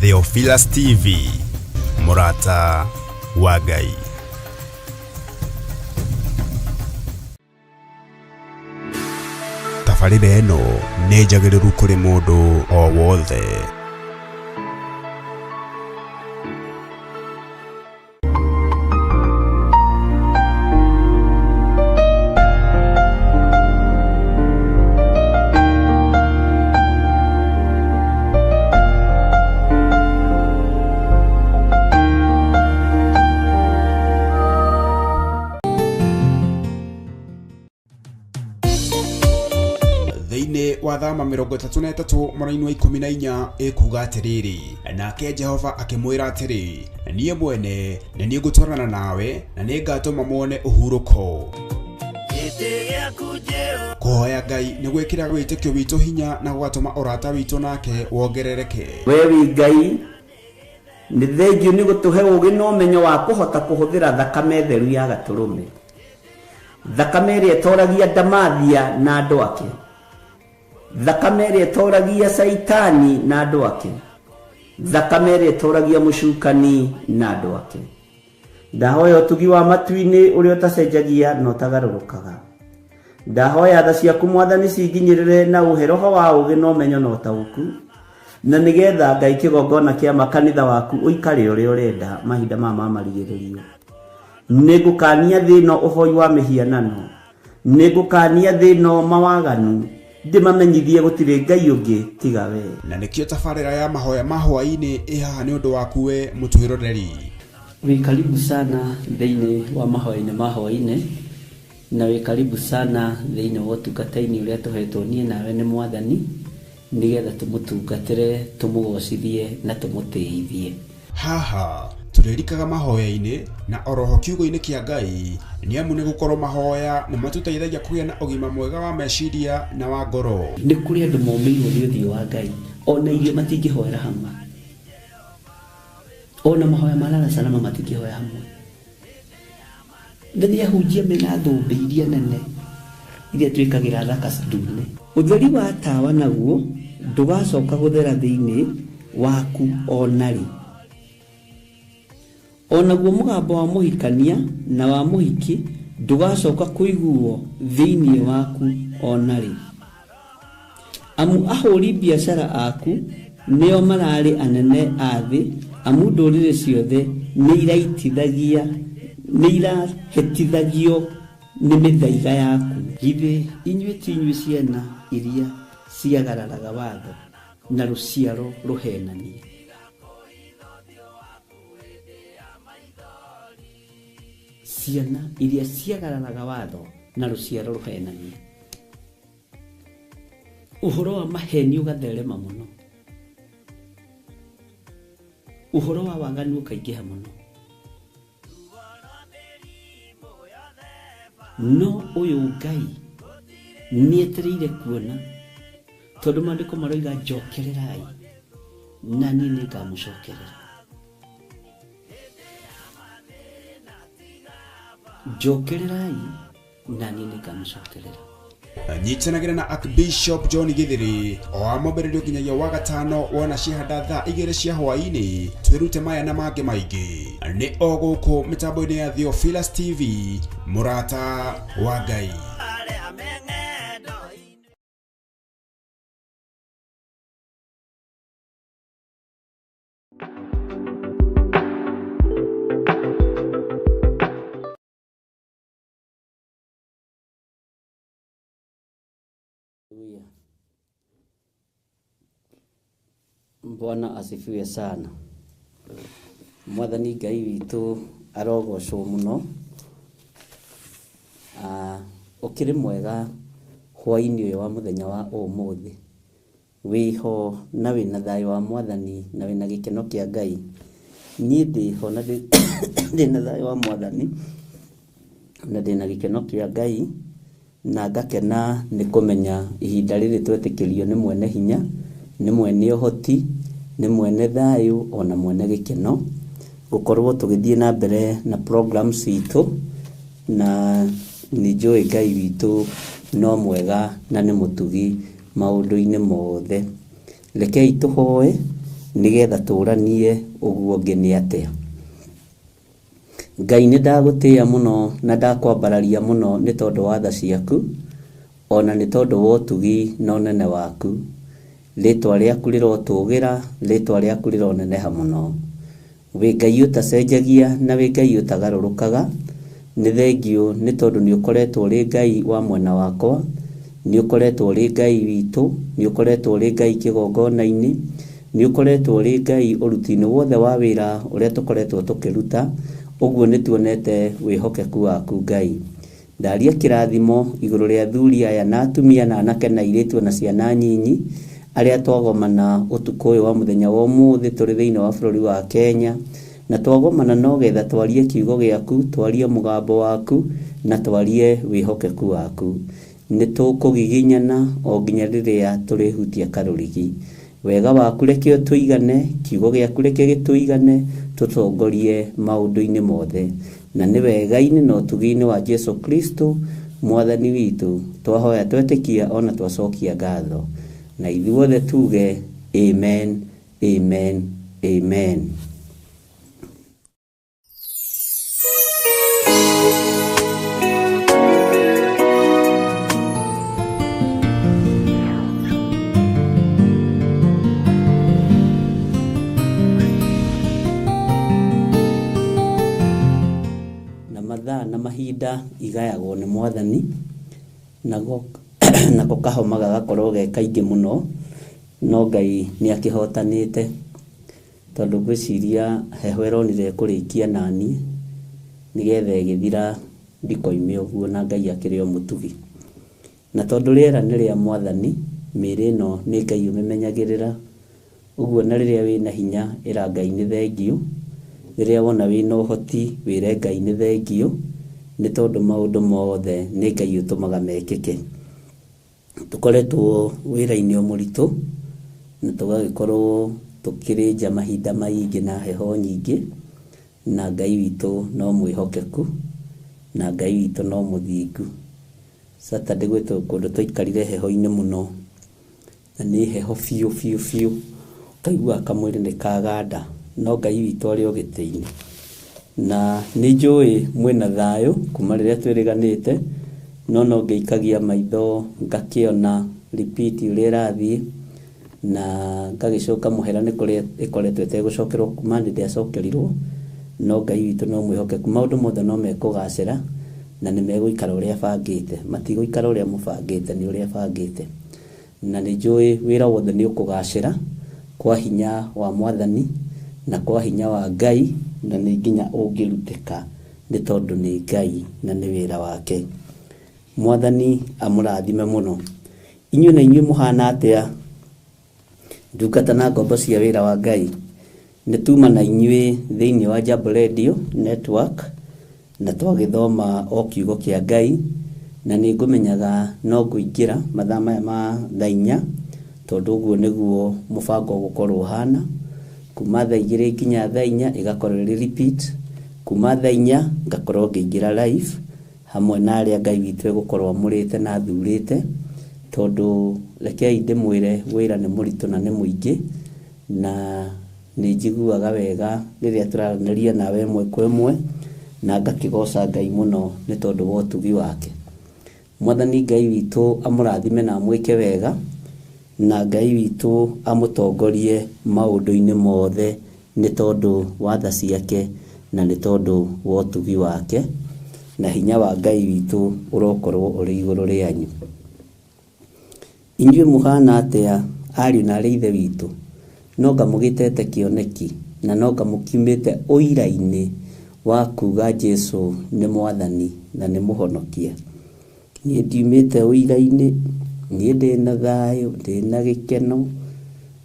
Theophilus TV, mũrata wa Ngai. Tabarĩra ĩno nĩ njagĩrĩru kũrĩ mũndũ o wothe. Thĩinĩ wa Thama 33 mũraini wa 14 ĩkuga atĩrĩrĩ, nake Jehova akĩmwĩra atĩrĩ, niĩ mwene nĩ niĩ ngũtwarana nawe na nĩ ngatũma muone ũhurũko. Kũhoya Ngai nĩ gwĩkĩraga wĩtĩkio witũ hinya na gũgatũma ũrata witũ nake wongerereke. We wĩ Ngai, nĩ thengiũ nĩ gũtũhe ũũgĩ na ũmenyo wa kũhota kũhũthĩra thakame theru ya Gatũrũme, thakame ĩrĩa ĩtoragia Ndamathia na andũ ake, thakame ĩrĩa ĩtoragia Caitani na andũ ake, thakame ĩrĩa ĩtoragia mũcukani na andũ ake. Ndahoya ũtugi wa matu-inĩ ũrĩa ũtacenjagia na ũtagarũrũkaga. Ndahoya tha ciaku Mwathani cinginyĩrĩre na ũhe roho wa ũũgĩ na ũmenyo na ũtaũku, na nĩgetha Ngai kĩgongona kĩa makanitha waku ũikare ũrĩa ũrenda mahinda maya ma marigĩrĩrio. Nĩngũkania thĩ ĩno ũhoi wa mĩhianano, nĩngũkania thĩ ĩno mawaganu, ndĩmamenyithie gũtirĩ Ngai ũngĩ tiga we. Na nĩkĩo tabarĩra ya mahoya ma hwaĩ-inĩ ĩ haha nĩ ũndũ waku we mũtwĩroreri. Wĩ karibu sana thĩinĩ wa mahoya-inĩ ma hwaĩ-inĩ, na wĩ karibu sana thĩinĩ wa ũtungata-inĩ ũrĩa tũhetwo niĩ nawe nĩ Mwathani, nĩgetha tũmũtungatĩre, tũmũgocithie na tũmũtĩithie. Haha tũrĩrikaga mahoya-inĩ na oroho kiugo-inĩ kĩa Ngai, nĩ amu nĩ gũkorwo mahoya nĩ matũteithagia kũgĩa na ũgima mwega wa meciria na wa ngoro. Nĩ kũrĩ andũ momĩirwo nĩ ũthiũ wa Ngai, ona irio matingĩhoera hamwe, ona mahoya ma lala salama matingĩhoya hamwe. Na nĩ ahunjia mena thũmbĩ iria nene iria twĩkagĩra thaka ndune. Ũtheri wa tawa naguo ndũgacoka gũthera thĩinĩ waku ona rĩ. Onaguo mũgambo wa mũhikania na wa mũhiki ndũgacoka kũiguo thĩinĩ waku ona rĩ. Amu ahũri biacara aku nĩo mararĩ anene a thĩ, amu ndũrĩrĩ ciothe nĩ irahĩtithagio nĩ mĩthaiga yaku. Githĩ inyuĩ ti inyuĩ ciana iria ciagararaga watho na rũciaro rũhenanie? Ciana iria ciagararaga watho na rũciaro rũhenanie. Ũhoro wa maheni ũgatherema mũno, ũhoro wa waganu ũkaingĩha mũno, no ũyũ Ngai nĩetereire kuona, tondũ maandĩko maroiga njokererai na niĩ nĩngamũcokerera. Njokererai na niĩ nĩngamũcokerera. Nyitanagĩra na Archbishop John Githiri o wa mwambĩrĩrio nginyagia wa gatano wona ciahanda thaa 2 cia hwaĩ-inĩ, twĩrute maya na mangĩ maingĩ. Nĩ o gũkũ mĩtambo-inĩ ya Theophilus TV, mũrata wa Ngai. Bwana asifiwe sana. Mwathani Ngai witũ arogocwo mũno. Ũkĩrĩ mwega hwaĩ-inĩ ũyũ wa mũthenya wa ũmũthĩ. Wĩho na wĩna thayũ wa Mwathani na wĩna gĩkeno kĩa Ngai. Niĩ ndĩho na ndĩna thayũ wa Mwathani na ndĩna gĩkeno kĩa Ngai, na ngakena nĩ kũmenya ihinda rĩrĩ twetĩkĩrio nĩ mwene hinya, nĩ mwene ũhoti, nĩ mwene thayũ ona mwene gĩkeno, gũkorwo tũgĩthiĩ na mbere na programs citũ, na nĩ njũĩ Ngai witũ no mwega na nĩ mũtugi maũndũ-inĩ mothe. Rekei tũhoe Nĩgetha tũranie ũguo ũngĩ nĩ atĩa. Ngai nĩ ndagũtĩĩa mũno na ndakwambararia mũno nĩ tondũ wa tha ciaku, ona nĩ tondũ wa ũtugi na ũnene waku. Rĩtwa rĩaku rĩrotũgĩra, rĩtwa rĩaku rĩroneneha mũno. Wĩ Ngai ũtacenjagia na wĩ Ngai ũtagarũrũkaga. Nĩ thengiũ nĩ tondũ nĩ ũkoretwo ũrĩ Ngai wa mwena wakwa, nĩ ũkoretwo ũrĩ Ngai witũ, nĩ ũkoretwo ũrĩ Ngai kĩgongona-inĩ, nĩ ũkoretwo ũrĩ Ngai ũruti-inĩ wothe wa wĩra ũrĩa tũkoretwo tũkĩruta. Ũguo nĩ tuonete wĩhokeku waku Ngai. Ndaria kĩrathimo igũrũ rĩa athuri aya na atumia na anake na airĩtu na ciana nyinyi arĩa twagomana ũtukũ ũyũ wa mũthenya wa ũmũthĩ tũrĩ thĩinĩ wa bũrũri wa Kenya. Na twagomana no getha twarie kiugo gĩaku, twarie mũgambo waku, na twarie wĩhokeku waku. Nĩ tũkũgiginyana o nginya rĩrĩa tũrĩhutia karũrigi. Wega waku reke ũtũigane, kiugo gĩaku reke gĩtũigane, tũtongorie maũndũ-inĩ mothe. Na nĩ wega-inĩ na ũtugi-inĩ wa Jesu Kristo mwathani witũ twahoya twetĩkia ona twacokia ngatho. Na ithuothe tuge amen, amen, amen. Na mathaa na mahinda igayagwo nĩ mwathani, nako kahoma gagakorwo ge kaingĩ mũno, no Ngai nĩ akĩhotanĩte tondũ ngwĩciria heho ĩronire ĩkũrĩkia naniĩ nĩgetha ĩgĩthira ndikoime ũguo, na Ngai akĩrĩ o mũtugi. Na tondũ rĩera nĩ rĩa mwathani, mĩĩrĩ ĩno nĩ Ngai ũmĩmenyagĩrĩra, ũguo na rĩrĩa wĩna hinya ĩra Ngai nĩ thengiũ, rĩrĩa wona wĩna ũhoti wĩre Ngai nĩ thengiũ, nĩ tondũ maũndũ mothe nĩ Ngai ũtũmaga mekĩke. Tũkoretwo wĩra-inĩ o mũritũ na tũgagĩkorwo tũkĩrĩ nja mahinda maingĩ na heho nyingĩ, na Ngai witũ no mwĩhokeku, na Ngai witũ no mũthingu. Saturday gwĩ kũndũ twaikarire heho-inĩ mũno, na nĩ heho biũ biũ biũ, ũkaigua kamwĩrĩ nĩ kaganda, no Ngai witũ arĩ o gĩtĩ-inĩ. Na nĩ njũĩ mwĩna thayũ kuma rĩrĩa twĩrĩganĩte, no no ngĩikagia maitho ngakĩona repeat ũrĩa ĩrathiĩ, na ngagĩcoka mũhera nĩ kũrĩa ĩkoretwo ĩtegũcokerwo kuma hĩndĩ ndĩacokerirwo, no Ngai witũ no mwĩhokeku. Maũndũ mothe no mekũgacĩra na nĩ megũikara ũrĩa bangĩte, matigũikara ũrĩa mũbangĩte, nĩ ũrĩa bangĩte. Na nĩ njũĩ wĩra wothe nĩ ũkũgacĩra kwa hinya wa mwathani na kwa hinya wa Ngai, na nĩ nginya ũngĩrutĩka nĩ tondũ nĩ Ngai na nĩ wĩra wake. Mwathani amũrathime mũno. Inyuĩ na inyuĩ mũhana atĩa? Ndungata na ngombo cia wĩra wa Ngai. Nĩ tuma na inyuĩ thĩinĩ wa Jambo Radio Network, na twagĩthoma o kiugo kĩa Ngai, na nĩ ngũmenyaga no ngũingĩra mathaa maya ma thaa inya, tondũ ũguo nĩguo mũbango ũgũkorwo ũhana. Kuma thaa igĩrĩ nginya thaa inya ĩgakorwo ĩrĩ repeat, kuma thaa inya ngakorwo ngĩingĩra live hamwe na arĩa Ngai witũ egũkorwo amũrĩte na athurĩte, tondũ rekei ndĩmwĩre wĩra nĩ mũritũ na nĩ mũingĩ, na nĩ njiguaga wega rĩrĩa tũraranĩria nawe ĩmwe kwa ĩmwe, na ngakĩgoca Ngai mũno nĩ tondũ wa ũtugi wake. Mwathani Ngai witũ amũrathime na amwĩke wega, na Ngai witũ amũtongorie maũndũ-inĩ mothe nĩ tondũ wa tha ciake na nĩ tondũ wa ũtugi wake, na hinya wa Ngai witũ ũrokorwo ũrĩ igũrũ rĩanyu. Inyuĩ mũhana atĩa ariũ na arĩ ithe witũ? No ngamũgĩtete kĩoneki, na no ngamũkiumĩte ũira-inĩ wa kuga Jesu nĩ mwathani na nĩ mũhonokia. Niĩ ndiumĩte ũira-inĩ, niĩ ndĩna thayũ, ndĩna gĩkeno,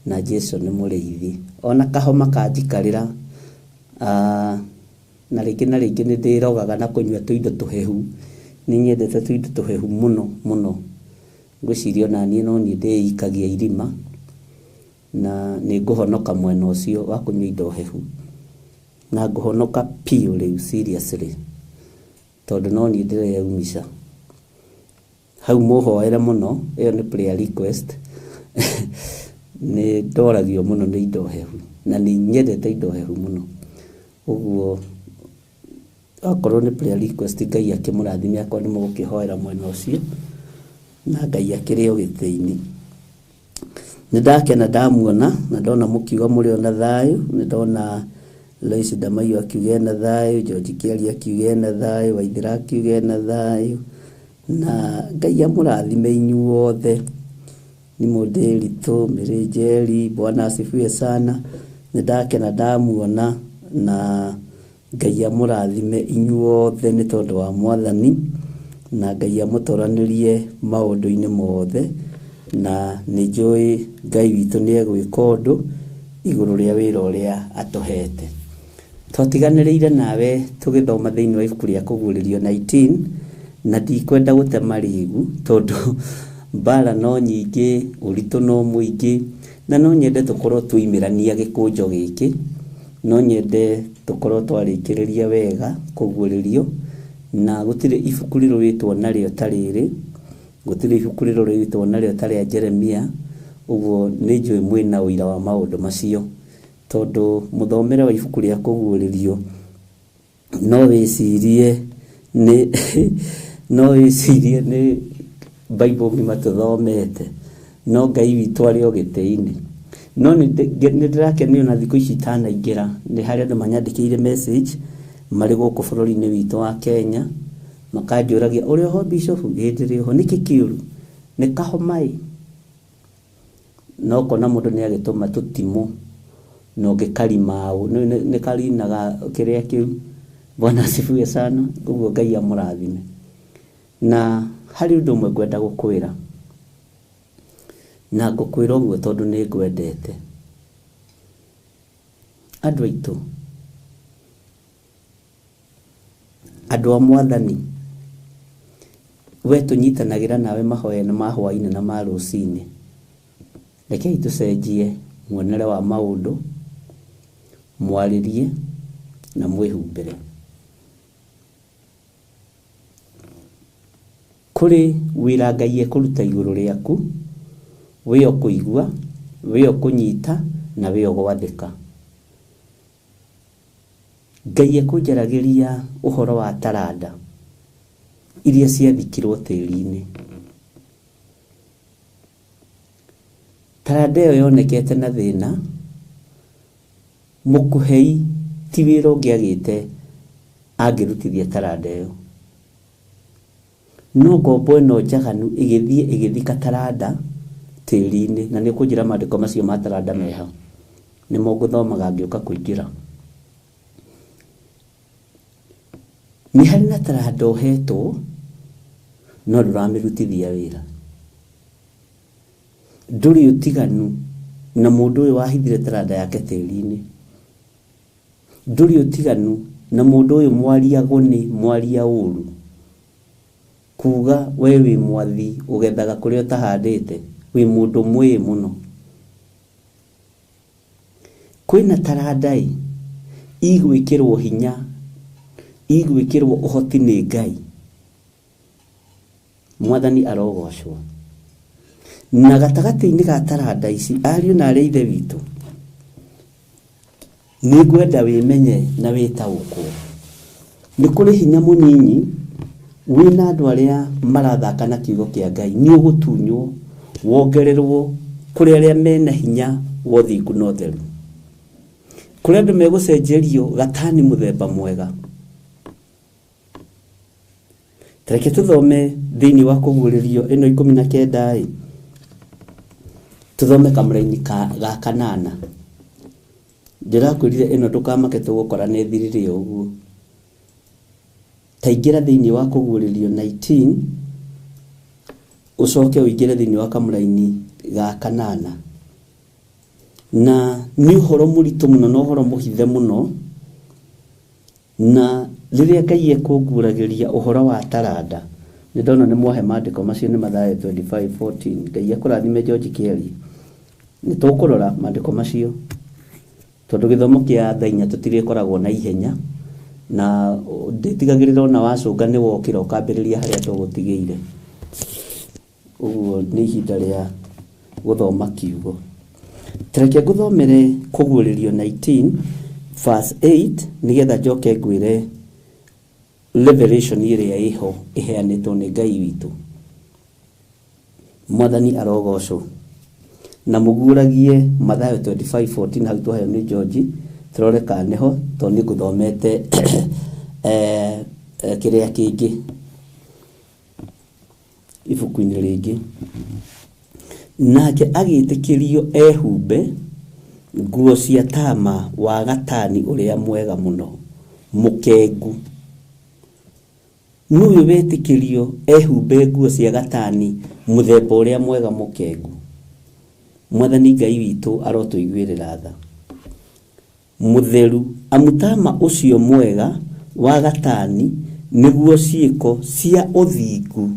na Jesu nĩ mũrĩithi. Ona kahoma kanjikarĩra, na rĩngĩ na rĩngĩ nĩ ndĩrogaga na kũnyua tũindo tũhehu. Nĩ nyendete tũindo tũhehu mũno mũno. Ngwĩciria ona niĩ no niĩ ndĩikagia irima, na nĩ ngũhonoka mwena ũcio wa kũnyua indo hehu. Na ngũhonoka biũ rĩu seriously, tondũ no niĩ ndĩreyumica. Hau mũhoere mũno, ĩyo nĩ prayer request. Nĩ ndoragio mũno nĩ indo hehu na nĩ nyendete indo hehu mũno. Ũguo akorwo nĩ prayer request Ngai akĩmũrathime, akorwo nĩ mũgũkĩhoera mwena ũcio na Ngai akĩrĩ o gĩtĩ-inĩ. Nĩ ndakena ndamuona na ndona mũkiuga mũrĩ ona thayũ, nĩ ndona Lois Ndamaiyũ akiuga ena thayũ, George Kĩaria akiuga ena thayũ, Waithera akiuga ena thayũ, na Ngai amũrathime inyuothe. Ni Mũndĩritũ, Mary Njeri, Bwana asifiwe sana. Nĩ ndakena ndamuona na Ngai amũrathime inyuothe nĩ tondũ wa Mwathani, na Ngai amũtoranĩrie maũndũ-inĩ mothe, na nĩ njũĩ Ngai witũ nĩ egwĩka ũndũ igũrũ rĩa wĩra ũrĩa atũhete. Twatiganĩrĩire nawe tũgĩthoma thĩinĩ wa ibuku rĩa Kũguũrĩrio 19, na ndikwenda gũte marĩgu tondũ mbara no nyingĩ, ũritũ no mũingĩ, na no nyende tũkorwo tũimĩrania gĩkũnjo gĩkĩ, no nyende tũkorwo twarĩkĩrĩria wega kũguũrĩrio, na gũtirĩ ibuku rĩrũĩtwo narĩo ta rĩrĩ, gũtirĩ ibuku rĩrũĩtwo narĩo ta rĩa Jeremia. Ũguo nĩ njũĩ mwĩna ũira wa maũndũ macio, tondũ mũthomere wa ibuku rĩa Kũguũrĩrio no wĩcirie nĩ no wĩcirie nĩ Bible ng'ima tũthomete, no Ngai witũ arĩ o gĩtĩ-inĩ. No nĩ ndĩrakenio na thikũ ici itanaingĩra, nĩ harĩ andũ manyandĩkĩire message marĩ gũkũ bũrũri-inĩ witũ wa Kenya, makanjũragia ũrĩ oho Bishop? Ĩĩ ndĩrĩ oho. Nĩkĩ kĩũru? Nĩ kahoma ĩ. No kona mũndũ nĩ agĩtũma tũtimũ na ũngĩkarimaũ nĩ karinaga kĩrĩa kĩu. Bwana asifiwe sana. Ũguo Ngai amũrathime. Na harĩ ũndũ ũmwe ngwenda gũkwĩra, na ngũkwĩra ũguo tondũ nĩ ngwendete. Andũ aitũ, andũ a Mwathani, we tũnyitanagĩra nawe mahoya ma hwaĩ-inĩ na ma rũcinĩ, rekei tũcenjie muonere wa maũndũ, mwarĩrie na mwĩhumbĩre. Kũrĩ wĩra Ngai ekũruta igũrũ rĩaku, wĩo kũigua, wĩo kũnyita na wĩo gwathĩka. Ngai ekũnjaragĩria ũhoro wa taranda iria ciathikirwo tĩri-inĩ. Taranda ĩyo yonekete na thĩna, mũkũhei ti wĩra ũngĩagĩte angĩrutithia taranda ĩyo. No ngombo ĩno njaganu ĩgĩthiĩ ĩgĩthika taranda tĩri-inĩ, na nĩ ũkũnjĩra maandĩko macio ma taranda meha, nĩmo ngũthomaga ngĩũka kũingĩra. Nĩ harĩ na taranda ũhetwo no ndũramĩrutithia wĩra. Ndũrĩ ũtiganu na mũndũ ũyũ wahithire taranda yake tĩri-inĩ. Ndũrĩ ũtiganu na mũndũ ũyũ mwaria gũni, mwaria ũru, kuga we wĩ mwathi ũgethaga kũrĩa ũtahandĩte, wĩ mũndũ mwĩĩ mũno. Kwĩna taranda ĩ igwĩkĩrwo hinya, igwĩkĩrwo ũhoti nĩ Ngai. Mwathani arogocwo. Na gatagatĩ-inĩ ga taranda ici, ariũ na arĩ ithe witũ, nĩ ngwenda wĩmenye na wĩtaũkwo. Nĩ kũrĩ hinya mũnyinyi wĩna andũ arĩa marathaka na kiugo kĩa Ngai, nĩ ũgũtunywo wongererwo kũrĩ arĩa mena hinya wa ũthingu na ũtheru, kũrĩ andũ megũcenjerio gatani mũthemba mwega. Tareke tũthome thĩinĩ wa Kũguũrĩrio ĩno 19 ĩ, tũthome kamũraini ga kanana. Ndĩrakwĩrire ĩno ndũkamake tũgũkora nĩ thirire ũguo. Taingĩra thĩinĩ wa Kũguũrĩrio 19 ũcoke ũingĩre thĩinĩ wa kamũraini ga kanana. Na nĩ ũhoro mũritũ mũno na ũhoro mũhithe mũno, na rĩrĩa Ngai ekũnguũragĩria ũhoro wa taranda, nĩ ndona nĩ mwahe maandĩko macio nĩ Mathayo 25:14. Ngai akũrathime George Kĩarie. Nĩ tũkũrora maandĩko macio tondũ gĩthomo kĩa thaa inya tũtirĩkoragwo na ihenya, na ndĩtigagĩrĩra ona wacũnga nĩ wokĩra ũkambĩrĩria harĩa tũgũtigĩire. Ũguo nĩ ihinda rĩa gũthoma kiugo. Tareke nguthomere Kũguũrĩrio 19 verse 8 nigetha njoke ngwĩre revelation ĩrĩa ĩho ĩheanĩtwo nĩ Ngai witũ. Mwathani arogocwo. Na mũguũragie Mathayo 25:14 hau twaheo nĩ George, tũrore kana nĩho tondũ nĩ ngũthomete kĩrĩa kĩngĩ ibuku-inĩ rĩngĩ. Nake agĩtĩkĩrio ehumbe nguo cia tama wa gatani ũrĩa mwega mũno mũkengu. Nũyũ wetĩkĩrio ehumbe nguo cia gatani mũthemba ũrĩa mwega mũkengu. Mwathani Ngai witũ arotũiguĩrĩra tha. Mũtheru amu tama ũcio mwega wa gatani nĩguo ciĩko cia ũthingu,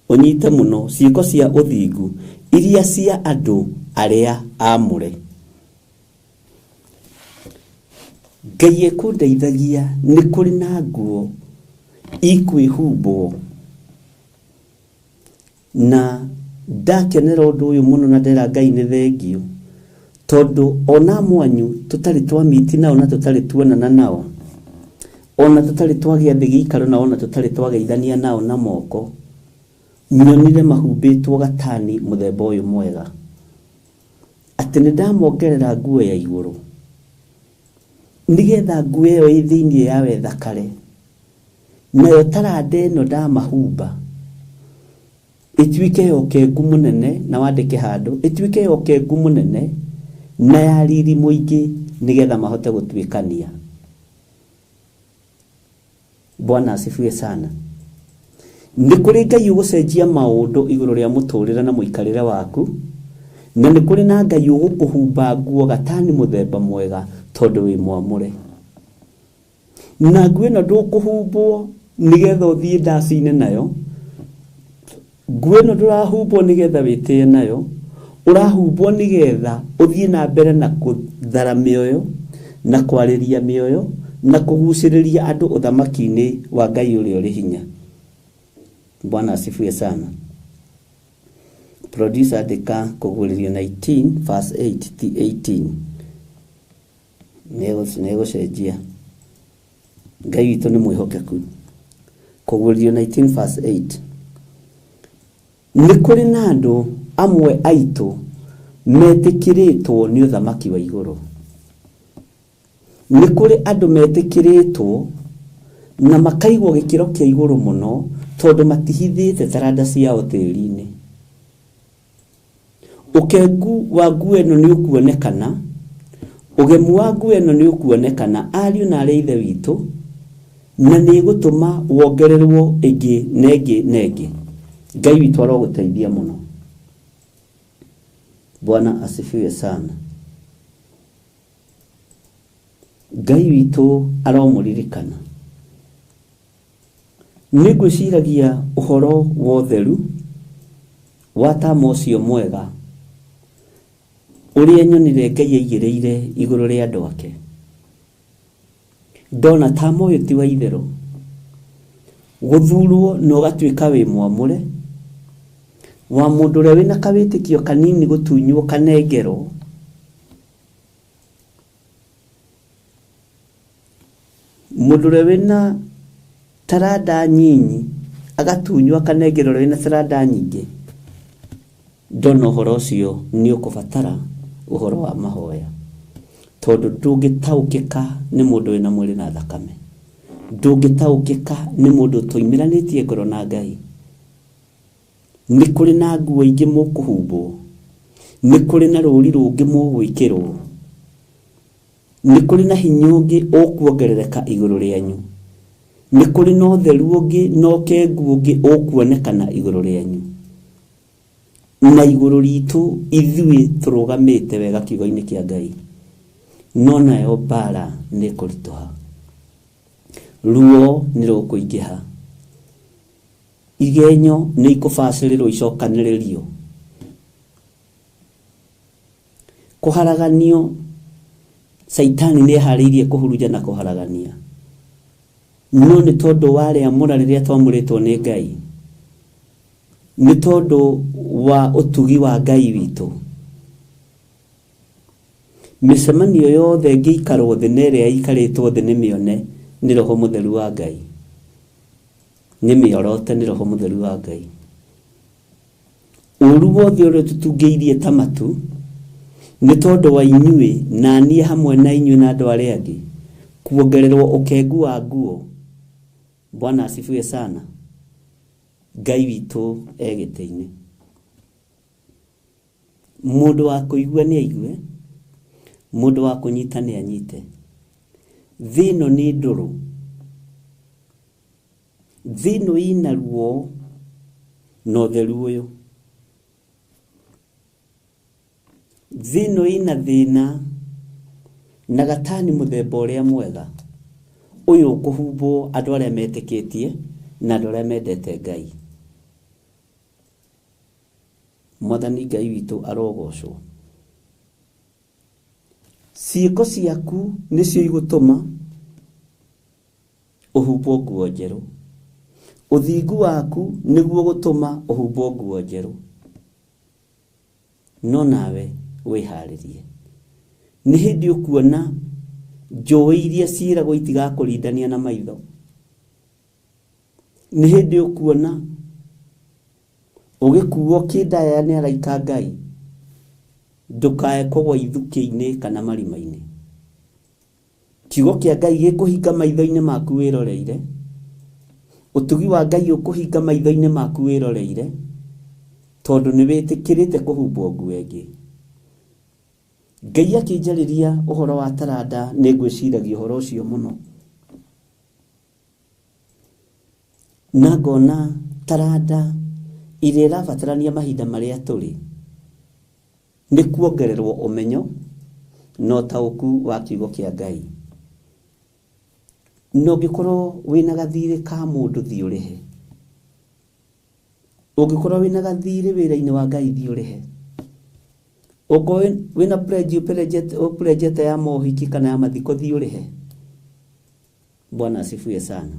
ũnyite mũno, ciĩko cia ũthingu iria cia andũ arĩa aamũre. Ngai ekũndeithagia nĩ kũrĩ na nguo ikwĩhumbwo, na ndakenera ũndũ ũyũ mũno na ndera Ngai nĩ thengio, tondũ ona mwanyu tũtarĩ twa miti nao na tũtarĩ tuonana nao, ona tũtarĩ twagĩa thĩ gĩikaro nao, ona tũtarĩ twageithania nao na moko, nyonire mahumbĩtwo gatani mũthemba ũyũ mwega, atĩ nĩ ndamongerera nguo ya igũrũ nĩgetha nguo ĩyo ĩ thĩinĩ yawe thakare, nayo taranda ĩno ndamahumba ĩtuĩke ya ũkengu mũnene, na wandĩke handũ ĩtuĩke ya ũkengu mũnene na ya riri mũingĩ, nĩgetha mahote gũtuĩkania. Bwana asifiwe sana. Nĩ kũrĩ Ngai ũgũcenjia maũndũ igũrũ rĩa mũtũrĩre na mũikarĩre waku, na nĩ kũrĩ na Ngai ũgũkũhumba nguo gatani mũthemba mwega tondũ wĩ mwamũre. Na nguo ĩno ndũkũhumbwo nĩgetha ũthiĩ ndaci-inĩ nayo, nguo ĩno ndũrahumbwo nĩgetha wĩtĩe nayo, ũrahumbwo nĩgetha ũthiĩ na mbere na kũthara mĩoyo na kwarĩria mĩoyo na kũgucĩrĩria andũ ũthamaki-inĩ wa Ngai ũrĩa ũrĩ hinya. Bwana asifiwe sana. Producer andĩka Kũguũrĩrio 19 verse 8 ti 18. Nĩegũcenjia. Ngai witũ nĩ mwĩhokeku. Kũguũrĩrio 19 verse 8. Nĩ kũrĩ na andũ amwe aitũ metĩkĩrĩtwo nĩ ũthamaki wa igũrũ. Nĩ kũrĩ andũ metĩkĩrĩtwo na makaigwo gĩkĩro kĩa igũrũ mũno tondũ matihithĩte taranda ciao tĩri-inĩ. Ũkengu wa nguo ĩno nĩ ũkuonekana, ũgemu wa nguo ĩno nĩ ũkuonekana ariũ na arĩ ithe witũ, na nĩ ĩgũtũma wongererwo ĩngĩ na ĩngĩ na ĩngĩ. Ngai witũ arogũteithia mũno. Bwana asifiwe sana. Ngai witũ aromũririkana. Nĩ ngwĩciragia ũhoro wa ũtheru wa tama ũcio mwega ũrĩa nyonire Ngai aigĩrĩire igũrũ rĩa andũ ake. Ndona tama ũyũ ti wa itherũ, gũthurwo na ũgatuĩka wĩ mwamũre, wa mũndũ ũrĩa wĩna kawĩtĩkio kanini gũtunywo kanengerwo, mũndũ ũrĩa wĩna taranda nyinyi agatunywo akanengerwo ũrĩa wĩna taranda nyingĩ. Ndona ũhoro ũcio nĩ ũkũbatara ũhoro wa mahoya, tondũ ndũngĩtaũkĩka nĩ mũndũ wĩna mwĩrĩ na thakame, ndũngĩtaũkĩka nĩ mũndũ ũtoimĩranĩtie ngoro na Ngai. Nĩ kũrĩ na nguo ingĩ mũkũhumbwo, nĩ kũrĩ na rũri rũngĩ mũgwĩkĩrwo, nĩ kũrĩ na hinya ũngĩ ũkuongerereka igũrũ rĩanyu, nĩ kũrĩ na ũtheru ũngĩ na ũkengu ũngĩ ũkuonekana igũrũ rĩanyu, na igũrũ ritũ ithuĩ tũrũgamĩte wega kiugo-inĩ kĩa Ngai. No nayo mbara nĩ ĩkũritũha, ruo nĩ rũkũingĩha, igenyo nĩ ikũbacĩrĩrwo icokanĩrĩrio, kũharaganio. Caitani nĩ eharĩirie kũhurunja na kũharagania, no nĩ tondũ wa rĩamũra rĩrĩa twamũrĩtwo nĩ Ngai, nĩ tondũ wa ũtugi wa Ngai witũ, Mĩcemanio yothe ĩngĩikarwo thĩ na ĩrĩa ĩikarĩtwo thĩ nĩ mĩone nĩ Roho Mũtheru wa Ngai, nĩ mĩorote nĩ Roho Mũtheru wa Ngai. Ũru wothe ũrĩa tũtungĩirie ta matu nĩ tondũ wa inyuĩ na niĩ hamwe na inyuĩ na andũ arĩa angĩ kuongererwo ũkengu wa nguo. Bwana asifiwe sana. Ngai witũ e gĩtĩ-inĩ. Mũndũ wa kũigua nĩ aigue, mũndũ wa kũnyita nĩ anyite. Thĩ ĩno nĩ ndũrũ, thĩ ĩno ĩna ruo na ũtheru ũyũ, thĩ ĩno ĩna thĩna na gatani mũthemba ũrĩa mwega ũyũ ũkũhumbwo andũ arĩa metĩkĩtie na andũ arĩa mendete Ngai. Mwathani Ngai witũ arogocwo. Ciĩko ciaku nĩcio igũtũma ũhumbwo nguo njerũ. Ũthingu waku nĩguo gũtũma ũhumbwo nguo njerũ. No nawe wĩharĩrie. Nĩ hĩndĩ ũkuona njũĩ iria ciĩragwo itigakũrindania na maitho. Nĩ hĩndĩ ũkuona ũgĩkuo kĩndaya nĩ araika Ngai, ndũkae kũgwa ithukĩ-inĩ kana marima-inĩ. Kiugo kĩa Ngai gĩkũhinga maitho-inĩ maku wĩroreire. Ũtugi wa Ngai ũkũhinga maitho-inĩ maku wĩroreire, tondũ nĩ wĩtĩkĩrĩte kũhumbwo nguo ĩngĩ. Ngai akĩnjarĩria ũhoro wa taranda nĩ ngwĩciragia ũhoro ũcio mũno. Na ngona taranda ĩrĩa ĩrabatarania mahinda marĩa tũrĩ nĩ kuongererwo ũmenyo na ũtaũku wa kiugo kĩa Ngai. Na ũngĩkorwo wĩna gathirĩ ka mũndũ thiĩ ũrĩhe. Ũngĩkorwo wĩna gathirĩ wĩra-inĩ wa Ngai thiĩ ũrĩhe. Ũngĩkorwo wĩna pledge ũpledgete ya mohiki kana ya mathiko thiĩ ũrĩhe. Bwana asifiwe sana.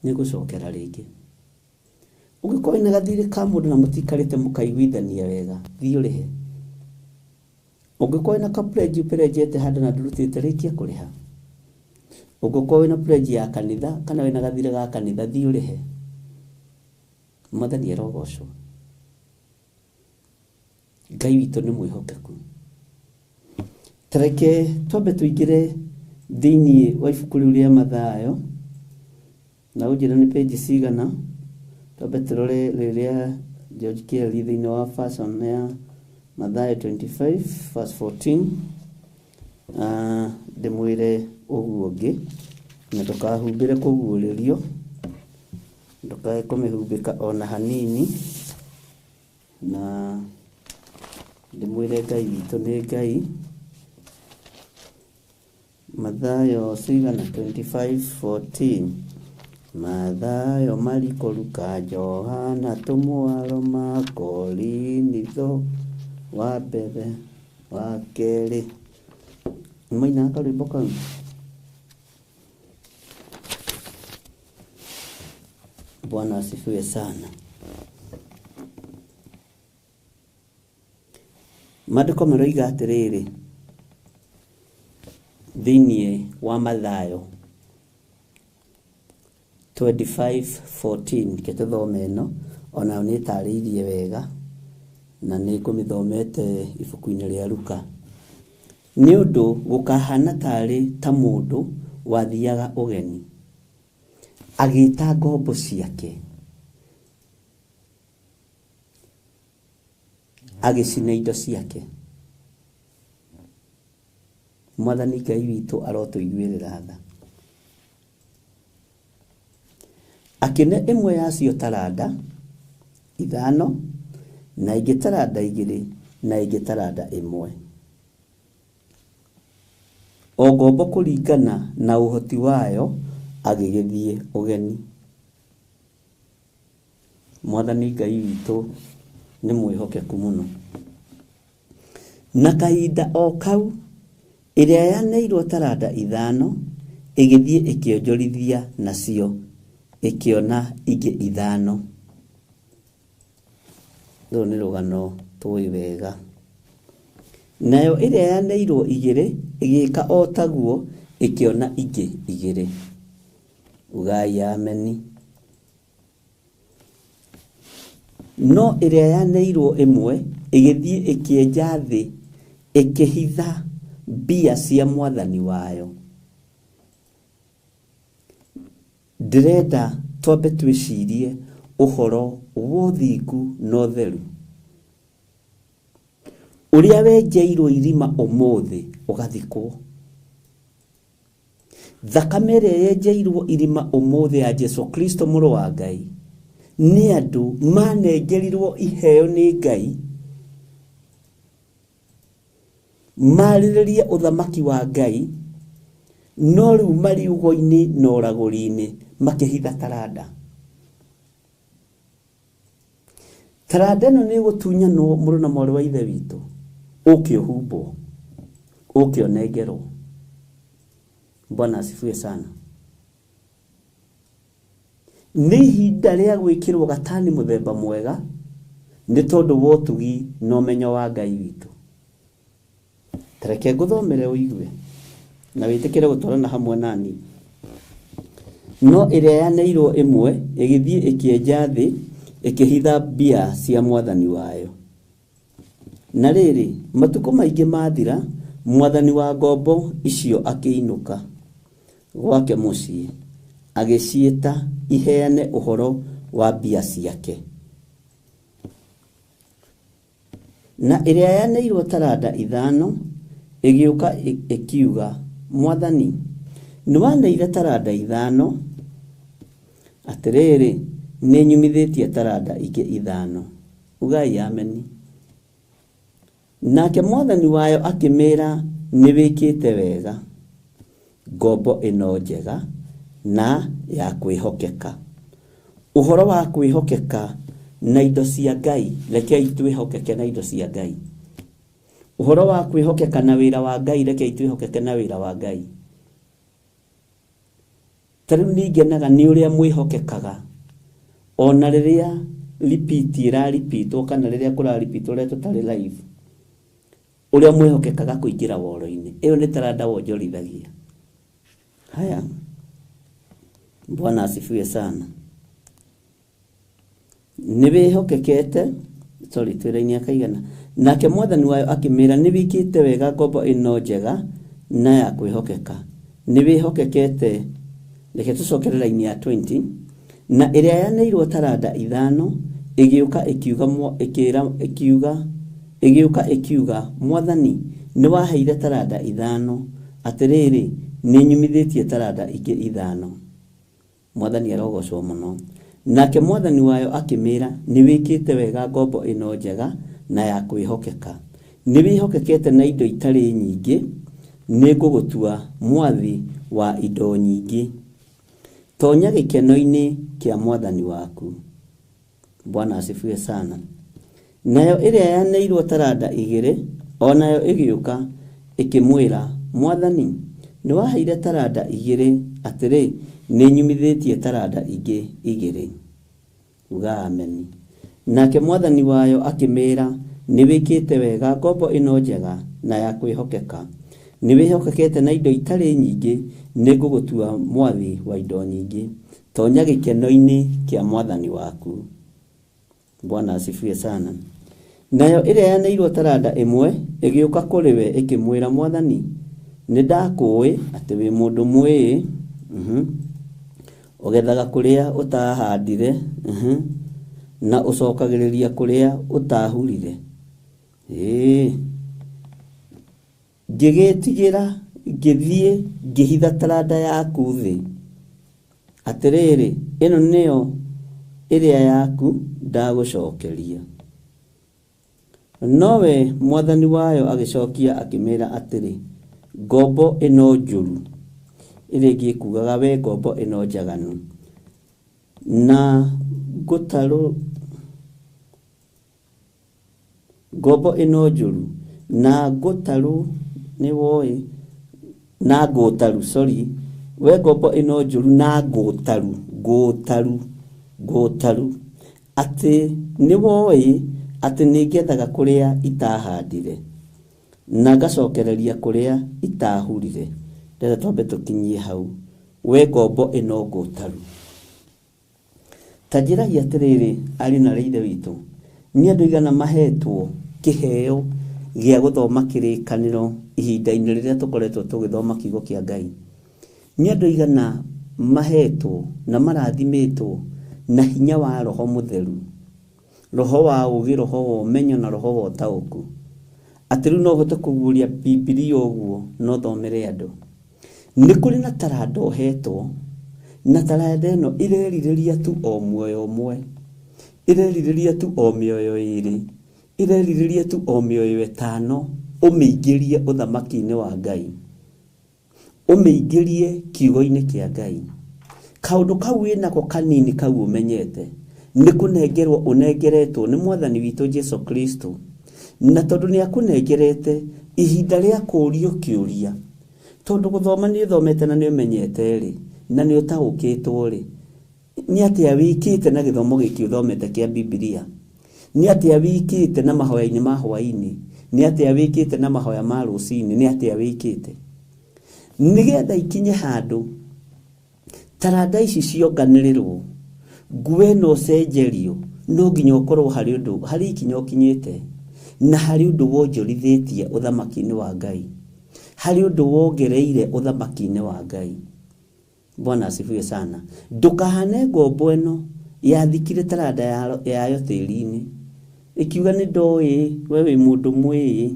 Nĩ ngũcokera rĩngĩ. Ũngĩkorwo wĩna gathirĩ ka mũndũ na mũtikarĩte mũkaiguithania wega, thiĩ ũrĩhe. Ũngĩkorwo wĩna ka pledge ũpledgete handũ na ndũrutĩte, rĩkia kũrĩha. Ũngĩkorwo wĩna pledge ya kanitha kana wĩna gathirĩ ga kanitha, thiĩ ũrĩhe. Mwathani arogocwo. Ngai witũ nĩ mwĩhokeku. Tareke twambe tũingĩre thĩinĩ wa ibuku rĩu rĩa Mathayo, na ũnjĩre nĩ page cigana. Twambe tũrore rĩrĩa George Kelly thĩinĩ wa version ya Mathayo 25 verse 14. Ndĩmwĩre ũguo ũngĩ, na ndũkahumbĩre kũguũrĩrio, ndũkae kũmĩhumbĩka ona hanini, na ndĩmwĩre Ngai witũ nĩ Ngai. Mathayo cigana 25:14. Mathayo, Mariko, Luka, Johana, Tũmũaroma, Korinitho, wa mbere, wa kerĩ. Nĩmainaga karwĩmbo kau? Bwana asifiwe sana. Maandĩko maroiga atĩrĩrĩ thĩinĩ wa Mathayo 25:14, reke tũthome ĩno onayo nĩ ĩtarĩirie wega na nĩ ngũmĩthomete ibuku-inĩ rĩa Luka. Nĩ ũndũ gũkahana tarĩ ta mũndũ wathiaga ũgeni agĩta ngombo ciake agĩcina indo ciake. Mwathani Ngai witũ arotũiguĩrĩra tha. Akĩne ĩmwe yacio taranda 5 na ĩngĩ taranda 2 na ĩngĩ taranda 1. O ngombo kũringana na ũhoti wayo agĩgĩthiĩ ũgeni. Mwathani Ngai witũ nĩ mwĩhokeku mũno. Na kahinda o kau ĩrĩa yaneirwo taranda 5 ĩgĩthiĩ ĩkĩonjorithia nacio ĩkĩona ingĩ 5. Rũrũ nĩ rũgano tũĩ wega. Nayo ĩrĩa yaneirwo 2 ĩgĩka o taguo, ĩkĩona ingĩ 2. Ugai ameni. No ĩrĩa yaneirwo 1 ĩgĩthiĩ ĩkĩenja thĩ, ĩkĩhitha mbia cia mwathani wayo. Ndĩrenda twambe twĩcirie ũhoro wa ũthingu na ũtheru. Ũrĩa wenjeirwo irima ũmũthĩ ũgathikwo. Thakame ĩrĩa yenjeirwo irima ũmũthĩ ya Jesu Kristo mũrũ wa Ngai nĩ andũ manengerirwo iheo nĩ Ngai marĩrĩrie ũthamaki wa Ngai, no rĩu marĩ ũgo-inĩ na ũragũri-inĩ makĩhitha taranda. Taranda ĩno nĩ ĩgũtunyanwo mũrũ na mwarĩ wa Ithe witũ, ũke ũhumbwo, ũke ũnengerwo. Bwana asifiwe sana. Nĩ ihinda rĩa gwĩkĩrwo gatani mũthemba mwega nĩ tondũ wa ũtugi na ũmenyo wa Ngai witũ. Tareke ngũthomere ũigue na wĩtĩkĩre gũtwarana hamwe nani. No ĩrĩa yaneirwo 1 ĩgĩthiĩ ĩkĩenja thĩ, ĩkĩhitha mbia cia mwathani wayo. Na rĩrĩ, matukũ maingĩ mathira, mwathani wa ngombo icio akĩinũka gwake mũciĩ, agĩciĩta iheane ũhoro wa mbia ciake. Na ĩrĩa yaneirwo taranda 5 ĩgĩũka ĩkiuga, mwathani, nĩwaneire taranda 5, atĩrĩrĩ, nĩnyumithĩtie taranda ingĩ 5. Ugai ameni. Nake mwathani wayo akĩmĩra, nĩwĩkĩte wega, ngombo ĩno njega na ya kwĩhokeka. Ũhoro wa kwĩhokeka na indo cia Ngai, rekei twĩhokeke na indo cia Ngai. Ũhoro wa kwĩhokeka na wĩra wa Ngai, rekei twĩhokeke na wĩra wa Ngai. Ta rĩu ningenaga nĩ ũrĩa mwĩhokekaga, ona rĩrĩa repeat ĩraripitwo kana rĩrĩa kũraripitwo rĩrĩa tũtarĩ live, ũrĩa mwĩhokekaga kũingĩra woro-inĩ. Ĩyo nĩ taranda wonjorithagia. Haya, Bwana asifiwe sana. Nĩ wĩhokekete, sorry, twĩra-inĩ akaigana. Nake mwathani wayo akĩmĩra, nĩ wĩkĩte wega ngombo ĩno njega na ya kwĩhokeka. Nĩ wĩhokekete. Reke tũcokere raini ya 20. Na ĩrĩa yaneirwo taranda 5 ĩgĩũka ĩkiuga ĩkĩra ĩkiuga ĩgĩũka ĩkiuga, mwathani, nĩwaheire taranda 5, atĩrĩrĩ, nĩnyumithĩtie taranda ingĩ 5. Mwathani arogocwo mũno. Nake mwathani wayo akĩmĩra, nĩwĩkĩte wega ngombo ĩno njega na ya kwĩhokeka. Nĩwĩhokekete na indo itarĩ nyingĩ, nĩngũgũtua mwathi wa indo nyingĩ. Tonya gĩkeno-inĩ kĩa mwathani waku. Bwana asifiwe sana. Nayo ĩrĩa yaneirwo taranda 2 onayo ĩgĩũka ĩkĩmwĩra, mwathani, nĩwaheire taranda 2, atĩrĩ, nĩnyumithĩtie taranda ingĩ 2. Uga ameni. Nake mwathani wayo akĩmĩra, nĩwĩkĩte wega ngombo ĩno njega na ya kwĩhokeka. Nĩwĩhokekete na indo itarĩ nyingĩ, nĩngũgũtua mwathi wa indo nyingĩ. Tonya gĩkeno-inĩ kĩa mwathani waku. Bwana asifiwe sana. Nayo ĩrĩa yaneirwo taranda 1 ĩgĩũka kũrĩ we ĩkĩmwĩra, mwathani, nĩndakũĩ atĩ wĩ mũndũ mwĩĩ, ũgethaga kũrĩa ũtahandire, na ũcokagĩrĩria kũrĩa ũtahurire. Ngĩgĩtigĩra, ngĩthiĩ ngĩhitha taranda yaku thĩ. Atĩrĩrĩ, ĩno nĩyo ĩrĩa yaku ndagũcokeria. Nowe mwathani wayo agĩcokia akĩmĩra atĩrĩ, ngombo ĩno njũru, ĩrĩa ĩngĩ ĩkugaga we ngombo ĩno njaganu, na ngũtarũ ngombo ĩno njũru, na ngũtarũ nĩ woĩ, na ngũtaru, sorry, we ngombo ĩno njũru na ngũtaru, ngũtaru, ngũtaru, atĩ nĩ woĩ atĩ nĩngethaga kũrĩa itahandire, na ngacokereria kũrĩa itahurire. Ndĩrenda twambe tũkinyie hau, we ngombo ĩno ngũtaru. Ta njĩrai atĩrĩrĩ, ariũ na aarĩ a Ithe witũ, nĩ andũ aigana mahetwo kĩheo gĩa gũthoma kĩrĩkanĩro ihinda-inĩ rĩrĩa tũkoretwo tũgĩthoma kiugo kĩa Ngai? Nĩ andũ aigana mahetwo na marathimĩtwo na hinya wa Roho Mũtheru, roho wa ũũgĩ, roho wa ũmenyo na roho wa ũtaũku, atĩ rĩu no ũhote kũguũria Bibilia ũguo na ũthomere andũ? Nĩ kũrĩ na taranda ũhetwo, na taranda ĩno ĩrerirĩria tu o muoyo ũmwe, ĩrerirĩria tu o mĩoyo ĩĩrĩ, ĩrerirĩria tu o mĩoyo ĩtano, ũmĩingĩrie ũthamaki-inĩ wa Ngai, ũmĩingĩrie kiugo-inĩ kĩa Ngai. Kaũndũ kau wĩnako kanini kau ũmenyete nĩ kũnengerwo ũnengeretwo nĩ Mwathani witũ Jesu Kristo, na tondũ nĩ akũnengerete ihinda rĩa kũũrio kĩũria, tondũ gũthoma nĩ ũthomete na nĩ ũmenyete rĩ, na nĩ ũtaũkĩtwo rĩ, nĩ atĩa wĩkĩte na gĩthomo gĩkĩ ũthomete kĩa Bibilia? Nĩ atĩa wĩkĩte na mahoya-inĩ ma hwaĩ-inĩ? Nĩ atĩa wĩkĩte na mahoya ma rũcinĩ? Nĩ atĩa wĩkĩte nĩgetha ikinye handũ taranda ici cionganĩrĩrwo, nguo ĩno ũcenjerio? No nginya ũkorwo harĩ ũndũ, harĩ ikinya ũkinyĩte, na harĩ ũndũ wonjorithĩtie ũthamaki-inĩ wa Ngai, harĩ ũndũ wongereire ũthamaki-inĩ wa Ngai. Bwana asifiwe sana. Ndũkahane ngombo ĩno yathikire taranda yayo tĩri-inĩ, ĩkiuga nĩ ndoĩ we wĩ mũndũ mwĩĩ,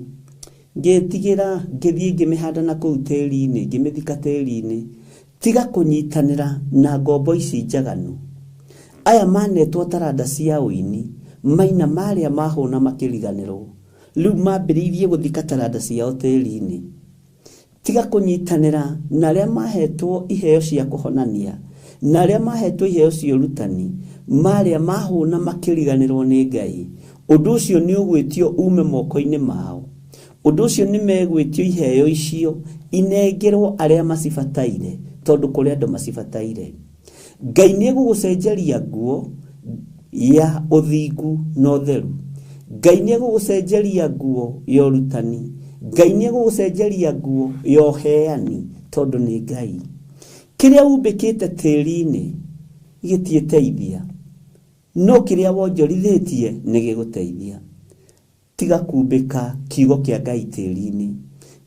ngĩtigĩra ngĩthiĩ ngĩmĩhanda na kũu tĩri-inĩ, ngĩmĩthika tĩri-inĩ. Tiga kũnyitanĩra na ngombo ici njaganu. Aya manetwo taranda cia ũini, maina marĩa mahũna makĩriganĩrwo, rĩu mambĩrĩirie gũthika taranda ciao tĩri-inĩ. Tiga kũnyitanĩra na arĩa mahetwo iheo cia kũhonania, na arĩa mahetwo iheo cia ũrutani, marĩa mahũna makĩriganĩrwo nĩ Ngai. Ũndũ ũcio nĩ ũgwĩtio ume moko-inĩ mao. Ũndũ ũcio nĩ megwĩtio iheo icio inengerwo arĩa macibataire, tondũ kũrĩ andũ macibataire. Ngai nĩ egũgũcenjeria nguo ya ũthingu na ũtheru. Ngai nĩ egũgũcenjeria nguo ya ũrutani. Ngai nĩ egũgũcenjeria nguo ya ũheani, tondũ nĩ Ngai. Kĩrĩa umbĩkĩte tĩri-inĩ gĩtiĩteithia, no kĩrĩa wonjorithĩtie nĩ gĩgũteithia. Tiga kumbĩka kiugo kĩa Ngai tĩri-inĩ,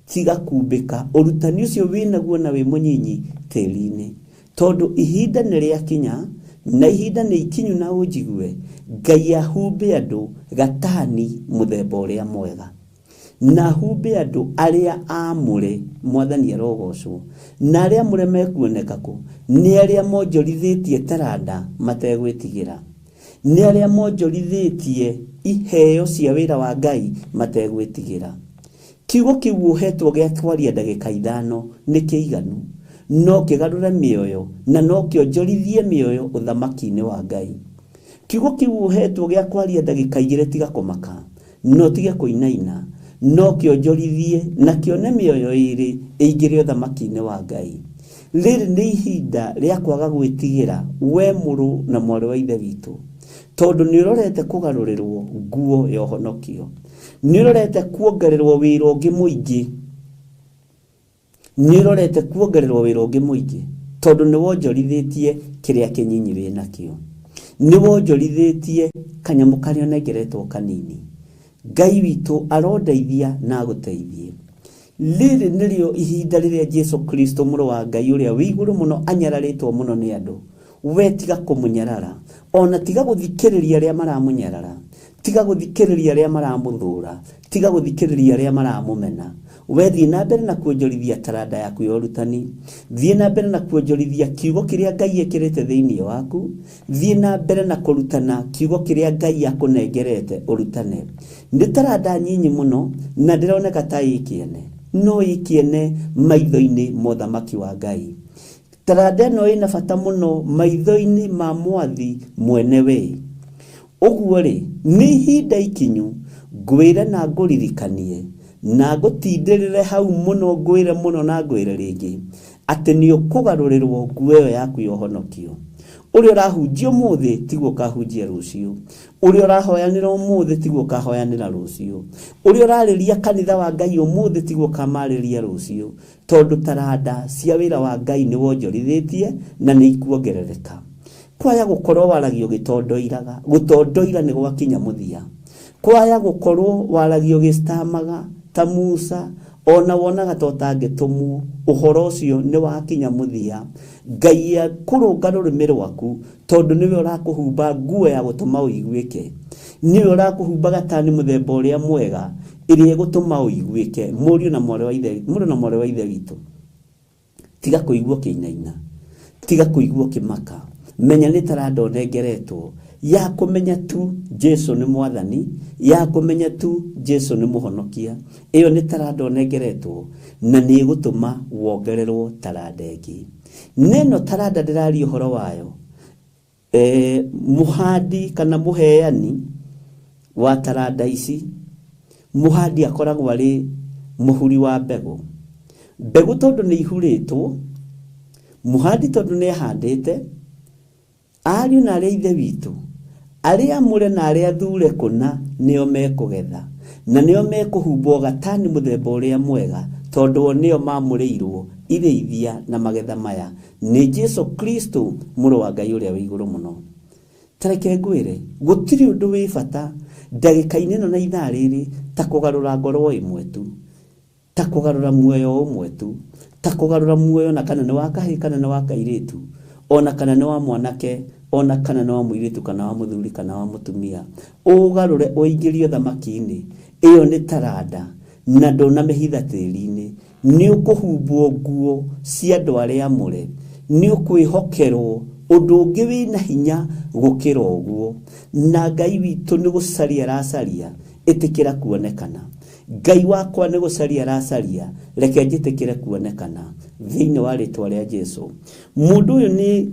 tiga kumbĩka ũrutani ũcio wĩnaguo na wĩ mũnyinyi tĩri-inĩ, tondũ ihinda nĩ rĩakinya, na ihinda nĩ ikinyu na ũnjigue, Ngai ahumbe andũ gatani mũthemba ũrĩa mwega, na ahumbe andũ arĩa aamũre. Mwathani arogocwo. Na arĩa amũre mekuoneka kũ? Nĩ arĩa monjorithĩtie taranda mategwĩtigĩra, nĩ arĩa monjorithĩtie iheo cia wĩra wa Ngai mategwĩtigĩra. Kiugo kĩu ũhetwo gĩa kwaria ndagĩka 5 nĩ kĩiganu, no kĩgarũre mĩoyo na no kĩonjorithie mĩoyo ũthamaki-inĩ wa Ngai. Kiugo kĩu ũhetwo gĩa kwaria ndagĩka 2 tiga kũmaka, no tige kũinaina, no kĩonjorithie na kĩone mĩoyo ĩĩrĩ ĩingĩre ũthamaki-inĩ wa Ngai. Rĩrĩ nĩ ihinda rĩa kwaga gwĩtigĩra, we mũrũ na mwarĩ wa Ithe witũ, tondũ nĩ ũrorete kũgarũrĩrwo nguo ya ũhonokio, nĩ ũrorete kuongererwo wĩra ũngĩ mũingĩ, nĩ ũrorete kuongererwo wĩra ũngĩ mũingĩ, tondũ nĩ wonjorithĩtie kĩrĩa kĩnyinyi wĩnakĩo, nĩ wonjorithĩtie kanyamũ karĩa ũnengeretwo kanini. Ngai witũ arondeithia na agũteithie. Rĩrĩ nĩrĩo ihinda rĩrĩa Jesu Kristo mũrũ wa Ngai ũrĩa wĩ igũrũ mũno anyararĩtwo mũno nĩ andũ. We tiga kũmũnyarara, ona tiga gũthikĩrĩria arĩa maramũnyarara, tiga gũthikĩrĩria arĩa maramũthũra, tiga gũthikĩrĩria arĩa maramũmena. We thiĩ na mbere na kuonjorithia taranda yaku ya ũrutani, thiĩ na mbere na kuonjorithia kiugo kĩrĩa Ngai ekĩrĩte thĩinĩ waku, thiĩ na mbere na kũrutana kiugo kĩrĩa Ngai akũnengerete ũrutane. Nĩ taranda nyinyi mũno na ndĩroneka ta ĩ kĩene, no ĩ kĩene maitho-inĩ ma ũthamaki wa Ngai. Taranda ĩno ĩna bata mũno maitho-inĩ ma mwathi mwene we. Ũguo rĩ, nĩ ihinda ikinyu ngwĩre na ngũririkanie na ngũtindĩrĩre hau mũno, ngwĩre mũno na ngwĩre rĩngĩ atĩ nĩ ũkũgarũrĩrwo nguo ĩyo yaku ya ũhonokio. Ũrĩa ũrahunjia ũmũthĩ tiguo ũkahunjia rũciũ. Ũrĩa ũrahoyanĩra ũmũthĩ tiguo ũkahoyanĩra rũciũ. Ũrĩa ũrarĩria kanitha wa Ngai ũmũthĩ tiguo ũkamarĩria rũciũ. Tondũ taranda cia wĩra wa Ngai nĩ wonjorithĩtie na nĩ ikuongerereka. Kwaya gũkorwo waragio gĩtondoiraga, gũtondoira nĩ gwakinya mũthia. Kwaya gũkorwo waragio gĩcitamaga ta Musa, ona wonaga ta ũtangĩtũmwo, ũhoro ũcio nĩ wakinya mũthia. Ngai akũrũnga rũrĩmĩ rwaku tondũ nĩwe ũrakũhumba nguo ya gũtũma ũiguĩke. Nĩwe ũrakũhumba gatani mũthemba ũrĩa mwega ĩrĩa ĩgũtũma ũiguĩke. Mũriũ na mwarĩ wa ithe, mũrũ na mwarĩ wa ithe witũ, tiga kũigua ũkĩinaina, tiga kũigua ũkĩmaka. Menya nĩ taranda ũnengeretwo ya kũmenya tu Jesu nĩ mwathani, ya kũmenya tu Jesu nĩ mũhonokia. Ĩyo nĩ taranda ũnengeretwo na nĩ ĩgũtũma wongererwo taranda ĩngĩ. Neno taranda ndĩraria ũhoro wayo, mũhandi kana mũheani wa taranda ici, mũhandi akoragwo arĩ mũhuri wa mbegũ. Mbegũ tondũ nĩ ihurĩtwo, mũhandi tondũ nĩ ahandĩte, ariũ na arĩa ithe witũ, arĩa amũre na arĩa athure kũna nĩo mekũgetha, na nĩo mekũhumbwo gatani mũthemba ũrĩa mwega, tondũ o nĩo mamũrĩirwo irĩithia na magetha maya nĩ Jesu Kristo mũrũ wa Ngai ũrĩa wĩ igũrũ mũno. Ta reke ngwĩre, gũtirĩ ũndũ wĩ bata ndagĩka-inĩ ĩno na ithaa rĩrĩ ta kũgarũra ngoro ĩmwe tu, ta kũgarũra muoyo ũmwe tu, ta kũgarũra muoyo na kana nĩ wa kahĩĩ kana nĩ wa kairĩtu, ona kana nĩ wa mwanake, ona kana nĩ wa mũirĩtu kana wa mũthuri kana wa mũtumia, ũgarũre ũingĩrio thamaki-inĩ. Ĩyo nĩ taranda na ndũnamĩhitha tĩri-inĩ. Nĩ ũkũhumbwo nguo cia andũ arĩa amũre, nĩ ũkwĩhokerwo ũndũ ũngĩ wĩna hinya gũkĩra ũguo. Na Ngai witũ nĩ gũcaria aracaria, ĩtĩkĩra kuonekana. Ngai wakwa nĩ gũcaria aracaria, reke njĩtĩkĩre kuonekana thĩinĩ wa rĩtwa rĩa Jesu. Mũndũ ũyũ nĩ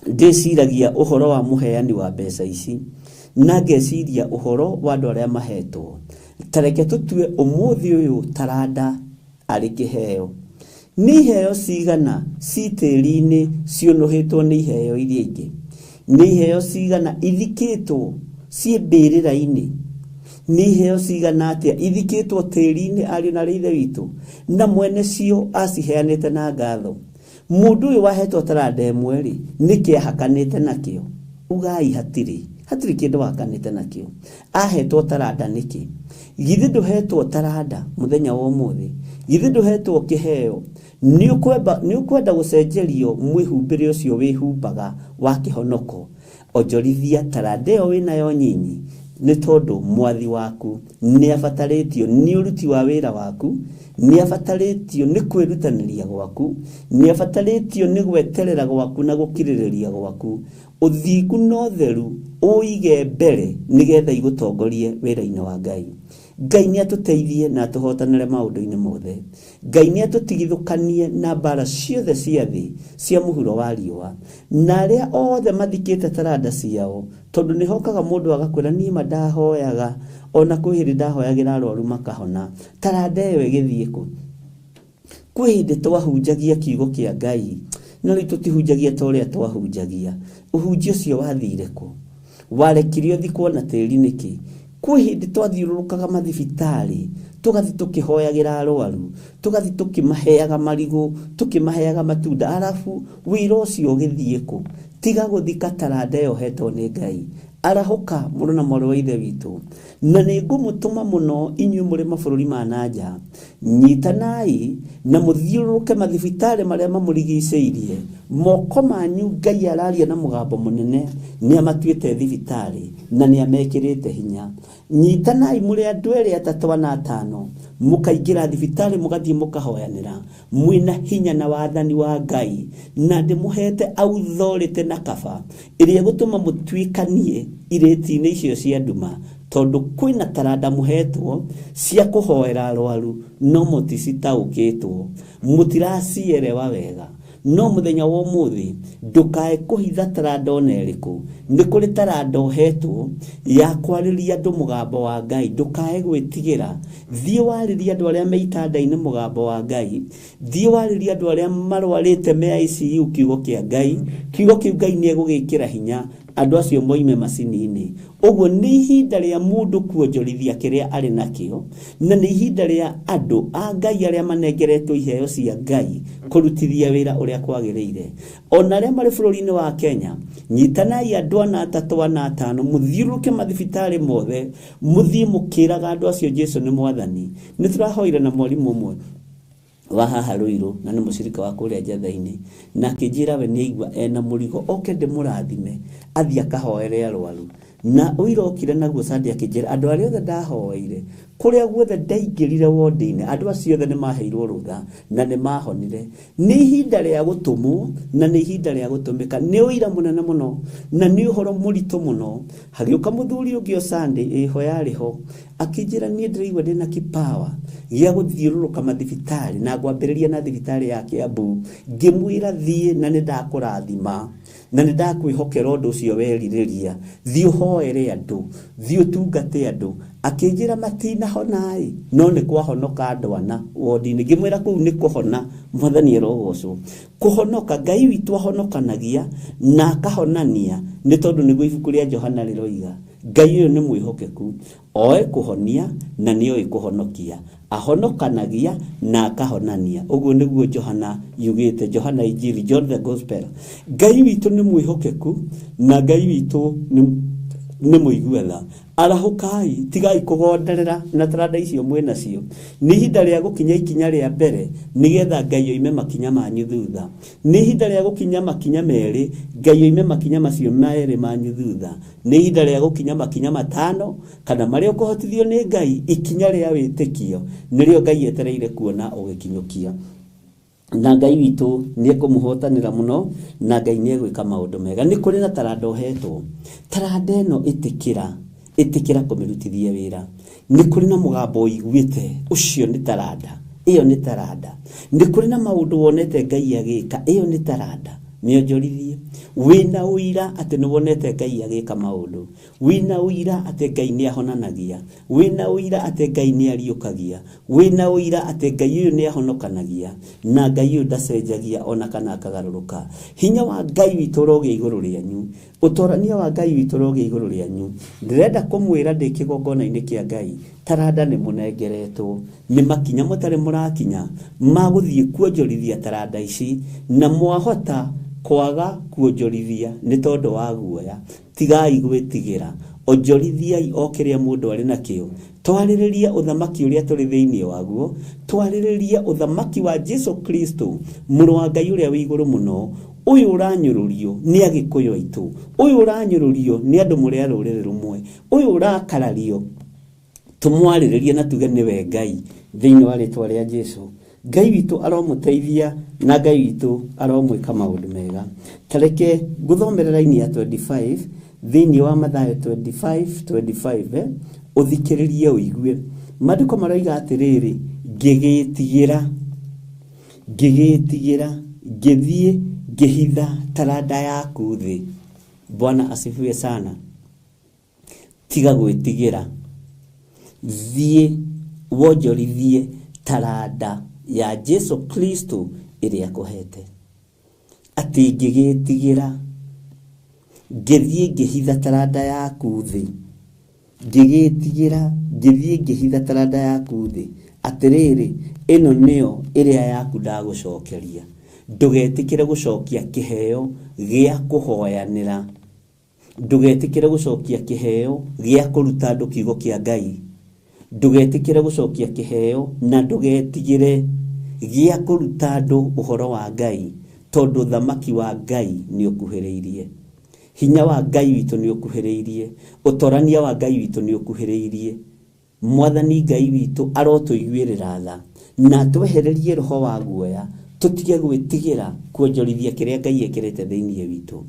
ndĩciragia ũhoro wa mũheani wa mbeca ici, na ngeciria ũhoro wa andũ arĩa mahetwo. Ta reke tũtue ũmũthĩ ũyũ taranda arĩ kĩheo. Nĩ iheo cigana ci tĩri-inĩ ciũnũhĩtwo nĩ iheo iria ingĩ? Nĩ iheo cigana ithikĩtwo ciĩ mbĩrĩra-inĩ? Nĩ iheo cigana atĩa ithikĩtwo tĩri-inĩ ariũ na arĩ ithe witũ, na mwene cio aciheanĩte na ngatho? Mũndũ ũyũ wahetwo taranda ĩmwe rĩ, nĩkĩ ahakanĩte nakĩo? Ugai hatirĩ, hatirĩ kĩndũ ahakanĩte nakĩo. Ahetwo taranda nĩkĩ? Githĩ ndũhetwo taranda mũthenya wa ũmũthĩ? Githĩ ndũhetwo kĩheo? Nĩ ũkwenda gũcenjerio mwĩhumbĩre ũcio wĩhumbaga wa kĩhonoko? Onjorithia taranda ĩyo wĩnayo nyinyi, nĩ tondũ mwathi waku nĩ abatarĩtio nĩ ũruti wa wĩra waku, nĩ abatarĩtio nĩ kwĩrutanĩria gwaku, nĩ abatarĩtio nĩ gweterera gwaku na gũkirĩrĩria gwaku. Ũthingu na ũtheru ũige mbere nĩgetha igũtongorie wĩra-inĩ wa Ngai. Ngai nĩ atũteithie na atũhotanĩre maũndũ-inĩ mothe. Ngai nĩ atũtigithũkanie na mbara ciothe cia thĩ cia mũhuro wa riũa, na arĩa othe mathikĩte taranda ciao, tondũ nĩ hokaga mũndũ agakwĩra niĩ ma ndahoyaga, ona kwĩ hĩndĩ ndahoyagĩra arwaru makahona. Taranda ĩyo ĩgĩthiĩ kũ? Kwĩ hĩndĩ twahunjagia kiugo kĩa Ngai, no rĩu tũtihunjagia ta ũrĩa twahunjagia. Ũhunjia ũcio wathire kũ? Warekire ũthikwo na tĩri nĩkĩ? Kwĩ hĩndĩ twathiũrũrũkaga mathibitarĩ, tũgathiĩ tũkĩhoyagĩra arwaru, tũgathiĩ tũkĩmaheaga marigũ, tũkĩmaheaga matunda, arabu wĩra ũcio ũgĩthiĩ kũ? Tiga gũthika taranda ĩyo ũhetwo nĩ Ngai. Arahũka mũrũ na mwarĩ wa ithe witũ, na nĩ ngũmũtũma mũno inyuĩ mũrĩ mabũrũri ma na nja. Nyitanai na mũthiũrũrũke mathibitarĩ marĩa mamũrigicĩirie. Moko manyu Ngai araria na mũgambo mũnene, nĩ amatuĩte thibitarĩ na nĩ amekĩrĩte hinya. Nyitanai mũrĩ andũ erĩ, atatũ, ana, atano, mũkaingĩra thibitarĩ mũgathiĩ mũkahoyanĩra mwĩna hinya na wathani wa Ngai, na ndĩmũhete authority na kaba ĩrĩa ĩgũtũma mũtuĩkanie irĩti-inĩ icio cia nduma, tondũ kwĩna taranda mũhetwo cia kũhoera arwaru no mũticitaũkĩtwo, mũtiracielewa wega. No mũthenya wa ũmũthĩ ndũkae kũhitha taranda ona ĩrĩkũ. Nĩ kũrĩ taranda ũhetwo ya kwarĩria andũ mũgambo wa Ngai. Ndũkae gwĩtigĩra, thiĩ warĩrie andũ arĩa me itanda-inĩ mũgambo wa Ngai, thiĩ warĩrie andũ arĩa marwarĩte me ICU kiugo kĩa Ngai. Kiugo kĩu Ngai nĩ egũgĩkĩra hinya andũ acio moime macini-inĩ. Ũguo nĩ ihinda rĩa mũndũ kuonjorithia kĩrĩa arĩ nakĩo, na nĩ ihinda rĩa andũ a Ngai arĩa manengeretwo iheo cia Ngai kũrutithia wĩra ũrĩa kwagĩrĩire. Ona arĩa marĩ bũrũri-inĩ wa Kenya, nyitanai andũ ana atatũ ana atano, mũthiũrũrũke mathibitarĩ mothe, mũthiĩ mũkĩraga andũ acio Jesu nĩ mwathani. Nĩ tũrahoire na mwarimũ ũmwe wa haha Ruiru, na nĩ mũcirika wa kũrĩa Njatha-inĩ, na akĩnjĩra we nĩaigua ena mũrigo oke ndĩmũrathime athiĩ akahoere arwaru. Na ũira okire naguo Sunday akĩnjĩra andũ arĩa othe ndahoeire kũrĩa guothe ndaingĩrire wodi-inĩ, andũ acio othe nĩmaheirwo rũtha na nĩmahonire. Nĩ ihinda rĩa gũtũmwo na nĩ ihinda rĩa gũtũmĩka. Nĩ ũira mũnene mũno na nĩ ũhoro mũritũ mũno. Hagĩũka mũthuri ũngĩ o Sunday ĩho yarĩ ho, akĩnjĩra niĩ ndĩraigua ndĩna kipawa gĩa gũthiũrũrũka mathibitarĩ na ngwambĩrĩria na thibitarĩ ya Kiambu. Ngĩmwĩra thiĩ na nĩndakũrathima na nĩndakwĩhokera ũndũ ũcio werirĩria, thiĩ ũhoere andũ, thiĩ ũtungate andũ. Akĩnjĩra matinahona-ĩ, no nĩ kwahonoka andũ ana wodi-inĩ. Ngĩmwĩra kũu nĩ kũhona, mwathani arogocwo. Kũhonoka, Ngai witũ ahonokanagia na akahonania, nĩ tondũ nĩguo ibuku rĩa Johana rĩroiga. Ngai ũyũ nĩ mwĩhokeku, oĩ kũhonia na nĩoĩ kũhonokia, ahonokanagia na akahonania. Ũguo nĩguo Johana yugĩte, Johana Injili, John the Gospel. Ngai witũ nĩ mwĩhokeku na Ngai witũ nĩ mũigua tha. Arahũkai, tigai kũgonderera na taranda icio mwĩ nacio. Nĩ ihinda rĩa gũkinya ikinya rĩa mbere nĩgetha Ngai oime makinya manyu thutha. Nĩ ihinda rĩa gũkinya makinya merĩ, Ngai oime makinya macio merĩ manyu thutha. Nĩ ihinda rĩa gũkinya makinya matano kana marĩa ũkũhotithio nĩ Ngai. Ikinya rĩa wĩtĩkio nĩrĩo Ngai etereire kuona ũgĩkinyũkia. Na Ngai witũ nĩ ekũmũhotanĩra mũno, na Ngai nĩ egwĩka maũndũ mega. Nĩ kũrĩ na taranda ũhetwo. Taranda ĩno ĩtĩkĩra, ĩtĩkĩra kũmĩrutithia wĩra. Nĩ kũrĩ na mũgambo ũiguĩte, ũcio nĩ taranda, ĩyo nĩ taranda. Nĩ kũrĩ na maũndũ wonete Ngai agĩka, ĩyo nĩ taranda. Mĩonjorithie. Wĩna ũira atĩ nĩ wonete Ngai agĩka maũndũ. Wĩna ũira atĩ Ngai nĩ ahonanagia. Wĩna ũira atĩ Ngai nĩ ariũkagia. Wĩna ũira atĩ Ngai ũyũ nĩ ahonokanagia. Na Ngai ũyũ ndacenjagia ona kana akagarũrũka. Hinya wa Ngai witũ ũrogĩa igũrũ rĩanyu. Ũtorania wa Ngai witũ ũrogĩa igũrũ rĩanyu. Ndĩrenda kũmwĩra ndĩ kĩgongona-inĩ kĩa Ngai, taranda nĩ mũnengeretwo. Nĩ makinya mũtarĩ mũrakinya ma gũthiĩ kuonjorithia taranda ici, na mwahota kwaga kuonjorithia nĩ tondũ wa guoya. Tigai gwĩtigĩra, onjorithiai o kĩrĩa mũndũ arĩ nakĩo. Twarĩrĩria ũthamaki ũrĩa tũrĩ thĩinĩ waguo, twarĩrĩria ũthamaki wa Jesu Kristo, mũrũ wa Ngai ũrĩa wĩ igũrũ mũno. Ũyũ ũranyũrũrio nĩ Agĩkũyũ aitũ, ũyũ ũranyũrũrio nĩ andũ mũrĩ a rũrĩrĩ rũmwe, ũyũ ũrakarario, tũmwarĩrĩrie na tuge nĩwe Ngai thĩinĩ wa rĩtwa rĩa Jesu. Ngai witũ aromũteithia na Ngai witũ aromwĩka maũndũ mega. Tareke ngũthomere raini ya 25 thĩinĩ wa Mathayo 25:25, ũthikĩrĩrie ũigue. Maandĩko maroiga atĩrĩrĩ, ngĩgĩtigĩra, ngĩgĩtigĩra, ngĩthiĩ ngĩhitha taranda yaku thĩ. Bwana asifiwe sana. Tiga gwĩtigĩra, thiĩ wonjorithie taranda ya Jesu Kristo ĩrĩa akũhete. Atĩ ngĩgĩtigĩra, ngĩthiĩ ngĩhitha taranda yaku thĩ. Ngĩgĩtigĩra, ngĩthiĩ ngĩhitha taranda yaku thĩ. Atĩrĩrĩ, ĩno nĩyo ĩrĩa yaku ndagũcokeria. Ndũgetĩkĩre gũcokia kĩheo gĩa kũhoyanĩra. Ndũgetĩkĩre gũcokia kĩheo gĩa kũruta andũ kiugo kĩa Ngai. Ndũgetĩkĩre gũcokia kĩheo na ndũgetigĩre gĩa kũruta andũ ũhoro wa Ngai, tondũ ũthamaki wa Ngai nĩ ũkuhĩrĩirie. Hinya wa Ngai witũ nĩ ũkuhĩrĩirie. Ũtorania wa Ngai witũ nĩ ũkuhĩrĩirie. Mwathani Ngai witũ arotũiguĩrĩra tha na atwehererie roho wa guoya, tũtige gwĩtigĩra kuonjorithia kĩrĩa Ngai ekĩrĩte thĩinĩ witũ.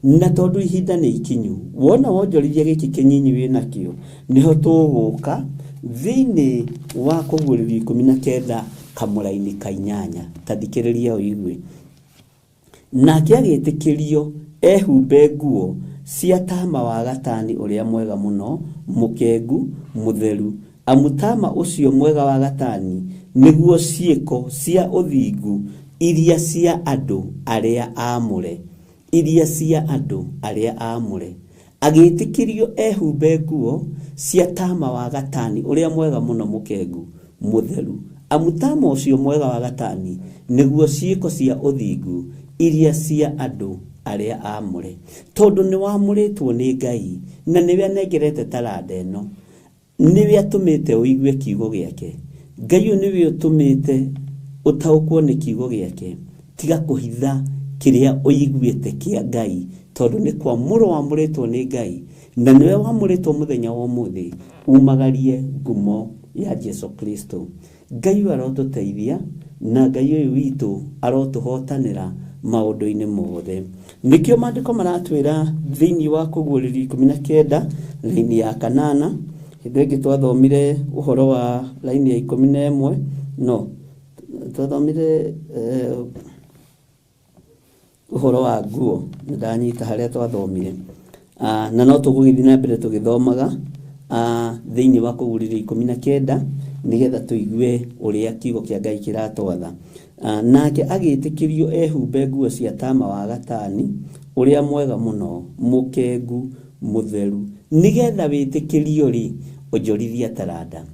Na tondũ ihinda nĩ ikinyu, wona wonjorithia gĩkĩ kĩnyinyi wĩnakĩo, nĩho tũgũka thĩinĩ wa kũguũrĩrio 19 kamũraini ka 8. Ta thikĩrĩria ũigue. Nake agĩtĩkĩrio ehumbe nguo cia tama wa gatani ũrĩa mwega mũno, mũkengu, mũtheru. Amu tama ũcio mwega wa gatani nĩguo ciĩko cia ũthingu iria cia andũ arĩa aamũre, iria cia andũ arĩa aamũre. Agĩtĩkĩrio ehumbe nguo cia tama wa gatani ũrĩa mwega mũno, mũkengu, mũtheru. Amu tama ũcio mwega wa gatani nĩguo ciĩko cia ũthingu iria cia andũ arĩa aamũre. Tondũ nĩ wamũrĩtwo nĩ Ngai na nĩwe anengerete taranda ĩno, nĩwe atũmĩte ũigue kiugo gĩake. Ngai ũyũ nĩwe ũtũmĩte ũtaũkwo nĩ kiugo gĩake. Tiga kũhitha kĩrĩa ũiguĩte kĩa Ngai, tondũ nĩ kwamũrwo wamũrĩtwo nĩ Ngai na nĩwe wamũrĩtwo mũthenya wa ũmũthĩ umagarie ngumo ya Jesu Kristo. Ngai ũyũ arotũteithia na Ngai ũyũ witũ arotũhotanĩra maũndũ-inĩ mothe. Nĩkĩo maandĩko maratwĩra thĩinĩ wa Kũguũrĩrio 19 raini ya 8. Hĩndĩ ĩngĩ twathomire ũhoro wa raini ya 11, no twathomire ũhoro wa nguo, nĩndanyita harĩa twathomire. Na no tũgũgĩthiĩ na mbere tũgĩthomaga thĩinĩ wa Kũguũrĩrio 19 nĩgetha tũigue ũrĩa kiugo kĩa Ngai kĩratwatha. Nake agĩtĩkĩrio ehumbe nguo cia tama wa gatani ũrĩa mwega mũno, mũkengu, mũtheru. Nĩgetha wĩtĩkĩrio rĩ, onjorithia taranda.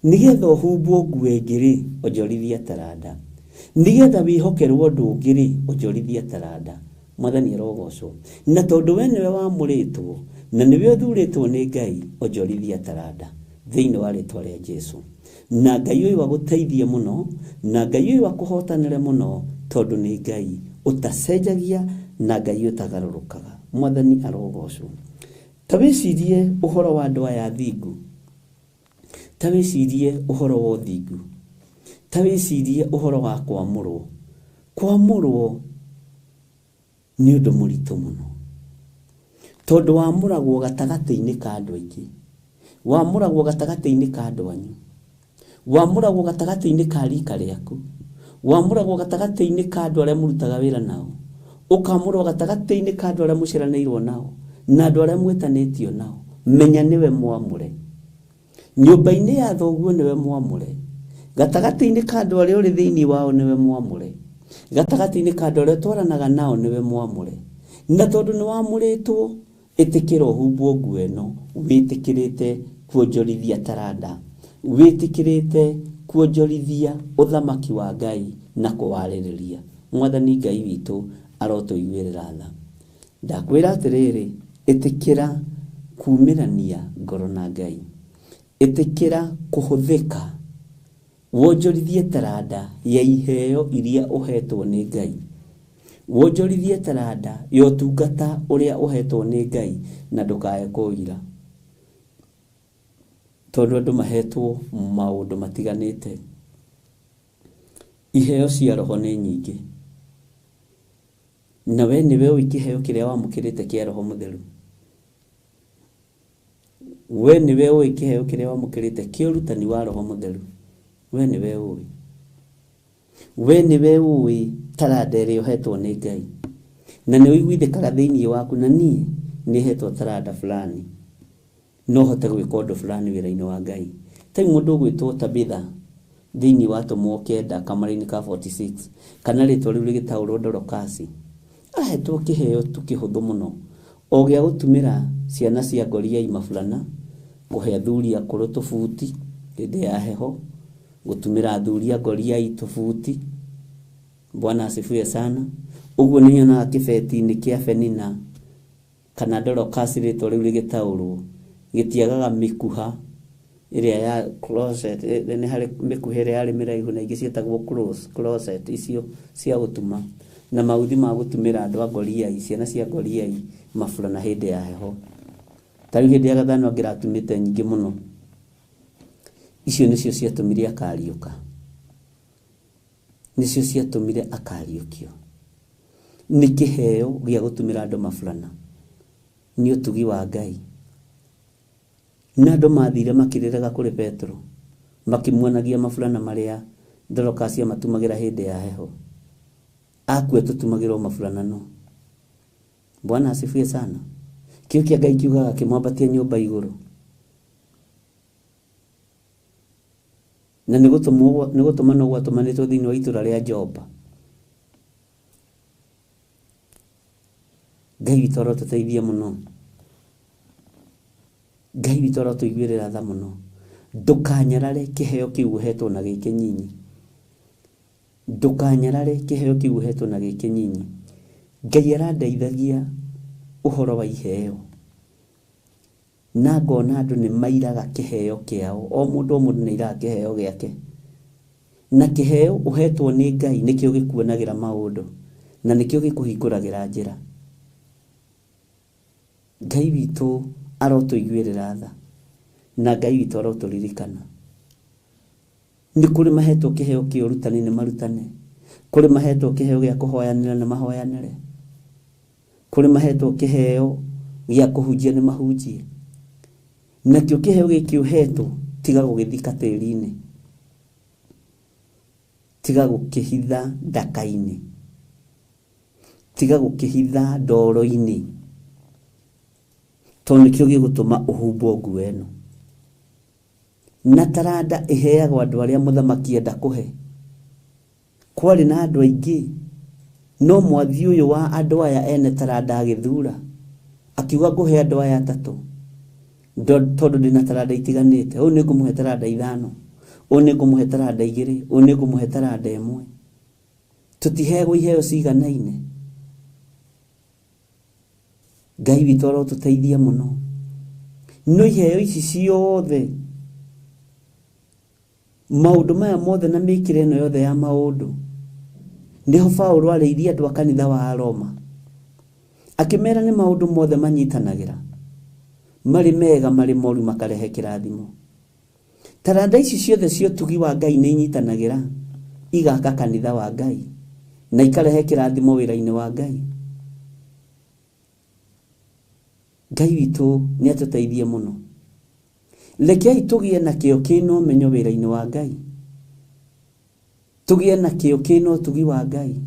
Nĩgetha ũhumbwo nguo ĩngĩ rĩ, onjorithia taranda. Nĩgetha wĩhokerwo ũndũ ũngĩ rĩ, onjorithia taranda. Mwathani arogocwo. Na tondũ we nĩwe wamũrĩtwo na nĩwe ũthurĩtwo nĩ Ngai, onjorithia taranda thĩinĩ wa rĩtwa rĩa Jesu. Na Ngai ũyũ agũteithie mũno, na Ngai ũyũ akũhotanĩre mũno, tondũ nĩ Ngai ũtacenjagia na Ngai ũtagarũrũkaga. Mwathani arogocwo. Ta wĩcirie ũhoro wa andũ aya athingu, ta wĩcirie ũhoro wa ũthingu, ta wĩcirie ũhoro wa kwamũrwo. Kwamũrwo nĩ ũndũ mũritũ mũno, tondũ wamũragwo gatagatĩ-inĩ ka andũ aingĩ, wamũragwo gatagatĩ-inĩ ka andũ anyu, wamũragwo gatagatĩ-inĩ ka rika rĩaku, wamũragwo gatagatĩ-inĩ ka andũ arĩa mũrutaga wĩra nao, ũkamũrwo gatagatĩ-inĩ ka andũ arĩa mũciaranĩirwo nao na andũ arĩa mwĩtanĩtio nao. Menya nĩwe mwamũre. Nyũmba-inĩ ya thoguo nĩwe mwamũre. Gatagatĩ-inĩ ka andũ arĩa ũrĩ thĩinĩ wao nĩwe mwamũre. Gatagatĩ-inĩ ka andũ arĩa ũtwaranaga nao nĩwe mwamũre. Na tondũ nĩ wamũrĩtwo, ĩtĩkĩra ũhumbwo nguo ĩno, wĩtĩkĩrĩte kuonjorithia taranda, wĩtĩkĩrĩte kuonjorithia ũthamaki wa Ngai na kũwarĩrĩria. Mwathani Ngai witũ arotũiguĩrĩra tha. Ndakwĩra atĩrĩrĩ, ĩtĩkĩra kumĩrania ngoro na Ngai, ĩtĩkĩra kũhũthĩka, wonjorithie taranda ya iheo iria ũhetwo nĩ Ngai, wonjorithie taranda ya ũtungata ũrĩa ũhetwo nĩ Ngai, na ndũkae kũira, tondũ andũ mahetwo maũndũ matiganĩte. Iheo cia roho nĩ nyingĩ, na we nĩwe ũĩ kĩheo kĩrĩa wamũkĩrĩte kĩa roho mũtheru. We nĩwe ũĩ kĩheo kĩrĩa wamũkĩrĩte kĩa ũrutani wa roho mũtheru. We nĩwe ũĩ. We nĩwe ũĩ taranda ĩrĩa ũhetwo nĩ Ngai, na nĩ ũiguithĩkaga thĩinĩ waku, na niĩ nĩ hetwo taranda fulani, no hote gwĩka ũndũ fulani wĩra-inĩ wa Ngai. Ta rĩu mũndũ ũgwĩtwo Tabitha thĩinĩ wa Atũmwo 9 kamara-inĩ ka 46, kana rĩtwa rĩu rĩgĩtaũrwo Dorokasi, ahetwo kĩheo tu kĩhũthũ mũno, o gĩa gũtumĩra ciana cia ngoriai maburana, kũhe athuri akũrũ tũbuti hĩndĩ ya heho, gũtumĩra athuri a ngoriai tũbuti. Bwana asifiwe sana. Ũguo nĩ nyonaga kĩbeti-inĩ kĩa Benina kana Dorokasi rĩtwa rĩu rĩgĩtaũrwo, gĩtiagaga mĩkuha ĩrĩa ya closet, nĩ harĩ mĩkuha ĩrĩa yarĩ mĩraihu na ingĩ ciĩtagwo closet icio cia gũtuma, na mauthi ma gũtumĩra andũ a ngoriai, ciana cia ngoriai maburana hĩndĩ ya heho. Ta rĩu hĩndĩ ya gathano angĩratumĩte nyingĩ mũno. Icio nĩcio ciatũmire akariũka, nĩcio ciatũmire akariũkio. Nĩ kĩheo gĩa gũtumĩra andũ maburana, nĩ ũtugi wa Ngai. Na andũ mathire makĩrĩraga kũrĩ Petero, makĩmuonagia maburana marĩa Dorokasi amatumagĩra hĩndĩ ya heho. Akua tũtumagĩrwo maburanano. Bwana asifiwe sana. Kĩo kĩa Ngai kiugaga kĩmwambatie nyũmba igũrũ. Na nĩ gũtũmanwo gwatũmanĩtwo thĩinĩ wa itũra rĩa Joba. Ngai witũ arotũteithia mũno. Ngai witũ arotũiguĩrĩra tha mũno. Ndũkanyarare kĩheo kĩu ũhetwo na gĩ kĩnyinyi. Ndũkanyarare kĩheo kĩu ũhetwo na gĩ kĩnyinyi. Ngai arandeithagia ũhoro wa iheo. Na ngona andũ nĩ mairaga kĩheo kĩao. O mũndũ nĩ airaga kĩheo gĩake. Na kĩheo ũhetwo nĩ Ngai nĩkĩo gĩkuonagĩra maũndũ. Na nĩkĩo gĩkũhingũragĩra njĩra. Ngai witũ arotũiguĩrĩra tha. Na Ngai witũ arotũririkana. Nĩ kũrĩ mahetwo kĩheo kĩa ũrutani nĩ marutane. Kũrĩ mahetwo kĩheo gĩa kũhoyanĩra nĩ mahoyanĩre. Kũrĩ mahetwo kĩheo gĩa kũhunjia nĩ mahunjie. Nakĩo kĩheo gĩkĩ ũhetwo tiga gũgĩthika tĩri-inĩ. Tiga gũkĩhitha ndaka-inĩ. Tiga gũkĩhitha ndoro-inĩ. Tondũ nĩkĩo gĩgũtũma ũhumbwo nguo ĩno. Na taranda ĩheagwo andũ arĩa mũthamaki enda kũhe. Kwarĩ na andũ aingĩ, no mwathi ũyũ wa andũ aya ene taranda agĩthura. Akiuga ngũhe andũ aya atatũ. Tondũ ndĩna taranda itiganĩte. Ũyũ nĩngũmũhe taranda 5. Ũyũ nĩngũmũhe taranda 2. Ũyũ nĩngũmũhe taranda 1. Tũtiheagwo iheo ciganaine. Ngai witũ arotũteithia mũno. No iheo ici ciothe, maũndũ maya mothe na mĩkĩre ĩno yothe ya maũndũ, nĩho Paũlũ arĩirie andũ a kanitha wa Roma. Akĩmera nĩ maũndũ mothe manyitanagĩra. Marĩ mega marĩ moru makarehe kĩrathimo. Taranda ici ciothe cia ũtugi wa Ngai nĩ inyitanagĩra igaka kanitha wa Ngai na ikarehe kĩrathimo wĩra-inĩ wa Ngai. Ngai witũ nĩ atũteithie mũno. Rekei tũgĩe na kĩo kĩna ũmenyo wĩra-inĩ wa Ngai. Tũgĩe na kĩo kĩna ũtugi wa Ngai.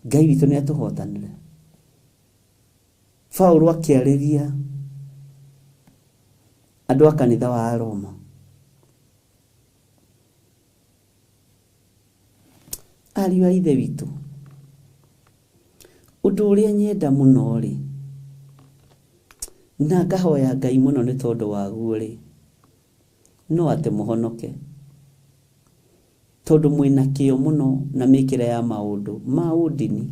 Ngai witũ nĩ atũhotanĩre. Paũlũ akĩarĩria andũ a kanitha wa Roma. Ariũ a Ithe witũ, ũndũ ũrĩa nyenda mũno rĩ, na ngahoya Ngai mũno nĩ tondũ waguo rĩ, no atĩ mũhonoke. Tondũ mwĩna kĩo mũno na mĩkĩre ya maũndũ ma ũndini,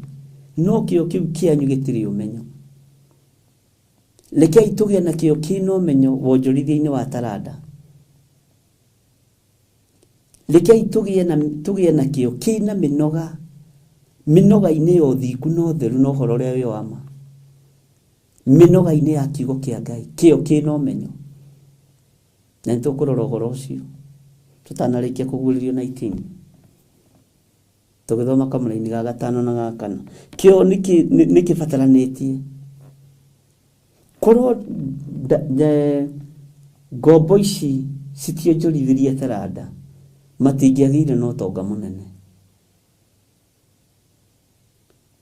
no kĩo kĩu kĩanyu gĩtirĩ ũmenyo. Rekei tũgĩe na kĩo kĩna ũmenyo wonjorithia-inĩ wa taranda. Rekei tũgĩe na kĩo kĩna mĩnoga, mĩnoga-inĩ ya ũthingu na ũtheru na ũhoro ũrĩa wĩ wa ma. Mĩnoga-inĩ ya kiugo kĩa Ngai, kĩo kĩna ũmenyo. Na nĩ tũkũrora ũhoro ũcio tũtanarĩkia kũguũrĩrio 19. Tũgĩthoma kamũraini ga 5 na ga 4. Kĩo nĩ kĩbataranĩtie. Korwo ngombo ici citionjorithirie taranda, matingĩagĩire na ũtonga mũnene.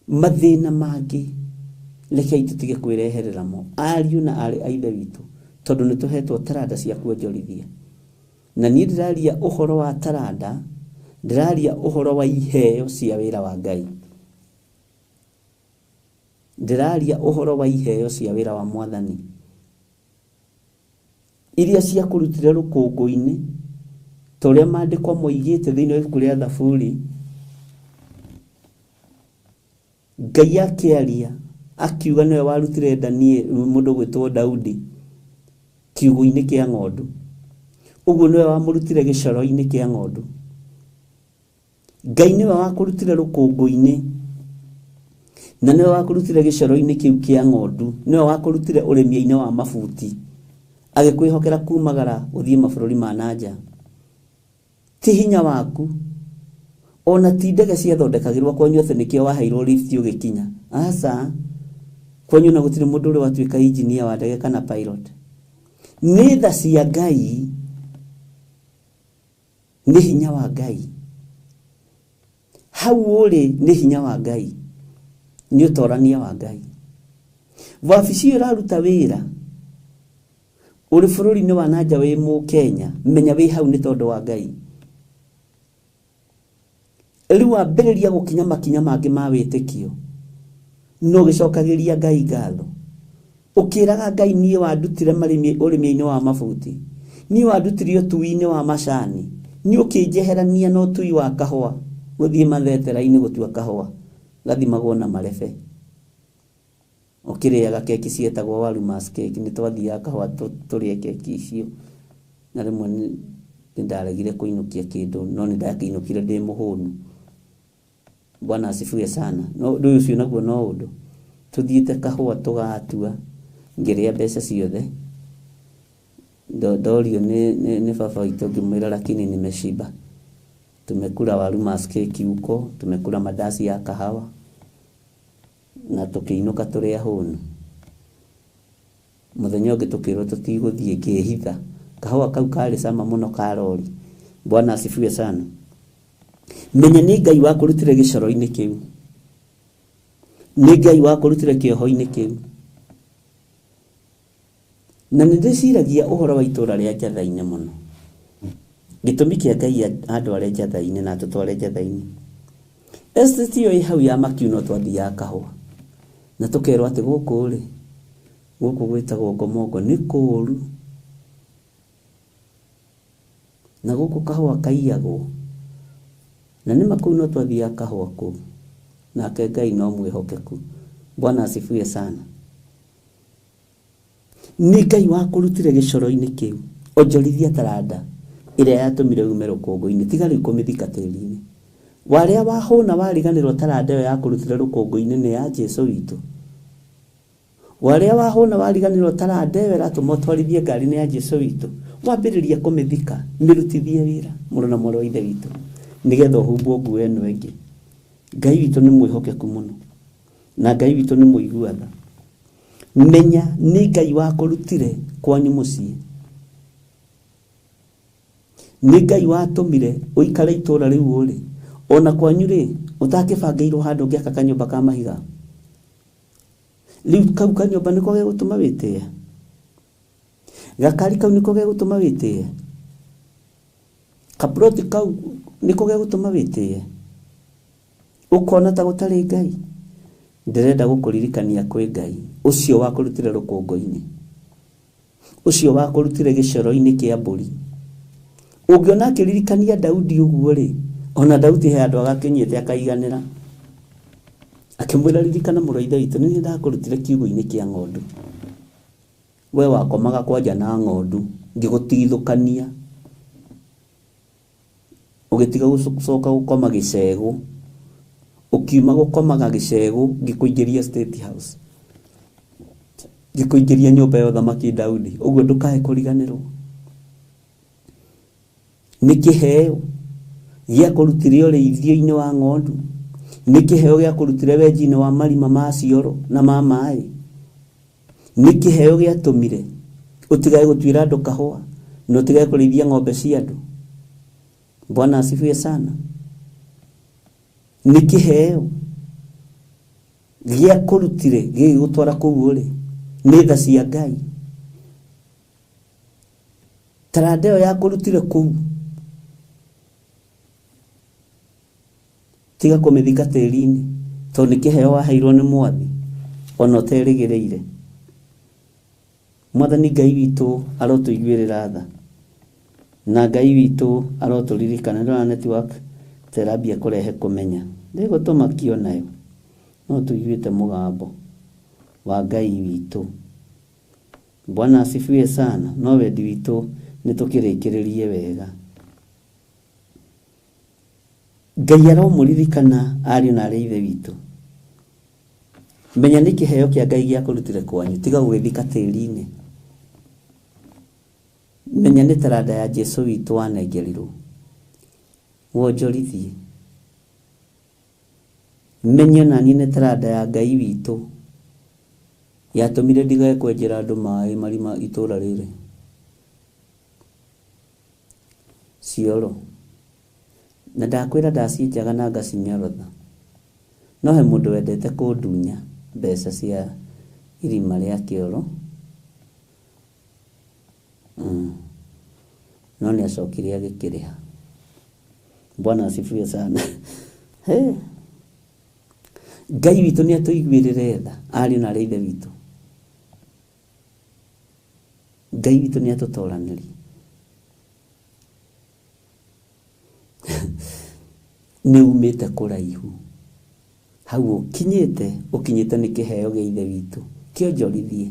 Mathĩna mangĩ rekei tũtige kwĩreherera mo, ariũ na aarĩ a Ithe witũ, tondũ nĩ tũhetwo taranda cia kuonjorithia. Na niĩ ndĩraria ũhoro wa taranda, ndĩraria ũhoro wa iheo cia wĩra wa Ngai. Ndĩraria ũhoro wa iheo cia wĩra wa Mwathani. Iria ciakũrutire rũkũngũ-inĩ, ta ũrĩa maandĩko moigĩte thĩinĩ wa ibuku rĩa Thaburi, Ngai akĩaria, akiuga nĩwe warutire Danieli, mũndũ ũgwĩtwo Daudi, kiugũ-inĩ kĩa ng'ondu. Ũguo nĩwe wamũrutire gĩcoro-inĩ kĩa ng'ondu. Ngai nĩwe wakũrutire rũkũngũ-inĩ, na nĩwe wakũrutire gĩcoro-inĩ kĩu kĩa ng'ondu, nĩwe wakũrutire ũrĩmi-inĩ wa mabuti, agĩkwĩhokera kumagara gũthiĩ mabũrũri ma na nja. Ti hinya waku, ona ti ndege ciathondekagĩrwo kwanyu atĩ nĩkĩo waheirwo lift ũgĩkinya. Aca, kwanyu na gũtirĩ mũndũ ũrĩ watuĩka engineer wa ndege kana pilot. Nĩ tha cia Ngai, nĩ hinya wa Ngai. Hau ũrĩ nĩ hinya wa Ngai, nĩ ũtorania wa Ngai. Wabici ĩyo ĩraruta wĩra ũrĩ bũrũri-inĩ wa nanja wĩ Mũkenya, menya wĩ hau nĩ tondũ wa Ngai. Rĩu wambĩrĩria gũkinya makinya mangĩ ma wĩtĩkio, no ũgĩcokagĩria Ngai ngatho, ũkĩraga Ngai niĩ wandutire ũrĩmi-inĩ wa mabuti, niĩ wandutire ũtui-inĩ wa macani, niĩ ũkĩnjeherania na ũtui wa kahũa, gũthiĩ mathetera-inĩ gũtua kahũa gathimagwo na marebe, ũkĩrĩaga keki cietagwo waru mas cake, nĩ twathiaga kahũa tũrĩe keki icio, na rĩmwe nĩ ndaregire kũinũkia kĩndũ, no nĩ ndakĩinũkire ndĩ mũhũnu. Bwana asifiwe sana. No ũndũ ũcio naguo no ũndũ tũthiĩte kahũa tũgatua, ngĩrĩa mbeca ciothe. Ndorio nĩ baba witũ ngĩmwĩra lakini nimeshiba, tumekula waru mas cake huko, tumekula mandazi ya kahawa na tũkĩinũka tũrĩ ahũnu. Mũthenya ũngĩ tũkĩrwo tũtigũthiĩ, ngĩhitha kahũa kau karĩ cama mũno ka rori. Bwana asifiwe sana. Menya nĩ Ngai wakũrutire gĩcoro-inĩ kĩu, nĩ Ngai wakũrutire kĩoho-inĩ kĩu. Na nĩ ndĩciragia ũhoro wa itũra rĩa Njatha-inĩ mũno. Gĩtũmi kĩa Ngai andware Njatha-inĩ na atũtware Njatha-inĩ, estate ĩyo ĩ hau ya Makiu no twathiaga kahũa, na tũkerwo atĩ gũkũ rĩ, gũkũ gwĩtagwo Ngomongo nĩ kũũru, na gũkũ kahũa kaiyagwo, na nĩma kũu no twathiaga kahũa kũu. Nake Ngai no mwĩhokeku. Bwana asifiwe sana. Nĩ Ngai wakũrutire gĩcoro-inĩ kĩu, onjorithia taranda ĩrĩa yatũmire ume rũkũngũ-inĩ, tiga rĩu kũmĩthika tĩri-inĩ. Warĩa wahũna wariganĩrwo taranda ĩyo yakũrutire rũkũngũ-inĩ nĩ ya Jesu witũ. Warĩa wahũna wariganĩrwo taranda ĩyo ĩratũma ũtwarithie ngari nĩ ya Jesu witũ. Wambĩrĩria kũmĩthika, mĩrutithie wĩra mũrũ na mwarĩ wa Ithe witũ, nĩgetha ũhumbwo nguo ĩno ĩngĩ. Ngai witũ nĩ mwĩhokeku mũno, na Ngai witũ nĩ mũigua tha. Menya nĩ Ngai wakũrutire kwanyu mũciĩ, nĩ Ngai watũmire ũikare itũra rĩu ũrĩ, ona kwanyu rĩ ũtakĩbangĩirwo handũ ũngĩaka kanyũmba ka mahiga. Rĩu kau kanyũmba nĩko gegũtũma wĩtĩe, gakari kau nĩko gegũtũma wĩtĩe, kaploti kau nĩko gegũtũma wĩtĩe, ũkona ta gũtarĩ Ngai. Ndĩrenda gũkũririkania kwĩ Ngai ũcio wakũrutire rũkũngũ-inĩ, ũcio wakũrutire gĩcoro-inĩ kĩa mbũri. Ũngĩona akĩririkania Daudi ũguo rĩ, ona Daudi he handũ agakinyĩte akaiganĩra, akĩmwĩra ririkana mũrũ wa Ithe witũ, nĩ niĩ ndakũrutire kiugũ-inĩ kĩa ng'ondu, we wakomaga kwanja na ng'ondu, ngĩgũtigithũkania, ũgĩtiga gũcoka gũkoma gĩcegũ, ũkiuma gũkomaga gĩcegũ, ngĩkũingĩria State House, ngĩkũingĩria nyũmba ya ũthamaki Daudi. Ũguo ndũkae kũriganĩrwo. Nĩ kĩheo gĩa kũrutire ũrĩithio-inĩ wa ng'ondu, nĩ kĩheo gĩa kũrutire wenji-inĩ wa marima ma cioro na ma maĩ, nĩ kĩheo gĩatũmire ũtigage gũtuĩra andũ kahũa na ũtigage kũrĩithia ng'ombe cia andũ. Bwana asifiwe sana. Nĩ kĩheo gĩa kũrutire gĩgĩgũtwara kũu ũrĩ, nĩ tha cia Ngai. Taranda ĩyo yakũrutire kũu, tiga kũmĩthika tĩri-inĩ, tondũ nĩ kĩheo waheirwo nĩ Mwathi ona ũterĩgĩrĩire. Mwathani Ngai witũ arotũiguĩrĩra tha, na Ngai witũ arotũririkana. Ndĩrona network ta ĩrambia kũrehe kũmenya, ndĩgũtũmakio nayo, no tũiguĩte mũgambo wa Ngai witũ. Bwana asifiwe sana. No wendi witũ nĩ tũkĩrĩkĩrĩrie wega. Ngai aromũririkana ariũ na arĩ a Ithe witũ. Menya nĩ kĩheo kĩa Ngai gĩa kũrutire kwanyu, tiga gũgĩthika tĩri-inĩ. Menya nĩ taranda ya Jesu witũ wanengerirwo, wonjorithie. Menya naniĩ nĩ taranda ya Ngai witũ yatũmire ndigage kwenjera andũ maĩ marima itũra rĩrĩ cioro. Na ndakwĩra ndacienjaga na ngacinyorotha. No he mũndũ wendete kũndunya mbeca cia irima rĩa kĩoro. No nĩ acokire agĩkĩrĩha. Bwana asifiwe sana. Hey. Ngai witũ nĩ atũiguĩrĩre tha, ariũ na arĩ ithe witũ. Ngai witũ nĩ atũtoranĩrie. Nĩ umĩte kũraihu. Hau ũkinyĩte, ũkinyĩte nĩ kĩheo gĩa ithe witũ. Kĩonjorithie.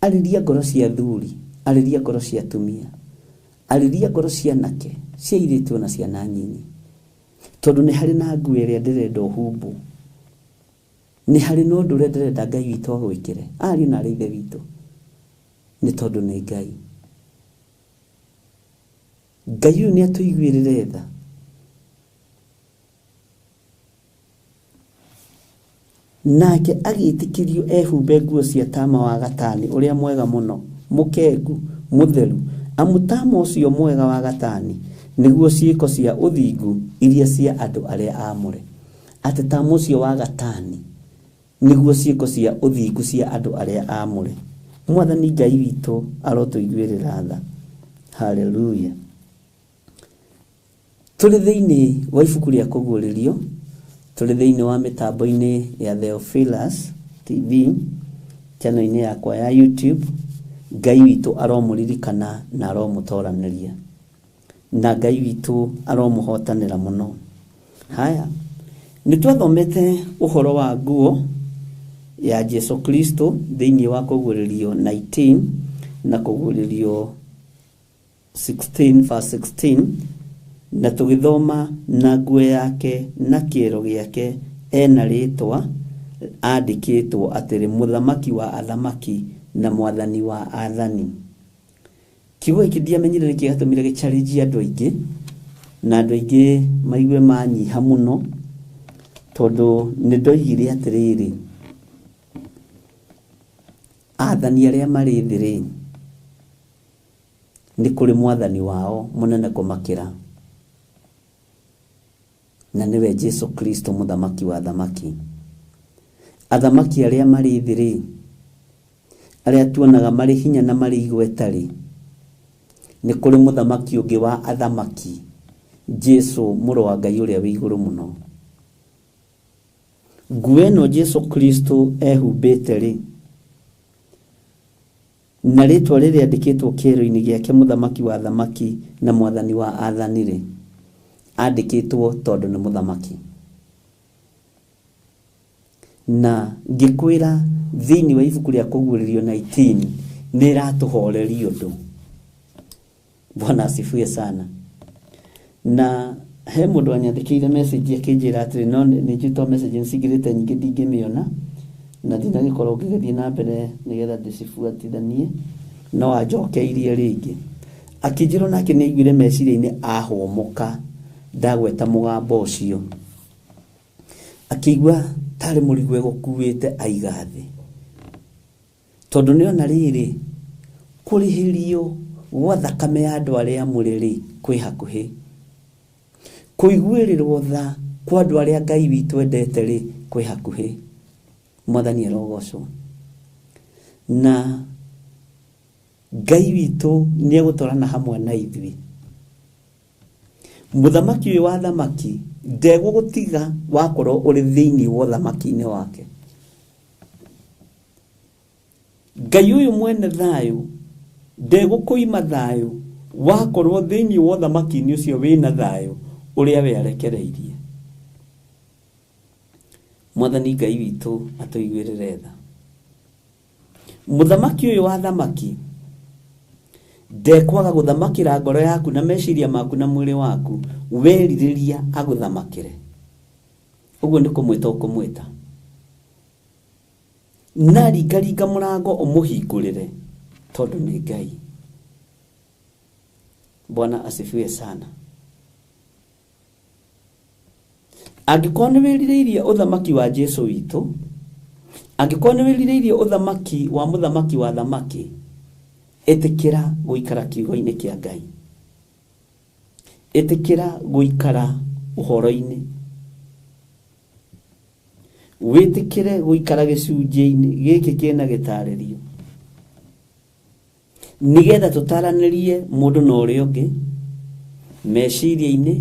Arĩria ngoro cia athuri, arĩria ngoro cia atumia, arĩria ngoro cia anake, cia airĩtu ona ciana nyinyi. Tondũ nĩ harĩ na nguo ĩrĩa ndĩrenda ũhumbwo. Nĩ harĩ na ũndũ ũrĩa ndĩrenda Ngai witũ agwĩkĩre. Ariũ na arĩ ithe witũ. Nĩ tondũ nĩ Ngai. Ngai ũyũ nĩ atũiguĩrĩre tha. Nake agĩtĩkĩrio ehumbe nguo cia tama wa gatani ũrĩa mwega mũno, mũkengu, mũtheru, amu tama ũcio mwega wa gatani nĩguo ciĩko cia ũthingu iria cia andũ arĩa aamũre. Atĩ tama ũcio wa gatani nĩguo ciĩko cia ũthingu cia andũ arĩa aamũre. Mwathani Ngai witũ arotũiguĩrĩra tha. Hallelujah. Tũrĩ thĩinĩ wa ibuku rĩa kũguũrĩrio, tũrĩ thĩinĩ wa mĩtambo-inĩ ya Theophilus TV, channel-inĩ yakwa ya YouTube. Ngai witũ aromũririkana na aromũtoranĩria. Na Ngai witũ aromũhotanĩra mũno. Haya, nĩ twathomete ũhoro wa nguo ya Jesu Kristo thĩinĩ wa kũguũrĩrio 19 na kũguũrĩrio 16 verse 16, na tũgĩthoma na nguo yake na kĩero gĩake ena rĩtwa andĩkĩtwo atĩrĩ, mũthamaki wa athamaki na mwathani wa athani. Kiugo gĩkĩ ndiamenyire nĩkĩ gĩatũmire gĩcharĩnjie andũ aingĩ, na andũ aingĩ maigue manyiha mũno, tondũ nĩ ndoigire atĩrĩrĩ, athani arĩa marĩ thĩ rĩ, nĩ kũrĩ mwathani wao mũnene kũmakĩra, na nĩwe Jesu Kristo mũthamaki wa athamaki. Athamaki arĩa marĩ thĩ rĩ, arĩa tuonaga marĩ hinya na marĩ igweta rĩ, nĩ kũrĩ mũthamaki ũngĩ wa athamaki, Jesu mũrũ wa Ngai ũrĩa wĩ igũrũ mũno. Nguo ĩno Jesu Kristo ehumbĩte rĩ, na rĩtwa rĩrĩa rĩandĩkĩtwo kĩero-inĩ gĩake mũthamaki wa athamaki na mwathani wa athani rĩ, andĩkĩtwo tondũ nĩ mũthamaki. Na ngĩkwĩra thĩinĩ wa ibuku rĩa kũguũrĩrio 19 nĩ ĩratũhoreria ũndũ. Bwana asifiwe sana. Na he mũndũ wanyandĩkĩire message akĩnjĩra atĩrĩ, no nĩ njũĩ message nĩcingĩrĩte nyingĩ ndingĩmĩona, na ndinagĩkorwo ngĩgĩthiĩ na mbere nĩgetha ndĩcibuatithanie, no anjokeirie rĩngĩ. Akĩnjĩra onake nĩ aiguire meciria-inĩ ahũmũka ndagweta mũgambo ũcio. Akĩigua tarĩ mũrigo egũkuĩte aiga thĩ. Tondũ nĩona rĩrĩ, kũrĩhĩrio gwa thakame ya andũ arĩa amũre rĩ, kwĩ hakuhĩ. Kũiguĩrĩrwo tha kwa andũ arĩa Ngai witũ endete rĩ, kwĩ hakuhĩ. Mwathani arogocwo. Na Ngai witũ nĩegũtwarana hamwe na ithuĩ. Mũthamaki ũyũ wa athamaki ndegũgũtiga wakorwo ũrĩ thĩinĩ wa ũthamaki-inĩ wake. Ngai ũyũ mwene thayũ ndegũkũima thayũ wakorwo thĩinĩ wa ũthamaki-inĩ ũcio wĩna thayũ ũrĩa we arekereirie. Mwathani Ngai witũ atũiguĩrĩre tha. Mũthamaki ũyũ wa athamaki ndekwaga gũthamakĩra ngoro yaku na meciria maku na mwĩrĩ waku werirĩria agũthamakĩre. Ũguo nĩ kũmwĩta ũkũmwĩta. Na ringaringa mũrango ũmũhingũrĩre tondũ nĩ Ngai. Bwana asifiwe sana. Angĩkorwo nĩ wĩrirĩirie ũthamaki wa Jesu witũ, angĩkorwo nĩ wĩrirĩirie ũthamaki wa mũthamaki wa athamaki, ĩtĩkĩra gũikara kiugo-inĩ kĩa Ngai. Ĩtĩkĩra gũikara ũhoro-inĩ, wĩtĩkĩre gũikara gĩcunjĩ-inĩ gĩkĩ kĩna gĩtarĩrio, nĩgetha tũtaranĩrie mũndũ na ũrĩa ũngĩ meciria-inĩ,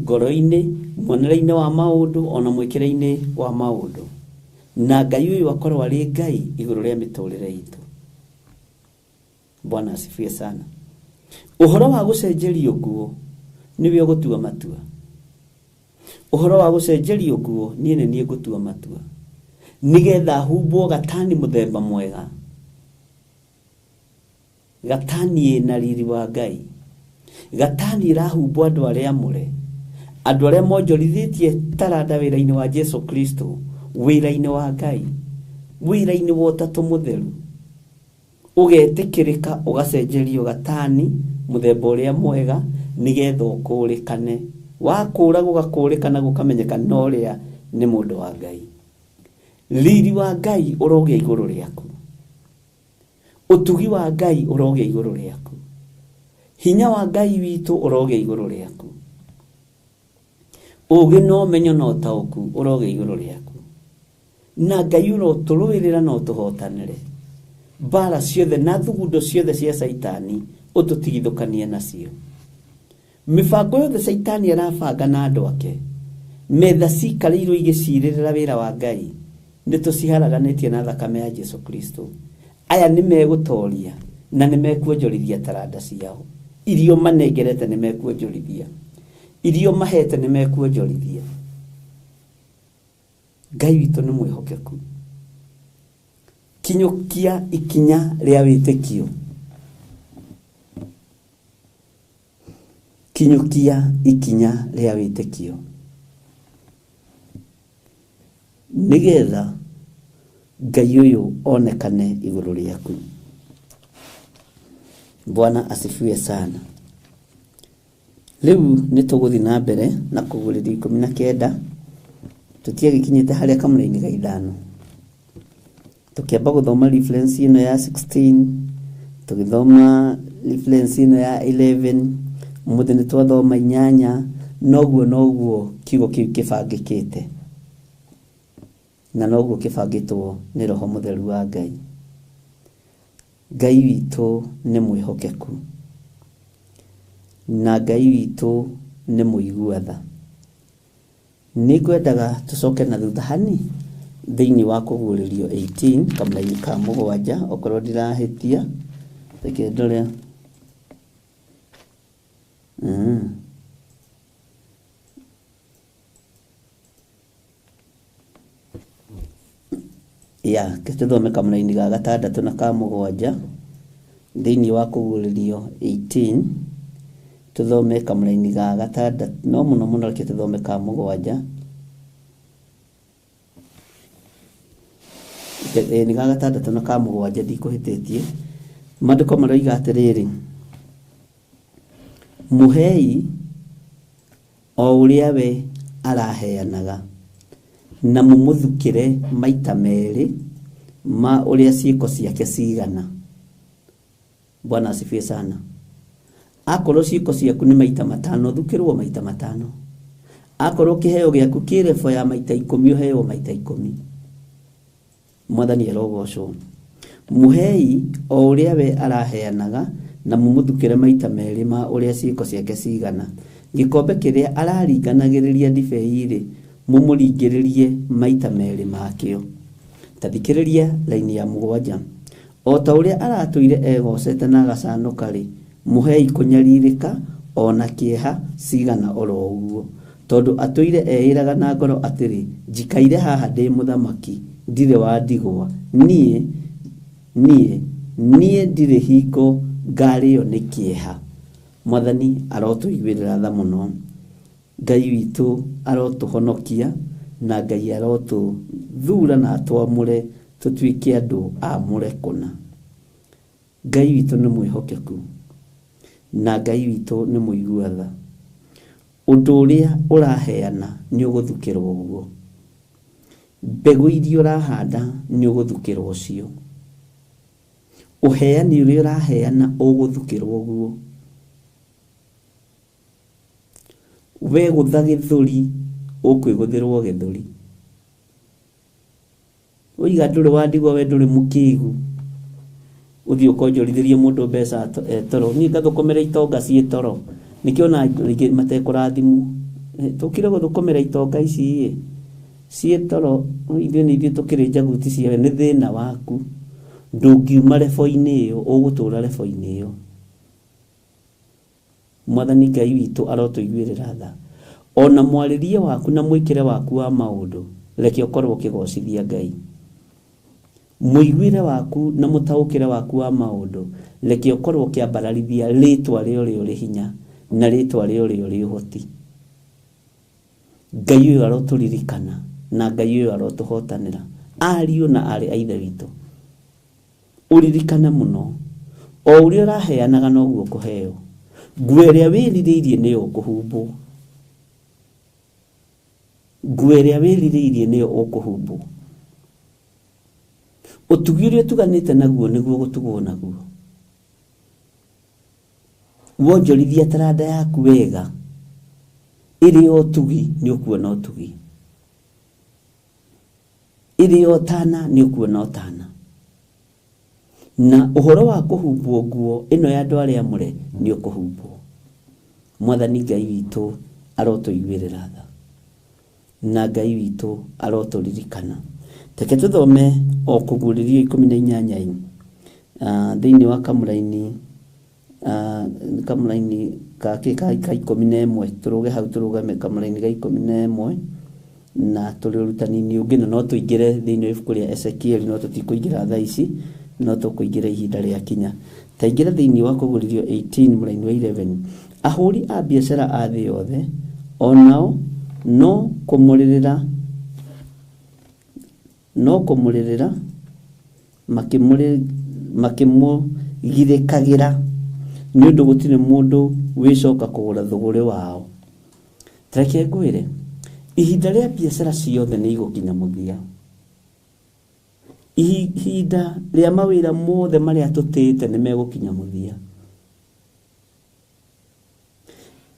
ngoro-inĩ, muonere-inĩ wa maũndũ ona mwĩkĩre-inĩ wa maũndũ, na Ngai ũyũ akorwo arĩ Ngai igũrũ rĩa mĩtũrĩre itũ. Bwana asifiwe sana. Ũhoro wa gũcenjerio nguo nĩwe ũgũtua matua. Ũhoro wa gũcenjerio nguo niĩ nĩ niĩ ngũtua matua, nĩgetha humbwo gatani mũthemba mwega, gatani ĩna riri wa Ngai, gatani ĩrahumbwo andũ arĩa amũre, andũ arĩa monjorithĩtie taranda wĩra-inĩ wa Jesu Kristo, wĩra-inĩ wa Ngai, wĩra-inĩ wa Ũtatũ Mũtheru. Ũgetĩkĩrĩka ũgacenjerio gatani mũthemba ũrĩa mwega, nĩgetha ũkũrĩkane. Wakũra gũgakũrĩkana gũkamenyeka no ũrĩa nĩ mũndũ wa Ngai. Riri wa Ngai ũrogĩa igũrũ rĩaku, ũtugi wa Ngai ũrogĩa igũrũ rĩaku, hinya wa Ngai witũ ũrogĩa igũrũ rĩaku, ũũgĩ na ũmenyo na ũtaũku ũrogĩa igũrũ rĩaku, na Ngai ũrotũrũĩrĩra na ũtũhotanĩre mbara ciothe na thugundo ciothe cia Caitani, ũtũtigithũkanie nacio. Mĩbango yothe Caitani arabanga na andũ ake, metha cikarĩirwo igĩcirĩrĩra wĩra wa Ngai, nĩ tũciharaganĩtie na thakame ya Jesu Kristo. Aya nĩ megũtoria na nĩ mekuonjorithia taranda ciao. Irio manengerete nĩ mekuonjorithia, irio mahete nĩ mekuonjorithia. Ngai witũ nĩ mwĩhokeku. Kinyũkia ikinya rĩa wĩtĩkio, kinyũkia ikinya rĩa wĩtĩkio, nĩgetha Ngai ũyũ onekane igũrũ rĩaku. Bwana asifiwe sana. Rĩu nĩ tũgũthiĩ na mbere na kũgũrĩria 19, tũtiagĩkinyĩte harĩa kamũra-inĩ ga 5. Tũkĩamba gũthoma reference ĩno ya 16, tũgĩthoma reference ĩno ya 11, ũmũthĩ nĩ twathoma 8, noguo noguo kiugo kĩu kĩbangĩkĩte, na noguo kĩbangĩtwo nĩ Roho Mũtheru wa Ngai. Ngai witũ nĩ mwĩhokeku, na Ngai witũ nĩ mũigua tha. Nĩ ngwendaga tũcoke na thutha hani thĩinĩ wa kũguũrĩrio 18 kamũra-inĩ ka 7, okorwo ndirahĩtia, reke ndore. Ya, tũthome kamũra-inĩ ga 6 na ka 7 thĩinĩ wa kũguũrĩrio 18, tũthome kamũra-inĩ ga 6, no mũno mũno reke tũthome ka 7. Nĩ ga 6 na ka 7, ndikũhĩtĩtie. Maandĩko maroiga atĩrĩrĩ, mũhei o ũrĩa we araheanaga, na mũmũthukĩre maita merĩ ma ũrĩa ciĩko ciake cigana. Bwana asifiwe sana. Akorwo ciĩko ciaku nĩ maita 5, thukĩrwo maita 5. Akorwo kĩheo gĩaku kĩ rebo ya maita 10, ũheo maita 10. Mwathani arogocwo. Mũhei o ũrĩa we araheanaga, na mũmũthukĩre maita merĩ ma ũrĩa ciĩko ciake cigana. Gĩkombe kĩrĩa araringanagĩrĩria ndibei-rĩ, mũmũringĩrĩrie maita merĩ makĩo. Ta thikĩrĩria raini ya 7. O ta ũrĩa aratũire egocete na agacanũka-rĩ, mũhei kũnyarirĩka ona kĩeha cigana oro ũguo, tondũ atũire eĩraga na ngoro atĩrĩ, njikaire haha ndĩ mũthamaki, ndirĩ wa ndigwa, niĩ niĩ ndirĩ hingo ngarĩo nĩ kĩeha. Mwathani arotũiguĩrĩra tha mũno. Ngai witũ arotũhonokia, na Ngai arotũthura na atwamũre tũtuĩke andũ amũre kũna. Ngai witũ nĩ mwĩhokeku, na Ngai witũ nĩ mũigua tha. Ũndũ ũrĩa ũraheana nĩ ũgũthukĩrwo guo. Mbegũ iria ũrahanda nĩ ũgũthukĩrwo cio. Ũheani ũrĩa ũraheana ũgũthukĩrwo guo. Wegũtha gĩthũri ũkwĩgũthĩrwo gĩthũri. Ũiga ndũrĩ wa ndigwa we ndũrĩ mũkĩgu. Ũthiĩ ũkonjorithĩrie mũndũ mbeca toro. Niĩ ngathũkũmĩra itonga ciĩ toro. Nĩkĩo ona rĩngĩ matekũrathimwo. Tũkire gũthũkũmĩra itonga ici ĩ ciĩ toro, ithuĩ nĩ ithuĩ tũkĩrĩ njaguti ciao, nĩ thĩna waku. Ndũngiuma rebo-inĩ ĩyo, ũgũtũra rebo-inĩ ĩyo. Mwathani Ngai witũ arotũiguĩrĩra tha. Ona mwarĩrie waku na mwĩkĩre waku wa maũndũ, reke ũkorwo ũkĩgocithia Ngai. Mũiguĩre waku na mũtaũkĩre waku wa maũndũ, reke ũkorwo ũkĩambararithia rĩtwa rĩa ũrĩa ũrĩ hinya na rĩtwa rĩa ũrĩa ũrĩ ũhoti. Ngai ũyũ arotũririkana na Ngai ũyũ arotũhotanĩra. Ariũ na aarĩ a Ithe witũ, ũririkane mũno o ũrĩa ũraheanaga noguo ũkũheo. Nguo ĩrĩa wĩrirĩirie nĩyo ũkũhumbwo. Nguo ĩrĩa wĩrirĩirie nĩyo ũkũhumbwo. Ũtugi ũrĩa ũtuganĩte naguo nĩguo ũgũtugwo naguo. Wonjorithia taranda yaku wega, ĩrĩ ya ũtugi nĩ ũkuona ũtugi. Ĩrĩ ya ũtana nĩ ũkuona ũtana. Na ũhoro wa kũhumbwo nguo ĩno ya andũ arĩa amũre nĩ ũkũhumbwo. Mwathani Ngai witũ arotũiguĩrĩra tha. Na Ngai witũ arotũririkana. Reke tũthome o kũguũrĩrio 18 thĩinĩ wa kamũraini kamũraini ka 11, tũrũge hau tũrũgame kamũraini ga 11 na tũrĩ ũrutani-inĩ ũngĩ, na no tũingĩre thĩinĩ wa ibuku rĩa Ezekieli, no tũtikũingĩra thaa ici, no tũkũingĩra ihinda rĩa kinya. Taingĩra thĩinĩ wa kũguũrĩrio 18 mũraini wa 11. Ahũri a biacara a thĩ yothe onao no kũmũrĩrĩra makĩmũgirĩkagĩra nĩ ũndũ gũtirĩ mũndũ wĩcoka kũgũra thũgũrĩ wao. Reke ngwĩre, ihinda rĩa biacara ciothe nĩ igũkinya mũthia. Ihinda rĩa mawĩra mothe marĩa tũtĩĩte nĩ megũkinya mũthia.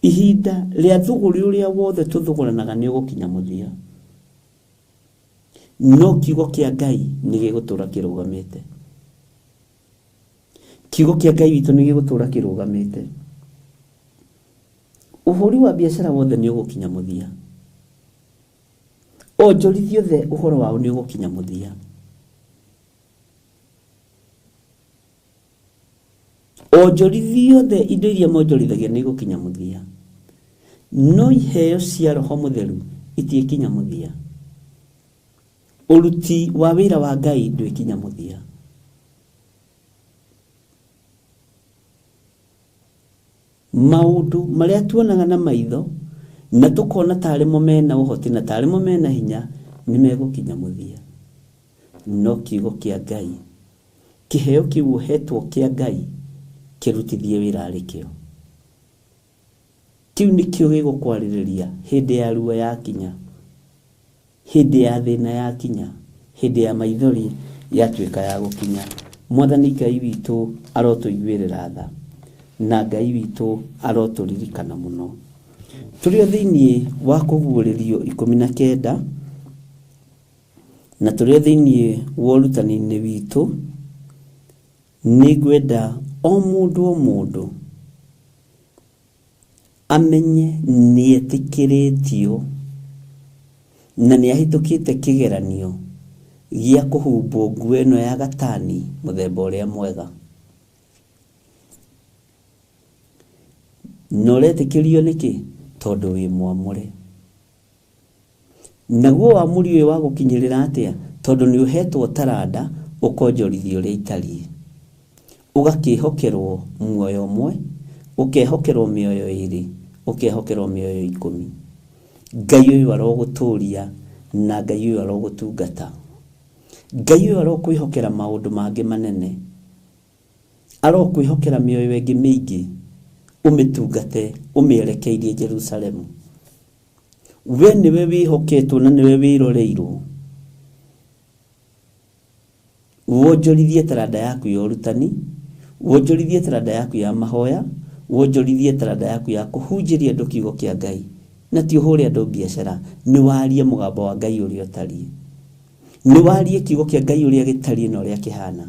Ihinda rĩa thũgũrĩ ũrĩa wothe tũthũgũranaga nĩ ũgũkinya mũthia. No kiugo kĩa Ngai nĩ gĩgũtũra kĩrũgamĩte. Kiugo kĩa Ngai witũ nĩ gĩgũtũra kĩrũgamĩte. Ũhũri wa biacara wothe nĩ ũgũkinya mũthia. Onjorithia othe ũhoro wao nĩ ũgũkinya mũthia. Onjorithia othe indo iria monjorithagia nĩ igũkinya mũthia. No iheo cia Roho Mũtheru itiĩkinya mũthia. Ũruti wa wĩra wa Ngai ndwĩkinya mũthia. Maũndũ marĩa tuonaga na maitho na tũkona tarĩ mo mena ũhoti na tarĩ mo mena hinya nĩ megũkinya mũthia. No kiugo kĩa Ngai, kĩheo kĩu ũhetwo kĩa Ngai, kĩrutithie wĩra arĩ kĩo. Kĩu nĩkĩo gĩgũkwarĩrĩria hĩndĩ ya ruo yakinya, hĩndĩ ya thĩna yakinya, hĩndĩ ya maithori yatuĩka ya gũkinya. Mwathani Ngai witũ arotũiguĩrĩra tha na Ngai witũ arotũririkana mũno. Tũrĩ o thĩinĩ wa kũguũrĩrio 19 na tũrĩ o thĩinĩ wa ũrutani-inĩ witũ, nĩ ngwenda o mũndũ o mũndũ amenye nĩ etĩkĩrĩtio na nĩ ahĩtũkĩte kĩgeranio gĩa kũhumbwo nguo ĩno ya gatani mũthemba ũrĩa mwega. Na ũretĩkĩrio nĩkĩ? Tondũ wĩ mwamũre. Naguo wamũri ũyũ wa gũkinyĩrĩra atĩa? Tondũ nĩ ũhetwo taranda ũkonjorithia ũrĩa itariĩ. Ũgakĩhokerwo muoyo ũmwe, ũkehokerwo mĩoyo ĩrĩ, ũkehokerwo mĩoyo 10. Ngai ũyũ arogũtũria na Ngai ũyũ arogũtungata. Ngai ũyũ arokwĩhokera maũndũ mangĩ manene. Arokwĩhokera mĩoyo ĩngĩ mĩingĩ, ũmĩtungate, ũmĩerekeirie Jerusalemu. We nĩwe wĩhoketwo na nĩwe wĩroreirwo. Wonjorithie taranda yaku ya ũrutani, wonjorithie taranda yaku ya mahoya, wonjorithie taranda yaku ya kũhunjĩria andũ kiugo kĩa Ngai. Na ti ũhũre andũ biacara, nĩ warie mũgambo wa Ngai ũrĩa ũtariĩ, nĩ warie kiugo kĩa Ngai ũrĩa gĩtariĩ na ũrĩa kĩhana.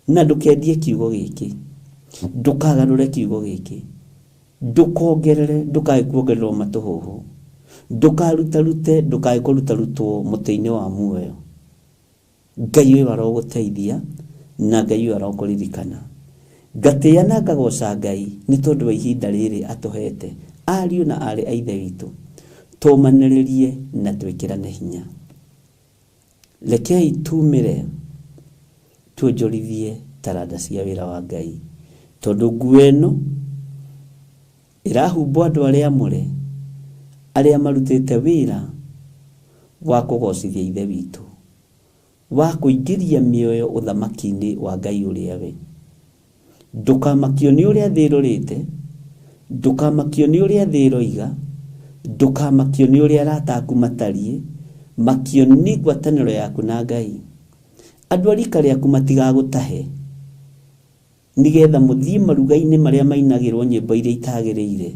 Na ndũkendie kiugo gĩkĩ, ndũkagarũre kiugo gĩkĩ, ndũkongerere, ndũkae kuongererwo matũhũhũ, ndũkarutarute, ndũkae kũrutarutwo mũtĩ-inĩ wa muoyo. Ngai ũyũ arogũteithia na Ngai ũyũ arokũririkana. Ngatĩĩa na ngagoca Ngai nĩ tondũ wa ihinda rĩrĩ atũhete, ariũ na aarĩ a Ithe witũ, tũmanĩrĩrie na twĩkĩrane hinya. Rekei tumĩre tuonjorithie taranda cia wĩra wa Ngai, tondũ nguo ĩno ĩrahumbwo andũ arĩa amũre, arĩa marutĩte wĩra wa kũgocithia Ithe witũ, wa kũingĩria mĩoyo ũthamaki-inĩ wa Ngai ũrĩa we. Ndũkamakio nĩ ũrĩa thĩ ĩrorĩte, ndũkamakio nĩ ũrĩa thĩ ĩroiga, ndũkamakio nĩ ũrĩa arata aku matariĩ, makio nĩ ngwatanĩro yaku na Ngai. Andũ a rika rĩaku matigagũtahe nĩgetha mũthiĩ maruga-inĩ marĩa mainagĩrwo nyĩmbo iria itagĩrĩire,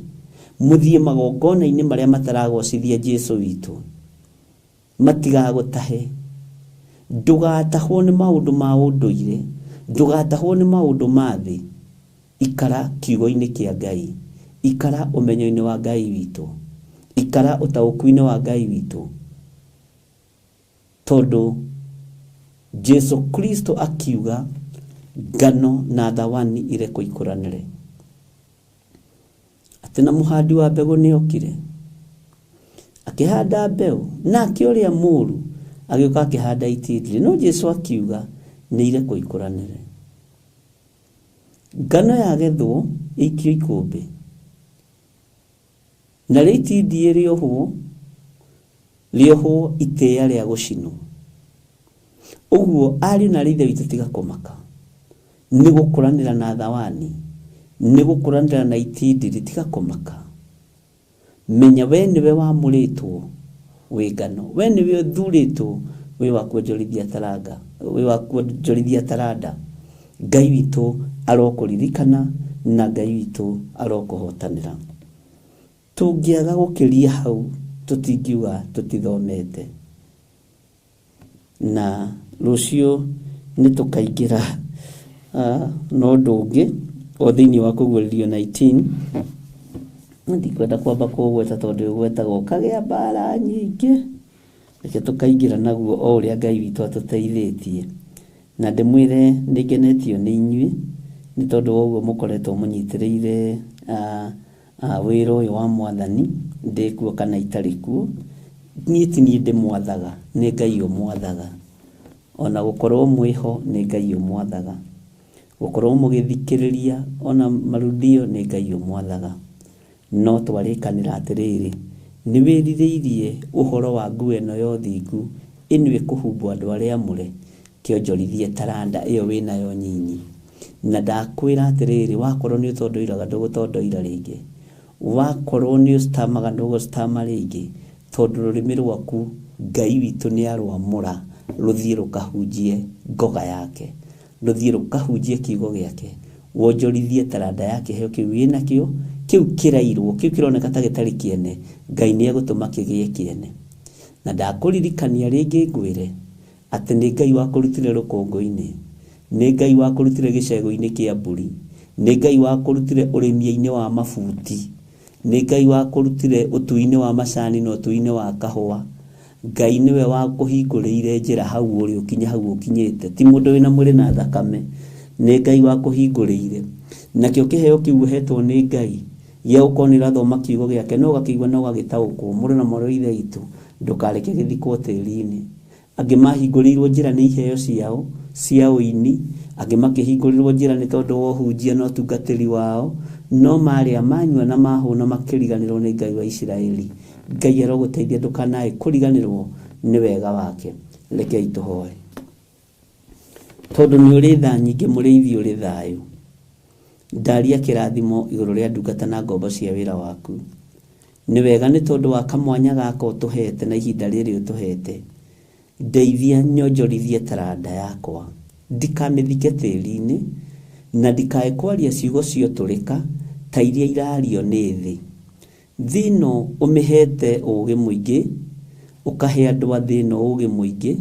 mũthiĩ magongona-inĩ marĩa mataragocithia Jesũ witũ. Matigagũtahe. Ndũgatahwo nĩ maũndũ ma ũndũire, ndũgatahwo nĩ maũndũ ma thĩ. Ikara kiugo-inĩ kĩa Ngai, ikara ũmenyo-inĩ wa Ngai witũ, ikara ũtaũku-inĩ wa Ngai witũ, tondũ Jesu Kristo akiuga ngano na thawani irekwo ikũranĩre. Atĩ na mũhandi wa mbegũ nĩokire akĩhanda mbeũ, nake ũrĩa mũũru agĩũka akĩhanda itindiĩ, no Jesu akiuga nĩ irekwo ikũranĩre. Ngano yagethwo ĩikio ikũmbĩ, narĩo itindiĩ rĩohwo, rĩohwo itĩĩa rĩa gũcinwo. Ũguo ariũ na aarĩ a Ithe witũ tiga kũmaka, nĩ gũkũranĩra na thawani, nĩ gũkũranĩra na itindiri, tiga kũmaka. Menya we nĩwe wamũrĩtwo wĩ ngano, we nĩwe ũthurĩtwo wĩ wa kuonjorithia taranga, wĩ wa kuonjorithia taranda. Ngai witũ arokũririkana na Ngai witũ arokũhotanĩra. Tũngĩaga gũkĩria hau tũtingiuga tũtithomete. Na rũciũ nĩ tũkaingĩra na ũndũ ũngĩ o thĩinĩ wa kũguũrĩrio 19. Ndikwenda kwamba kũũgweta tondũ ũgwetagwo ũkagĩa mbara nyingĩ. Reke tũkaingĩra naguo o ũrĩa Ngai witũ atũteithĩtie. Na ndĩmwĩre nĩ ngenetio nĩ inyuĩ nĩ tondũ wa ũguo mũkoretwo mũnyitĩrĩire wĩra ũyũ wa Mwathani, ndĩ kuo kana itarĩ kuo. Niĩ ti niĩ ndĩmwathaga, nĩ Ngai ũmwathaga. Ona gũkorwo mwĩho nĩ Ngai ũmwathaga, gũkorwo mũgĩthikĩrĩria ona marudio nĩ Ngai ũmwathaga. No twarĩkanĩra atĩrĩrĩ, nĩ wĩrirĩirie ũhoro wa nguo ĩno ya ũthingu ĩno ĩkũhumbwo andũ arĩa amũre, kĩonjorithie taranda ĩyo wĩnayo nyinyi. Na ndakwĩra atĩrĩrĩ, wakorwo nĩ ũtondoiraga ndũgũtondoira rĩngĩ, wakorwo nĩ ũcitamaga ndũgũcitama rĩngĩ, tondũ rũrĩmĩ rwaku Ngai witũ nĩ arwamũra rũthiĩ rũkahunjie ngoga yake, rũthiĩ rũkahunjie kiugo gĩake, wonjorithie taranda ya kĩheo kĩu wĩnakĩo, kĩu kĩrairwo, kĩu kĩroneka ta gĩtarĩ kĩene, Ngai nĩ egũtũma kĩgĩe kĩene. Na ndakũririkania rĩngĩ ngwĩre atĩ nĩ Ngai wakũrutire rũkũngũ-inĩ, nĩ Ngai wakũrutire gĩcegũ-inĩ kĩa mbũri, nĩ Ngai wakũrutire ũrĩmi-inĩ wa mabuti, nĩ Ngai wakũrutire ũtui-inĩ wa macani na ũtui-inĩ wa kahũa. Ngai nĩwe wakũhingũrĩire njĩra hau ũrĩ ũkinye hau ũkinyĩte, ti mũndũ wĩna mwĩrĩ na thakame, nĩ Ngai wakũhingũrĩire. Nakĩo kĩheo kĩu ũhetwo nĩ Ngai gĩa gũkorwo nĩ ũrathoma kiugo gĩake na ũgakĩigua na ũgagĩtaũkwo, mũrũ na mwarĩ wa Ithe witũ, ndũkareke gĩthikwo tĩri-inĩ. Angĩ mahingũrĩirwo njĩra nĩ iheo ciao cia ũini, angĩ makĩhingũrĩrwo njĩra nĩ tondũ wa ũhunjia na ũtungatĩri wao, no marĩa manyua na mahũna makĩriganĩrwo nĩ Ngai wa Isiraeli. Ngai arogũteithia ndũkanae kũriganĩrwo nĩ wega wake. Rekei tũhoe. Tondũ nĩ ũrĩ tha nyingĩ, mũrĩithi ũrĩ thayũ, ndaria kĩrathimo igũrũ rĩa ndungata na ngombo cia wĩra waku. Nĩ wega nĩ tondũ wa kamwanya gaka ũtũhete na ihinda rĩrĩ ũtũhete. Ndeithia nyonjorithie taranda yakwa, ndikamĩthike tĩri-inĩ, na ndikae kwaria ciugo cia ũtũrĩka ta iria irario nĩ thĩ. Thĩ ĩno ũmĩhete ũũgĩ mũingĩ, ũkahe andũ a thĩ ĩno ũũgĩ mũingĩ,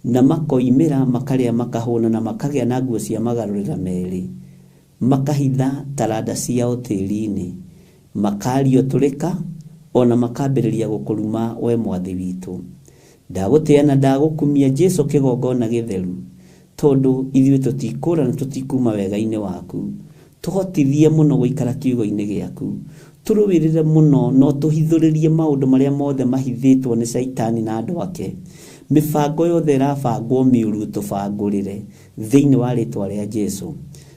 na makoimĩra makarĩa makahũna na makagĩa na nguo cia magarũrĩra merĩ, makahitha taranda ciao tĩri-inĩ, makaria ũtũrĩka ona makambĩrĩria gũkũruma we mwathi witũ. Ndagũtĩa na ndagũkumia Jesu kĩgongona gĩtheru, tondũ ithuĩ tũtikũra na tũtikuma wega-inĩ waku. Tũhotithie mũno gũikara kiugo-inĩ gĩaku, tũrũĩrĩre mũno no tũhithũrĩrie maũndũ marĩa mothe mahithĩtwo nĩ Caitani na andũ ake. Mĩbango yothe ĩrabangwo mĩũru tũbangũrĩre thĩinĩ wa rĩtwa rĩa Jesu.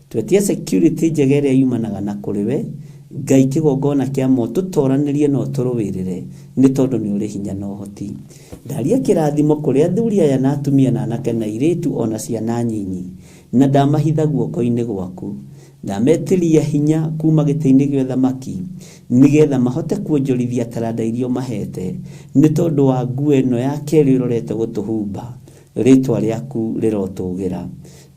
Twetia security njega ĩrĩa yumanaga na kũrĩ we Ngai, kĩgongona kĩa mo tũtoranĩrie na ũtũrũĩrĩre, nĩ tondũ nĩ ũrĩ hinya na ũhoti. Ndaria kĩrathimo kũrĩ athuri aya na atumia na anake na airĩtu ona ciana nyinyi, na ndamahitha guoko-inĩ gwaku. Ndametĩria hinya kuma gĩtĩ-inĩ gĩa ũthamaki, nĩgetha mahote kuonjorithia taranda iria ũmahete, nĩ tondũ wa nguo ĩno ya kerĩ ũrorete gũtũhumba. Rĩtwa rĩaku rĩrotũgĩra.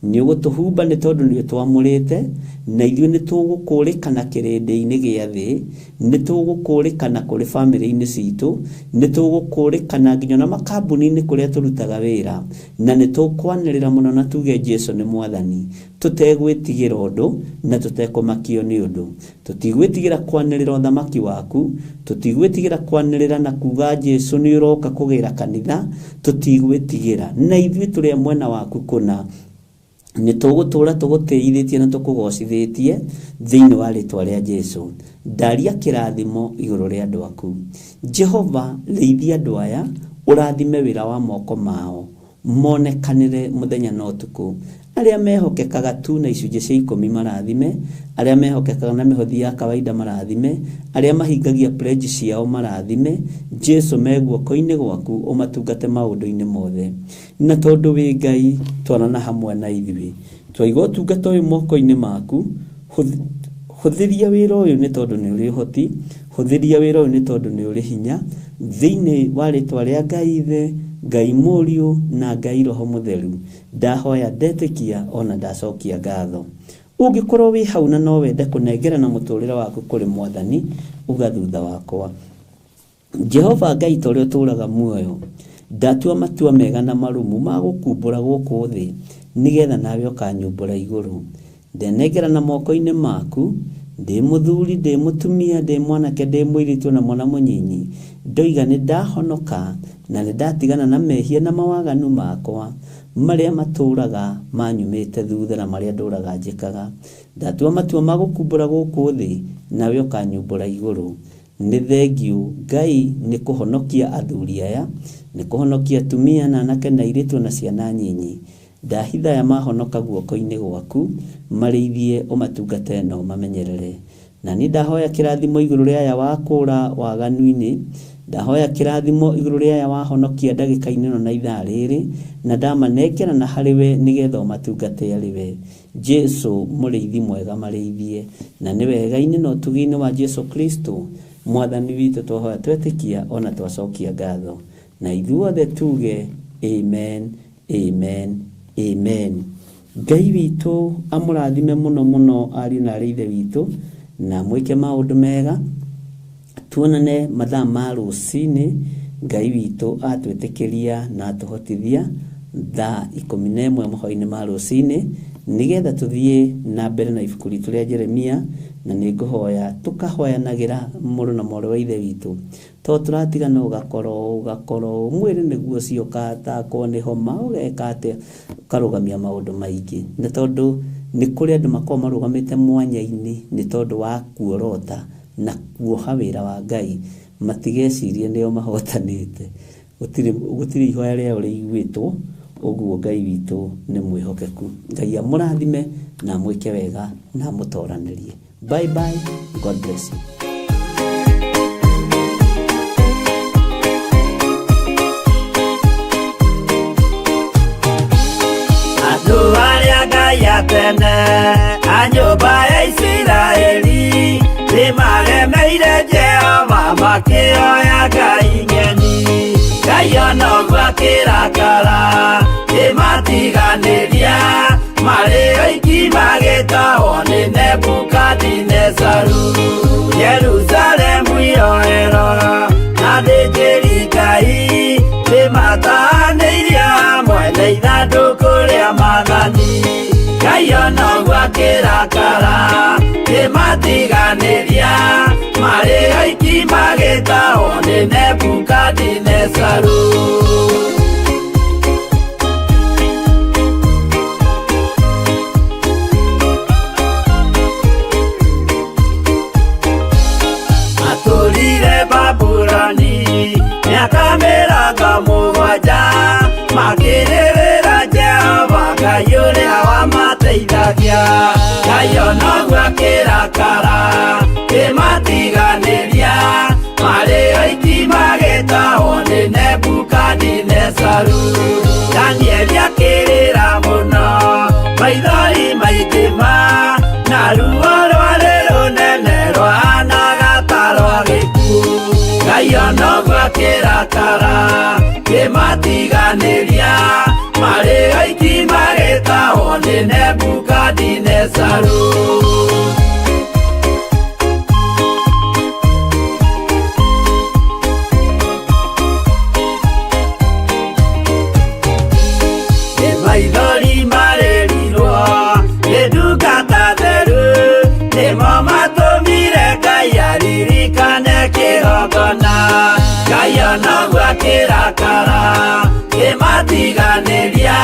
Nĩ ũgũtũhumba nĩ tondũ nĩ ũtwamũrĩte, na ithuĩ nĩ tũgũkũrĩkana kĩrĩndĩ-inĩ gĩa thĩ, nĩ tũgũkũrĩkana kũrĩ bamĩrĩ-inĩ citũ, nĩ tũgũkũrĩkana nginya na makambuni-inĩ kũrĩa tũrutaga wĩra, na nĩ tũkwanĩrĩra mũno na tuge Jesu nĩ mwathani, tũtegwĩtigĩra ũndũ na tũtekũmakio nĩ ũndũ. Tũtigwĩtigĩra kwanĩrĩra ũthamaki waku, tũtigwĩtigĩra kwanĩrĩra na kuga Jesu nĩ ũroka kũgĩra kanitha, tũtigwĩtigĩra. Na ithuĩ tũrĩ a mwena waku kũna, nĩ tũgũtũũra tũgũtĩithĩtie na tũkũgocithĩtie thĩinĩ wa rĩtwa rĩa Jesu. Ndaria kĩrathimo igũrũ rĩa andũ aku. Jehova, rĩithia andũ aya, ũrathime wĩra wa moko mao, monekanĩre mũthenya na ũtukũ. Arĩa mehokekaga tu na icunjĩ cia 10 marathime, arĩa mehokekaga na mĩhothi ya kawaida marathime, arĩa mahingagia pledge ciao marathime. Jesu me guoko-inĩ gwaku, ũmatungate maũndũ-inĩ mothe. Na tondũ wĩ Ngai, twarana hamwe na ithuĩ. Twaiga ũtungata ũyũ moko-inĩ maku, hũthĩria wĩra ũyũ nĩ tondũ nĩ ũrĩ ũhoti, hũthĩria wĩra ũyũ nĩ tondũ nĩ ũrĩ hinya, thĩinĩ wa rĩtwa rĩa Ngai Ithe, Ngai Mũriũ na Ngai Roho Mũtheru. Ndahoya ndetĩkia ona ndacokia ngatho. Ũngĩkorwo wĩ hau na no wende kũnengerana mũtũrĩre waku kũrĩ Mwathani, uga thutha wakwa. Jehova Ngai ta ũrĩa ũtũũraga muoyo, ndatua matua mega na marũmu ma gũkumbũra gũkũ thĩ, nĩgetha nawe ũkanyumbũra igũrũ. Ndenengerana moko-inĩ maku, ndĩ mũthuri, ndĩ mũtumia, ndĩ mwanake, ndĩ mũirĩtu na mwana mũnyinyi. Ndoiga nĩ ndahonoka na nĩ ndatigana na mehia na mawaganu makwa marĩa matũũraga manyumĩte thutha na marĩa ndũraga njĩkaga. Ndatua matua ma gũkumbũra gũkũ thĩ, nawe ũkanyumbũra igũrũ. Nĩ thengiũ Ngai nĩ kũhonokia athuri aya, nĩ kũhonokia atumia na anake na airĩtu na ciana nyinyi. Ndahitha aya mahonoka guoko-inĩ gwaku, marĩithie ũmatungate na ũmamenyerere. Na niĩ ndahoya kĩrathimo igũrũ rĩa aya wakũra waganu-inĩ, ndahoya kĩrathimo igũrũ rĩa aya wahonokia ndagĩka-inĩ ĩno na ithaa rĩrĩ, na ndamanengera na harĩ we nĩgetha ũmatungate arĩ we. Jesu mũrĩithi mwega marĩithie, na nĩ wega-inĩ na ũtugi-inĩ wa Jesu Kristo Mwathani witũ twahoya twetĩkia ona twacokia ngatho. Na ithuothe tuge amen, amen, amen. Ngai witũ amũrathime mũno mũno ariũ na arĩ ithe witũ, na mwĩke maũndũ mega. Tuonane mathaa ma rũcinĩ, Ngai witũ atwĩtĩkĩria na atũhotithia thaa 11 mahoya-inĩ ma rũcinĩ, nĩgetha tũthiĩ na mbere na ibuku ritũ rĩa Jeremia, na nĩ ngũhoya tũkahoyanagĩra mũrũ na mwarĩ wa ithe witũ. To tũratigana ũgakorwo mwĩrĩ nĩguo ũcio ũkatakwo nĩ homa, ũgeka atĩa, ũkarũgamia maũndũ maingĩ. Nĩ tondũ nĩ kũrĩ andũ makoragwo marũgamĩte mwanya-inĩ nĩ tondũ wa kuorota na kuoha wĩra wa Ngai, matigecirie nĩo mahotanĩte. Gũtirĩ ihoya rĩao rĩiguĩtwo, ũguo Ngai witũ nĩ mwĩhokeku. Ngai amũrathime na amwĩke wega na amũtoranĩrie. Bye bye, God bless you. Andũ arĩa Ngai atene a nyũmba ya Isiraeli nĩmaremeire Jehova makĩoya ngai ng'eni. Ngai ona ũguo akĩrakara kĩmatiganĩria, marĩ oiki magĩtahwo nĩ Nebukadinezaru. Yerusalemu Kĩmatiganĩria marĩ oiki magĩtahwo nĩ Nebukadinezaru. Matũrire Babuloni mĩaka 70 makĩrĩrĩra Jehova Ngai ũrĩa wamateithagia. Ngai onoguo akĩrakara kĩmatiganĩria marĩ oiki magĩtahwo nĩ Nebukadinezaru. Danieli akĩrĩra mũno maithori maingĩ ma na ruo rwarĩ rũnene rwahanaga ta rwa gĩkuũ. Ngai onoguo akĩrakara kĩmatiganĩria marĩ oiki magĩtahwo nĩ Nebukadinezaru. Nĩ maithori marĩrirwo nĩ ndungata theru nĩmo matũmire Ngai aririkane kĩgongona. Ngai onoguo akĩrakara kĩmatiganĩria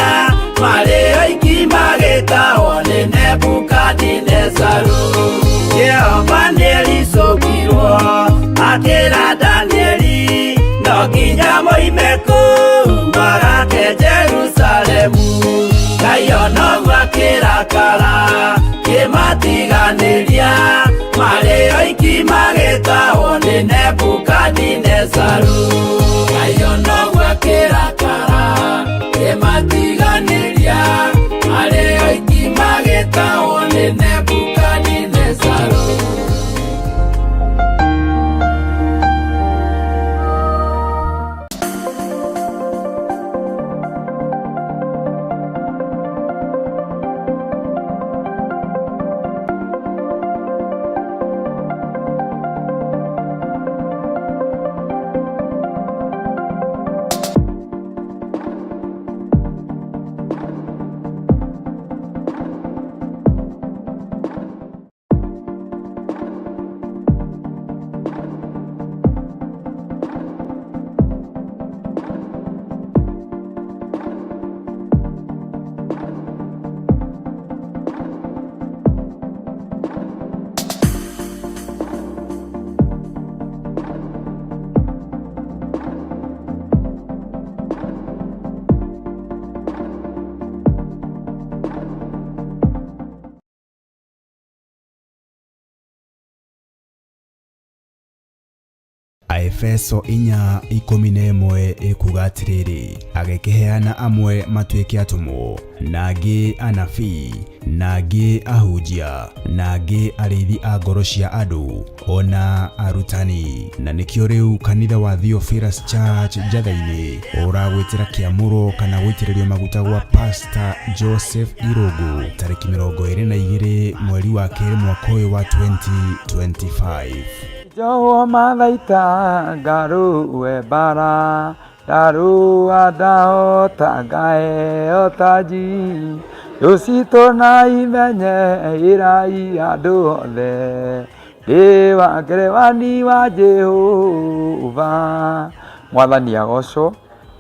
marĩ oiki magĩtahwo nĩ Nebukadinezaru. Jehova nĩericũkirwo akĩra Danieli no nginya moime kũu magake Jerusalemu. Ngai onoguo akĩrakara kĩmatiganĩria marĩ oiki magĩtahwo nĩ Nebukadinezaru. Ngai onoguo akĩrakara kĩmatiganĩria marĩ oiki magĩtahwo nĩ Nebukadinezaru. Aefeso 4:11 ĩkuga atĩrĩrĩ, agĩkĩheana amwe matuĩke atũmwo, na angĩ anabii, na angĩ ahunjia, na angĩ arĩithi a ngoro cia andũ, ona arutani. Na nĩkĩo rĩu kanitha wa Theophilus Church Njatha-inĩ ũragwĩtĩra kĩamũro kana gũitĩrĩrio maguta gwa Pastor Joseph Irũngũ tarĩki 22 mweri wa 2 mwaka ũyũ wa 2025. Jowo mathaita ngarũe mbara ndarũa ndahota ngaheo taji rũcitũ na imenye ĩrai andũ othe ndĩ wa ngerewani wa Jehova. Mwathani agocwo.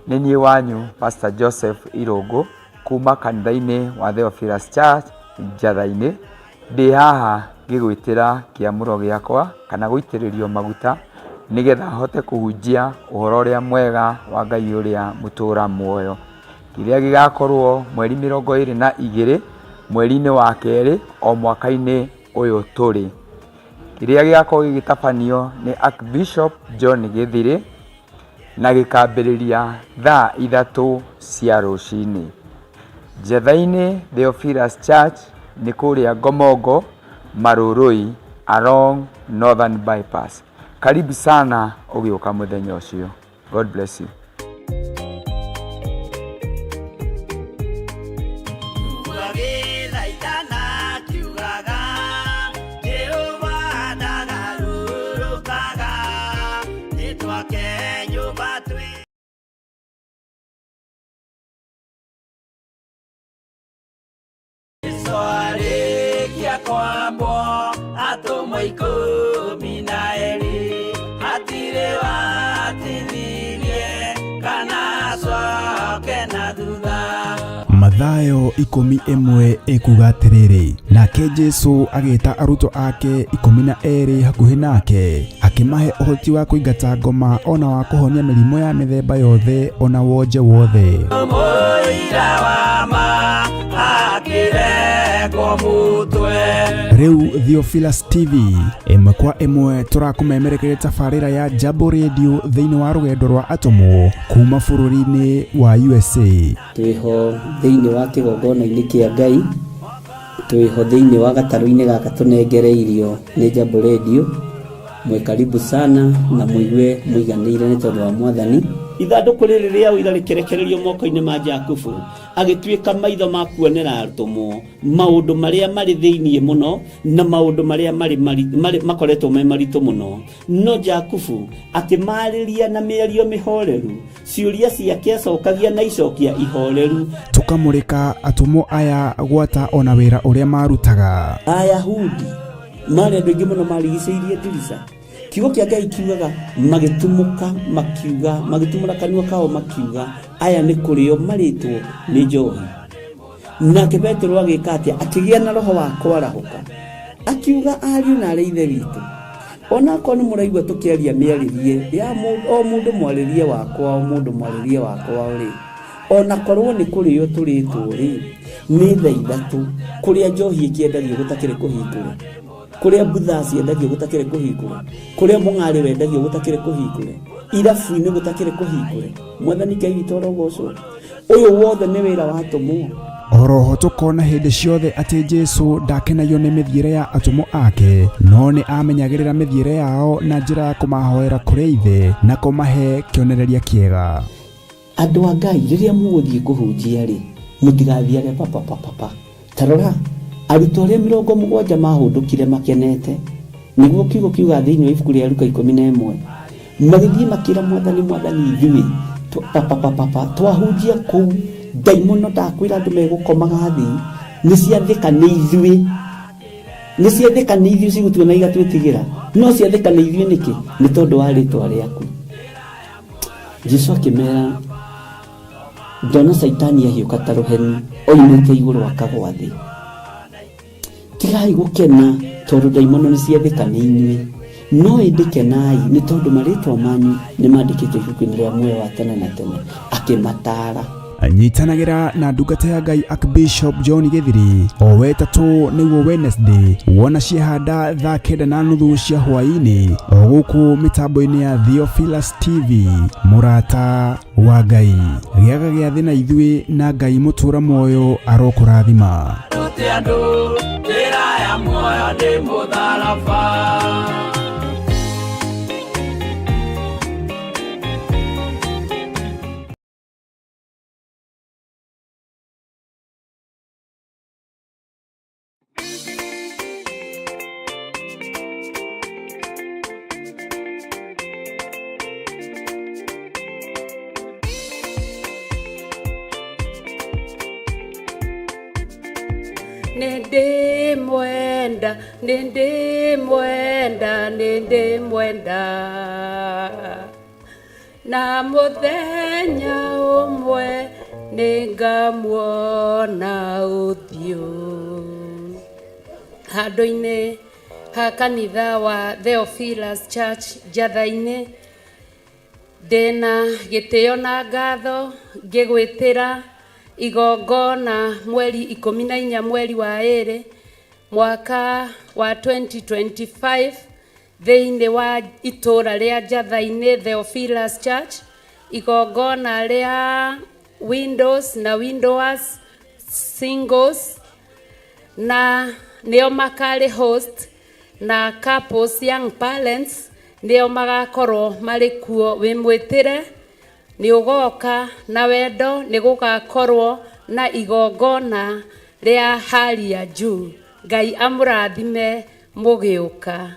Nĩ niĩ wanyu Pastor Joseph Irũngũ kuma kanitha-inĩ wa Theophilus Church Njatha-inĩ. Ndĩ haha ngĩgwĩtĩra kĩamũro gĩakwa kana gũitĩrĩrio maguta nĩgetha hote kũhunjia ũhoro ũrĩa mwega wa Ngai ũrĩa mũtũra muoyo, kĩrĩa gĩgakorwo mweri 22 mweri-inĩ wa 2 o mwaka-inĩ ũyũ tũrĩ, kĩrĩa gĩgakorwo gĩgĩtabanio nĩ Archbishop John Gĩthirĩ na gĩkambĩrĩria thaa 3 cia rũcinĩ. Njatha-inĩ Theophilus Church nĩ kũrĩa Ngomongo Marurui along Northern Bypass. Karibu sana ũgĩũka mũthenya ũcio. God bless you. Kwambwo atũmwo Ĩyo ikũmi ĩmwe ĩkuga atĩrĩrĩ, nake Jesu agĩta arutwo ake 12 hakuhĩ nake, akĩmahe ũhoti wa kũingata ngoma ona wa kũhonia mĩrimũ ya mĩthemba yothe ona wonje wothe. Mũira wa ma akĩrengwo mũtwe. Rĩu Theophilus TV ĩmwe kwa ĩmwe tũrakũmemerekeria tabarĩra ya Jambo Radio thĩinĩ wa rũgendo rwa atũmwo kuma bũrũri-inĩ wa USA. Twĩho thĩinĩ wa kĩgongona-inĩ kĩa Ngai, twĩho thĩinĩ wa gatarũ-inĩ gaka tũnengereirio nĩ Jambo Radio. Mwĩ karibu sana na mũigue mũiganĩire nĩ tondũ wa Mwathani. Ithandũkũ rĩrĩ rĩa ũira rĩkĩrekererio moko-inĩ ma Jakubu, agĩtuĩka maitho ma kuonera atũmwo maũndũ marĩa marĩ thĩinĩ mũno na maũndũ marĩa marĩ makoretwo me maritũ mũno. No Jakubu akĩmarĩria na mĩario mĩhoreru, ciũria ciake acokagia na icokia ihoreru. Tũkamũrĩka atũmwo aya gwata ona wĩra ũrĩa marutaga. Ayahudi marĩ andũ aingĩ mũno marigicĩirie ndirica. Kiugo kĩa Ngai kiugaga magĩtumũka makiuga, magĩtumũra kanua kao makiuga, aya nĩ kũrĩo marĩtwo nĩ njohi. Nake Petero agĩka atĩa? Akĩgĩa na roho wa kwarahũka, akiuga, ariũ na arĩ ithe witũ, onakorwo nĩ mũraigua tũkĩaria mĩarĩrie ya o mũndũ mwarĩrie wakwa, o mũndũ mwarĩrie wakwa rĩ, onakorwo nĩ kũrĩo tũrĩtwo rĩ, nĩ thaa ithatũ kũrĩa njohi ĩkĩendagio gũtakĩrĩ kũhingũre, kũrĩa mbutha ciendagio gũtakĩrĩ kũhingũre, kũrĩa mũng'arĩ wendagio gũtakĩrĩ kũhingũre, irabu-inĩ gũtakĩrĩ kũhingũre. Mwathani Ngai witũ arogocwo. Ũyũ wothe nĩ wĩra wa atũmwo. Oroho tũkona hĩndĩ ciothe atĩ Jesu ndakenagio nĩ mĩthiĩre ya atũmwo ake, no nĩ amenyagĩrĩra mĩthiĩre yao na njĩra ya kũmahoera kũrĩ Ithe na kũmahe kĩonereria kĩega. Andũ a Ngai, rĩrĩa mũgũthiĩ kũhunjia rĩ, mũtigathiage papapapapa. Ta rora, arutwo arĩa 70 mahũndũkire makenete, nĩguo kiugo kiuga thĩinĩ wa ibuku rĩa Luka 11, magĩthiĩ makĩra Mwathani, Mwathani, ithuĩ papapapapa twahunjia kũu, ndaimono ndakwĩra andũ megũkomaga thĩ, nĩ ciathĩka nĩ ithuĩ, nĩ ciathĩka nĩ ithuĩ cigũtuona igatwĩtigĩra, no ciathĩka nĩ ithuĩ nĩkĩ? Nĩ tondũ wa rĩtwa rĩaku. Jesu akĩmera, ndona Caitani ahiũka ta rũheni oimĩte igũrũ akagwa thĩ. Tigai gũkena tondũ ndaimono nĩ ciathĩka nĩ inyuĩ, no ĩndĩ kenai nĩ tondũ marĩtwa manyu nĩ mandĩkĩtwo ibuku-inĩ rĩa muoyo wa tene na tene. Akĩmataara. Nyitanagĩra na ndungata ya Ngai Archbishop John Gĩthiri o wetatũ nĩguo Wednesday, wona ciehanda thaa 9:30 cia hwaĩ-inĩ o gũkũ mĩtambo-inĩ ya Theophilus TV. Mũrata wa Ngai, gĩaga gĩathĩ na ithuĩ, na Ngai mũtũra muoyo arokũrathima. Rute andũ njĩra ya muoyo nĩ mũtharaba. Nĩndĩmwenda, nĩndĩmwenda, nĩndĩmwenda, na mũthenya ũmwe nĩngamuona ũthiũ. Handũ-inĩ ha kanitha wa Theophilus Church Njatha-inĩ, ndĩna gĩtĩo na ngatho ngĩgwĩtĩra igongona mweri 14 mweri wa 2 mwaka wa 2025 thĩinĩ wa itũra rĩa Njatha-inĩ Theophilus Church, igongona rĩa windows na widowers, singles na nĩo makarĩ host, na couples, young parents nĩo magakorwo marĩ kuo. Wĩ mwĩtĩre, nĩ ũgoka na wendo, nĩ gũgakorwo na igongona rĩa hali ya juu. Ngai amũrathime mũgĩũka.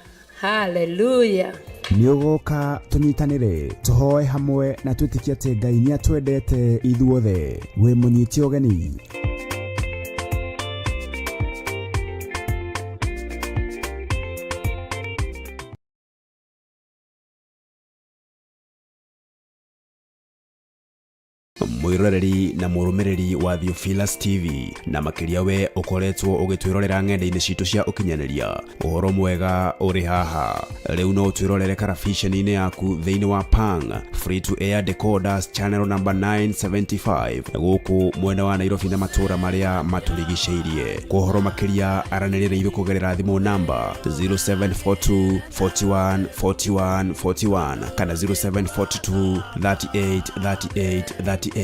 Haleluya. Nĩ ũgoka tũnyitanĩre, tũhoe hamwe na twĩtĩkie atĩ Ngai nĩ atwendete ithuothe. Wĩ mũnyite ũgeni. Mwĩroreri na mũrũmĩrĩri wa Theophilus TV, na makĩria we ũkoretwo ũgĩtwĩrorera ng'enda-inĩ citũ cia ũkinyanĩria, ũhoro mwega ũrĩ haha. Rĩu no ũtwĩrorere karabiceni-inĩ yaku thĩinĩ wa Pang Free to Air Decoders channel number 975 gũkũ mwena wa Nairobi na matũũra marĩa matũrigicĩirie. Kwa ũhoro makĩria aranĩria na ithuĩ kũgerera thimũ namba 0742 41 41 41 kana 0742 38 38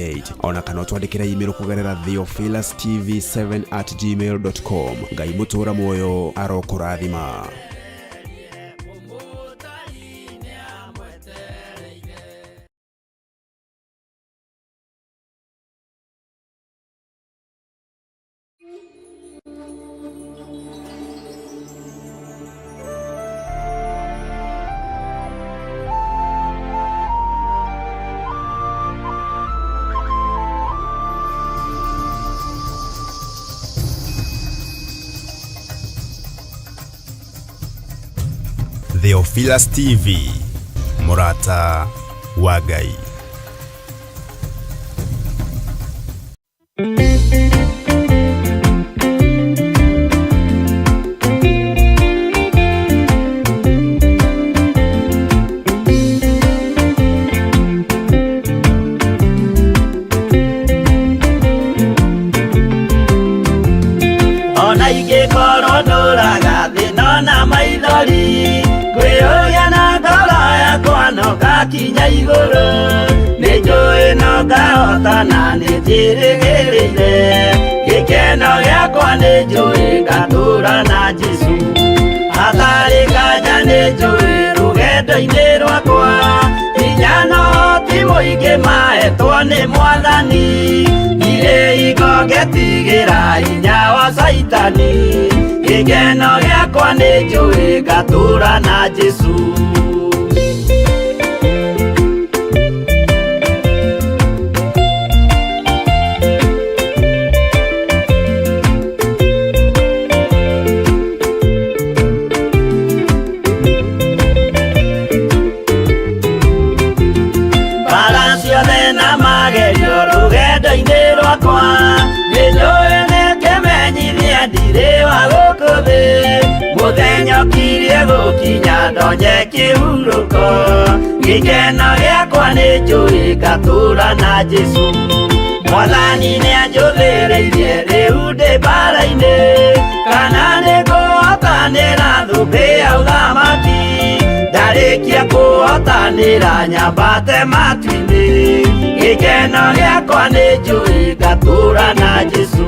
38, ona kana ũtwandĩkĩre email kũgerera theophilustv7@gmail.com. Ngai mũtũra muoyo arokũrathima. Theophilus TV, mũrata wa Ngai. Ona ingĩkorwo ndũraga thĩna na maithori, kwĩyũria na ngoro yakwa no ngakinya igũrũ. Nĩ njũĩ no ngahotana, nĩ njĩrĩgĩrĩire gĩkeno gĩakwa, nĩ njũĩ ngatũra na Jesũ. Hatarĩ nganja nĩ njũĩ rũgendo-inĩ rwakwa, hinya no ti mũingĩ mahetwo nĩ Mwathani. Ndirĩ hingo ngetigĩra hinya wa Caitani, gĩkeno gĩakwa nĩ njũĩ ngatũra na Jesũ. Mbara ciothe na magerio rũgendo-inĩ rwakwa, nĩ njũĩ nĩ kĩmenyithia ndirĩ wa gũkũ thĩ. Mũthenya ũkirie gũkinya ndonye kĩhurũko, gĩkeno gĩakwa nĩ njũĩ ngatũra na Jesũ. Mwathani nĩanjũthĩrĩirie rĩu ndĩ mbara-inĩ, kana nĩngũhotanĩra thũmbĩ ya ũthamaki. Ndarĩkia kũhotanĩra nyambate matu-inĩ, gĩkeno gĩakwa nĩ njũĩ ngatũra na Jesũ.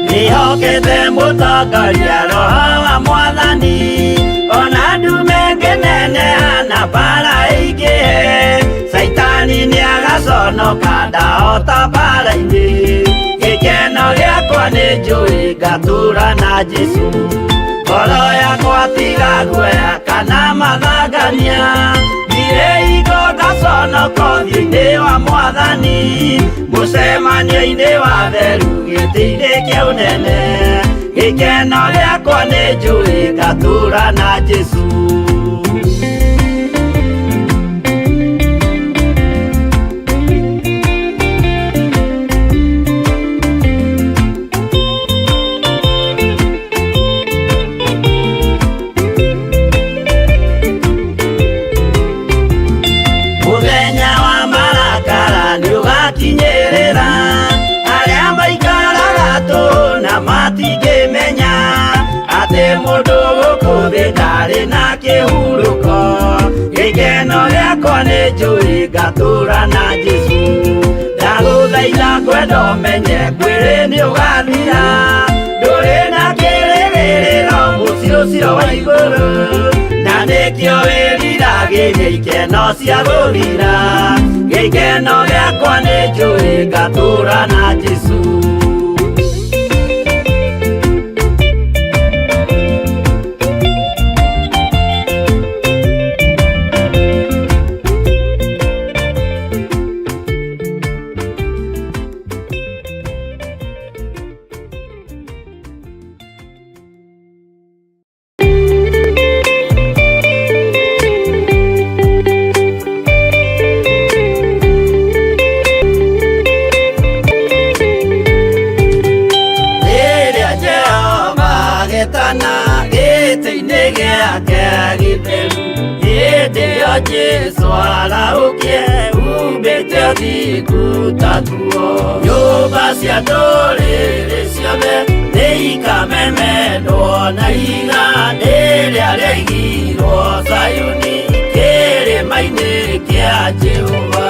Ndĩhokete mũtongoria Roho wa Mwathani, ona ndume ngĩneneha na mbara ĩingĩhe, Caitani nĩagaconoka ndahota mbara-inĩ. Gĩkeno gĩakwa nĩ njũĩ ngatũra na Jesũ. Ngoro yakwa tiga guoya kana mathangania, ndirĩ hingo ngaconoka ũthiũ-inĩ wa Mwathani. Mũcemanio-inĩ wa theru gĩtĩ-inĩ kĩa ũnene, gĩkeno gĩakwa nĩ njũĩ ngatũra na Jesũ. Mũthenya wa marakara nĩũgakinyĩrĩra, arĩa maikaraga tũhũ na matingĩmenya atĩ mũndũ gũkũ thĩ ndarĩ na kĩhurũko. Gĩkeno gĩakwa nĩ njũĩ ngatũra na Jesũ. Ndagũthaitha ngwenda ũmenye mwĩrĩ nĩũgathira, ndũrĩ na kĩrĩgĩrĩro mũciĩ ũcio wa igũrũ, na nĩkĩo wĩriragĩria ikeno cia gũthira. Gĩkeno gĩakwa nĩ njũĩ ngatũra na Jesũ. gwathana gĩtĩ-inĩ gĩake gĩtheru hĩndĩ ĩyo Jesũ arahũkie umbĩte ũthingu ta nguo nyũmba cia ndũrĩrĩ ciothe nĩikamemendwo na ihiga rĩrĩa rĩaigirwo Zayuni kĩrĩma-inĩ kĩa Jehova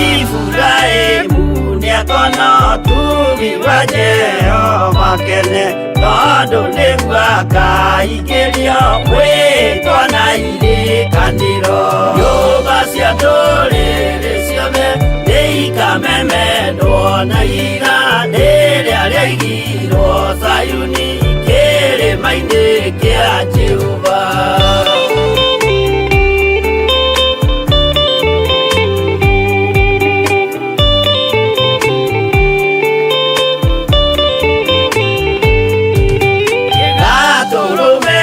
Iburahĩmu nĩakona ũtugi wa Jehova kene tondũ nĩguo akaingĩrio mwĩtwa na irĩkanĩro nyũmba cia ndũrĩrĩ ciothe nĩikamemendwo na ihiga rĩrĩa rĩaigirwo Zayuni kĩrĩma-inĩ kĩa Jehova. Gatũrũme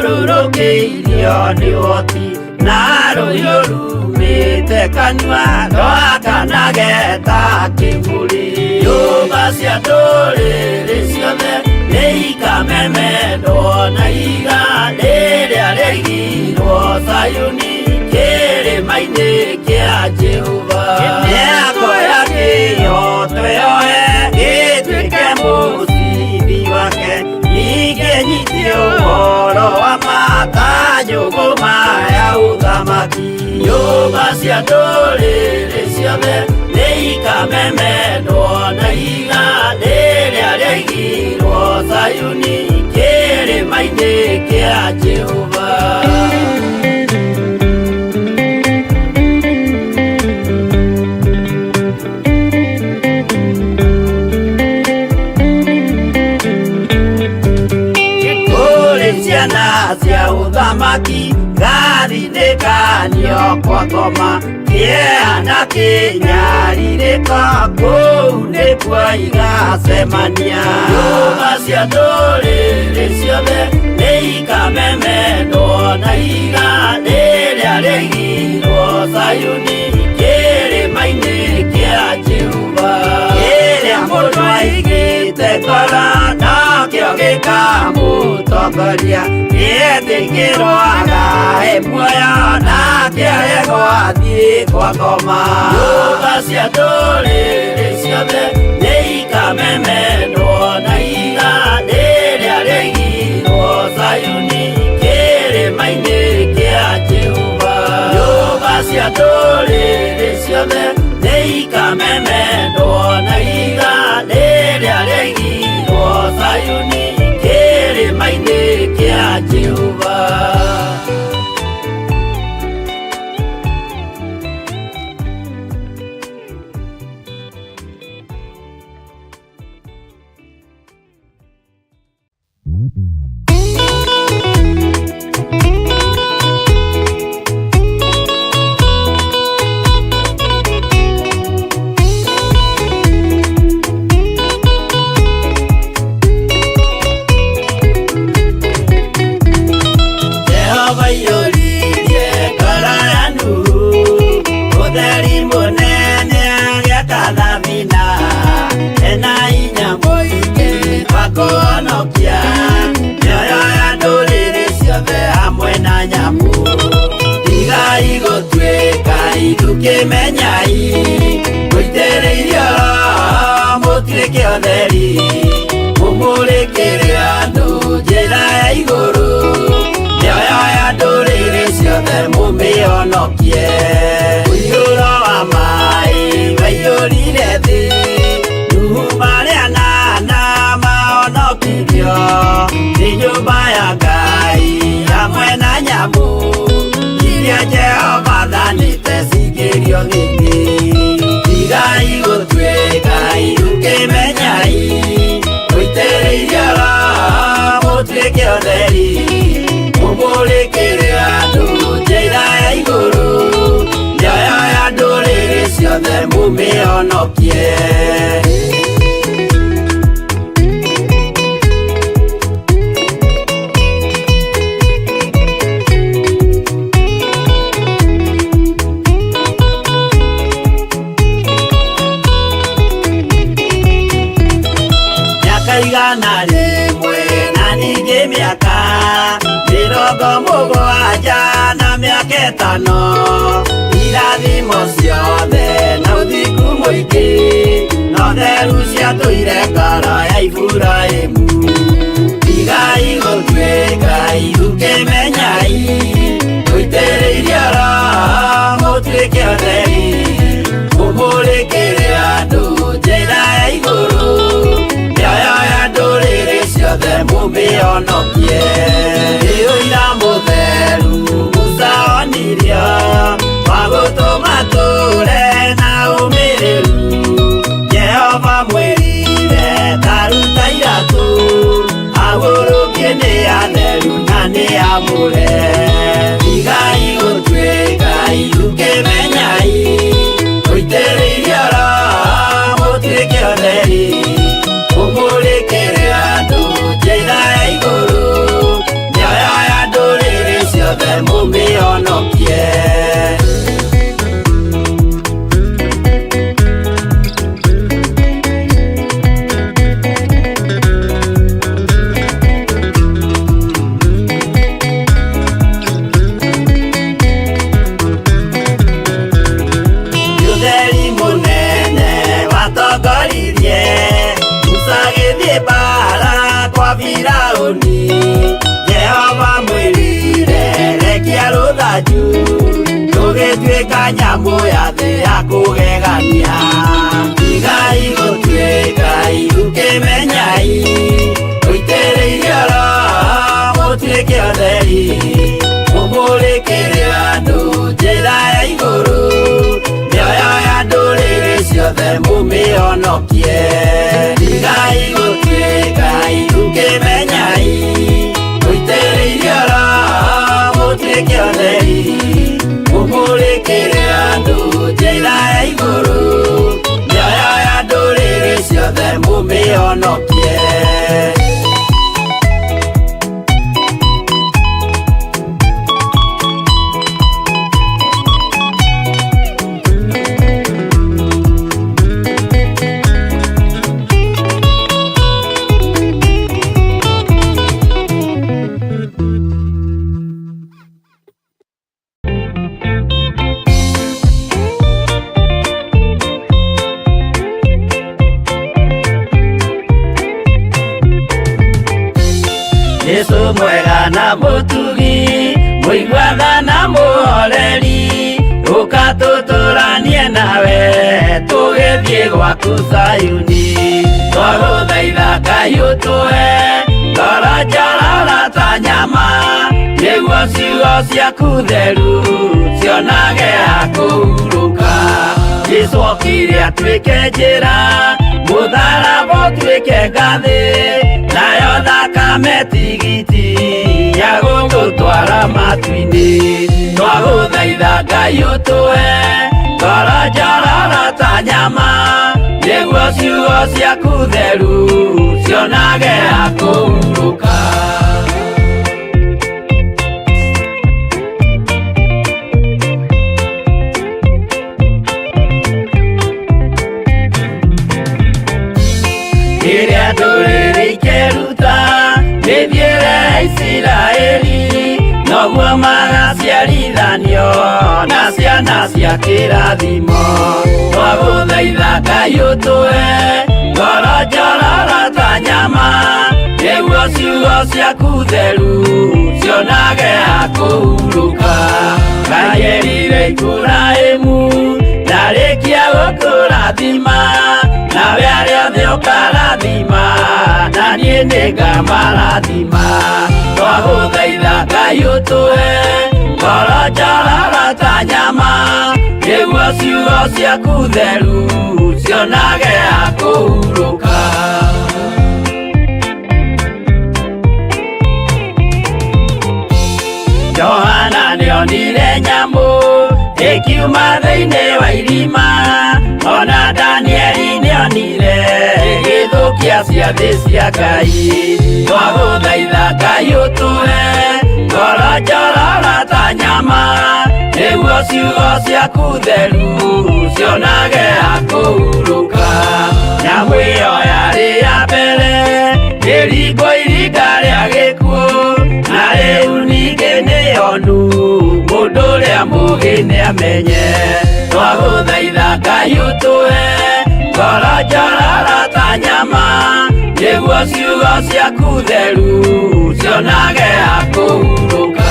athiũrũrũkĩirio nĩ ũhoti na rũhiũ rumĩte kanua rwakanage ta kĩmũrĩ nyũmba cia ndũrĩrĩ ciothe nĩikamemendwo na ihiga rĩrĩa rĩaigirwo Zayuni kĩrĩma-inĩ kĩa Jehova nĩakoya kĩhooto yoe gĩtuĩke mũcibi wake ningĩ nyite ũhoro wa matanjũgũma ya ũthamaki nyũmba cia ndũrĩrĩ ciothe nĩikamemendwo na ihiga rĩrĩa rĩaigirwo Zayuni kĩrĩma-inĩ kĩa Jehova. Ciana cia ũthamaki gathinĩkanio kwa ngoma kĩeha na kĩnyarirĩko kũu nĩkuo igacemania nyũmba cia ndũrĩrĩ ciothe nĩikamemendwo na ihiga rĩrĩa rĩaigirwo Zayuni kĩrĩma-inĩ kĩa Jehova kĩrĩa mũndũ aigĩte ngoro nakĩo gĩkamũtongoria nĩetĩkĩrwo agae muoyo nake aregwo athiĩ kwa ngoma nyũmba cia ndũrĩrĩ ciothe nĩikamemendwo na ihiga rĩrĩa rĩaigirwo Zayuni kĩrĩma-inĩ kĩa Jehova nyũmba cia ndũrĩrĩ ciothe nĩikamemendwo na ihiga rĩrĩa rĩaigirwo Zayuni kĩrĩma-inĩ kĩa Jehova. Kimenyai gũitĩrĩirio mũtuĩke ũtheri mũmũrĩkĩre andũ njĩra ya igũrũ mĩoyo ya ndũrĩrĩ ciothe mũmĩhonokie ũiyũro wa maĩ waiyũrire thĩ Nuhu marĩ anana mahonokirio nĩ nyũmba ya Ngai hamwe na nyamũ iria Jehova athanĩte cingĩrio thĩinĩ tigai gũtuĩka irũkĩmenyai gũitĩrĩirio Roho mũtuĩke ũtheri mũmũrĩkĩre andũ njĩra ya igũrũ mĩoyo ya ndũrĩrĩ ciothe mũmĩhonokie. Igana Mĩrongo mũgwanja na mĩaka ĩtano irathimo ciothe na ũthingu mũingĩ no theru ciatũire ngoro ya Iburahĩmu. Tigai gũtuĩka ithukĩmenyai tũitĩrĩirie Roho mũtuĩke atheri mũmũrĩkĩre andũ njĩra ya igũrũ mĩoyo ya ndũrĩrĩ ciothe mũmĩhonokie. Nĩ ũira mũtheru Musa onirio wa gũtũma tũre na ũmĩrĩru. Jehova mwĩrire ta ruta iratũ agũrũkie nĩ atheru na nĩ amũre. Tigai gũtuĩka ithukĩmenyai tũitĩrĩirie Roho mũtuĩke atheri mũmũrĩkĩre andũ njĩra ya igũrũ mĩoyo ya ndũrĩrĩ ciothe mũmĩhonokie. Ũtheri mũnene watongoririe Musa agĩthiĩ mbara kwa Firaũni. Jehova mwĩrire rekia rũthanju rũgĩtuĩka nyamũ ya thĩ ya kũgegania. Tigai gũtuĩka ithukĩmenyai tũitĩrĩirie Roho mũtuĩke atheri mũmũrĩkĩre andũ njĩra ya igũrũ mĩoyo ya ndũrĩrĩ ciothe mũmĩhonokie. Tigai gũtuĩka ithukĩmenyai tũitĩrĩirie Roho mũtuĩke atheri mũmũrĩkĩre andũ njĩra ya igũrũ mĩoyo ya ndũrĩrĩ ciothe mũmĩhonokie. Jesu mwega na mũtugi mũiguatha na mũhoreri ũka tũtũranie nawe tũgĩthiĩ gwaku Zayuni. Twagũthaitha Ngai ũtũhe ngoro njororo ta nyama nĩguo ciugo ciaku theru cionage ha kũhurũka. Jesu okire atuĩke njĩra mũtharaba ũtuĩke ngathĩ nayo thakame tigiti ya gũtũtwara matu-inĩ. Twagũthaitha Ngai ũtũhe ngoro njororo ta nyama nĩguo ciugo ciaku theru cionage ha kũhurũka. Rĩrĩa ndũrĩrĩ ikeruta mĩthiĩre ya Isiraeli noguo magaciarithanio na ciana cia kĩrathimo. Twagũthaitha Ngai ũtũhe ngoro njororo ta nyama nĩguo ciugo ciaku theru cionage ha kũhurũka. Ngai erire Iburahĩmu ndarĩkia gũkũrathima nawe arĩa othe ũkarathima na niĩ nĩngamarathima. Twagũthaitha Ngai ũtũhe ngoro njororo ta nyama nĩguo ciugo ciaku theru cionage ha kũhurũka. Johana nĩonire nyamũ ĩkiuma thĩinĩ wa irima ona Danieli nĩonire ĩgĩthũkia ciathĩ cia Ngai. Twagũthaitha Ngai ũtũhe ngoro njororo ta nyama nĩguo ciugo ciaku theru cionage ha kũhurũka. Nyamũ ĩyo yarĩ ya mbere ĩringwo iringa rĩa gĩkuũ na hĩu ningĩ nĩ onu mũndũ ũrĩa mũũgĩ nĩamenye twagũthaitha Ngai ũtũhe ngoro njororo ta nyama nĩguo ciugo ciaku theru cionage ha kũhurũka.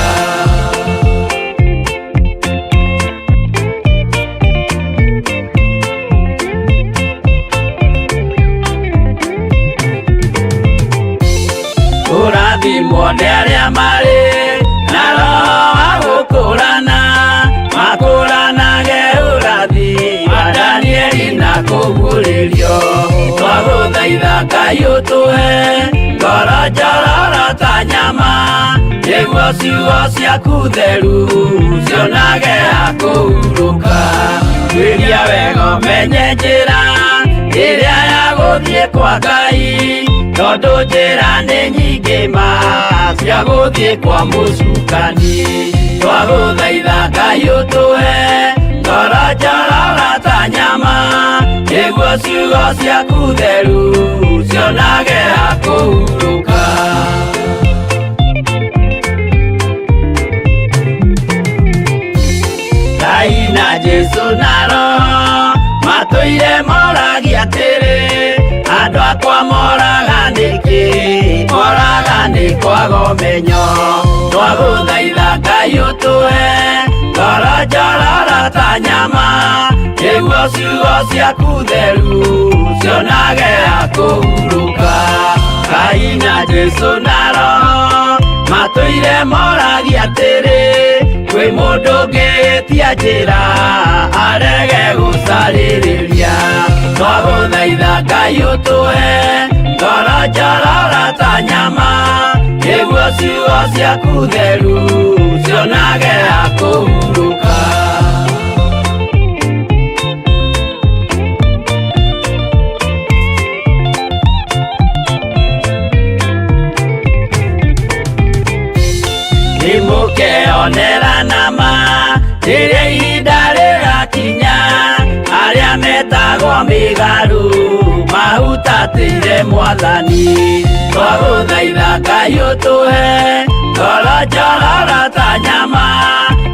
Kũrathimwo nĩ arĩa marĩ na roho wa gũkũrana makũranage ũrathi wa Danieli na kũguũrĩrio twagũthaitha Ngai ũtũhe ngoro njororo ta nyama nĩguo ciugo ciaku theru cionage ha kũhurũka. Tuĩria wega ũmenye njĩra ĩrĩa ya gũthiĩ kwa Ngai tondũ njĩra nĩ nyingĩ ma cia gũthiĩ kwa mũcukani twagũthaitha Ngai ũtũhe ngoro njororo ta nyama nĩguo ciugo ciaku theru cionage ha kũhurũka. Ngai na Jesũ na Roho matũire moragia atĩrĩ andũ akwa moraga nĩkĩ moraga nĩ kwaga ũmenyo twagũthaitha Ngai ũtũhe ngoro njororo ta nyama nĩguo ciugo ciaku theru cionage ha kũhurũka. Ngai na Jesũ na Roho matũire moragia atĩrĩ kwĩ mũndũ ũngĩtia njĩra arege gũcarĩrĩria twagũthaitha Ngai ũtũhe ngoro njororo ta nyama nĩguo ciugo ciaku theru cionage ha kũhurũka. Nĩmũkeonera nama rĩrĩa ihinda rĩgakinya arĩa metagwo mĩgarũ mahutatĩire mwathani twagũthaitha Ngai ũtũhe ngoro njororo ta nyama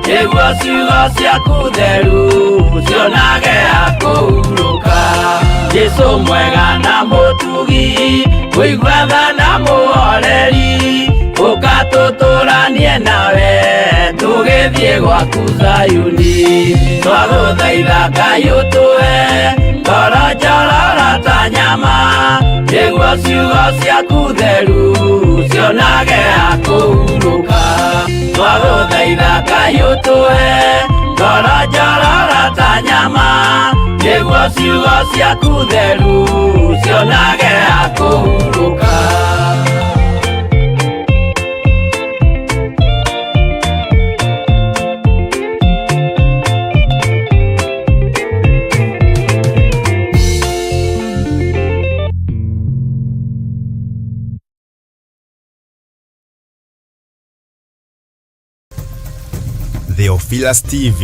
nĩguo ciugo ciaku theru cionage ha kũhurũka. Jesũ mwega na mũtugi mũigua tha na mũhoreri ũka tũtũranie nawe tũgĩthiĩ gwaku Zayuni twagũthaitha Ngai ũtũhe ngoro njororo ta nyama nĩguo ciugo ciaku theru cionage ha kũhurũka. Twagũthaitha Ngai ũtũhe ngoro njororo ta nyama nĩguo ciugo ciaku theru cionage ha kũhurũka. Theophilus TV.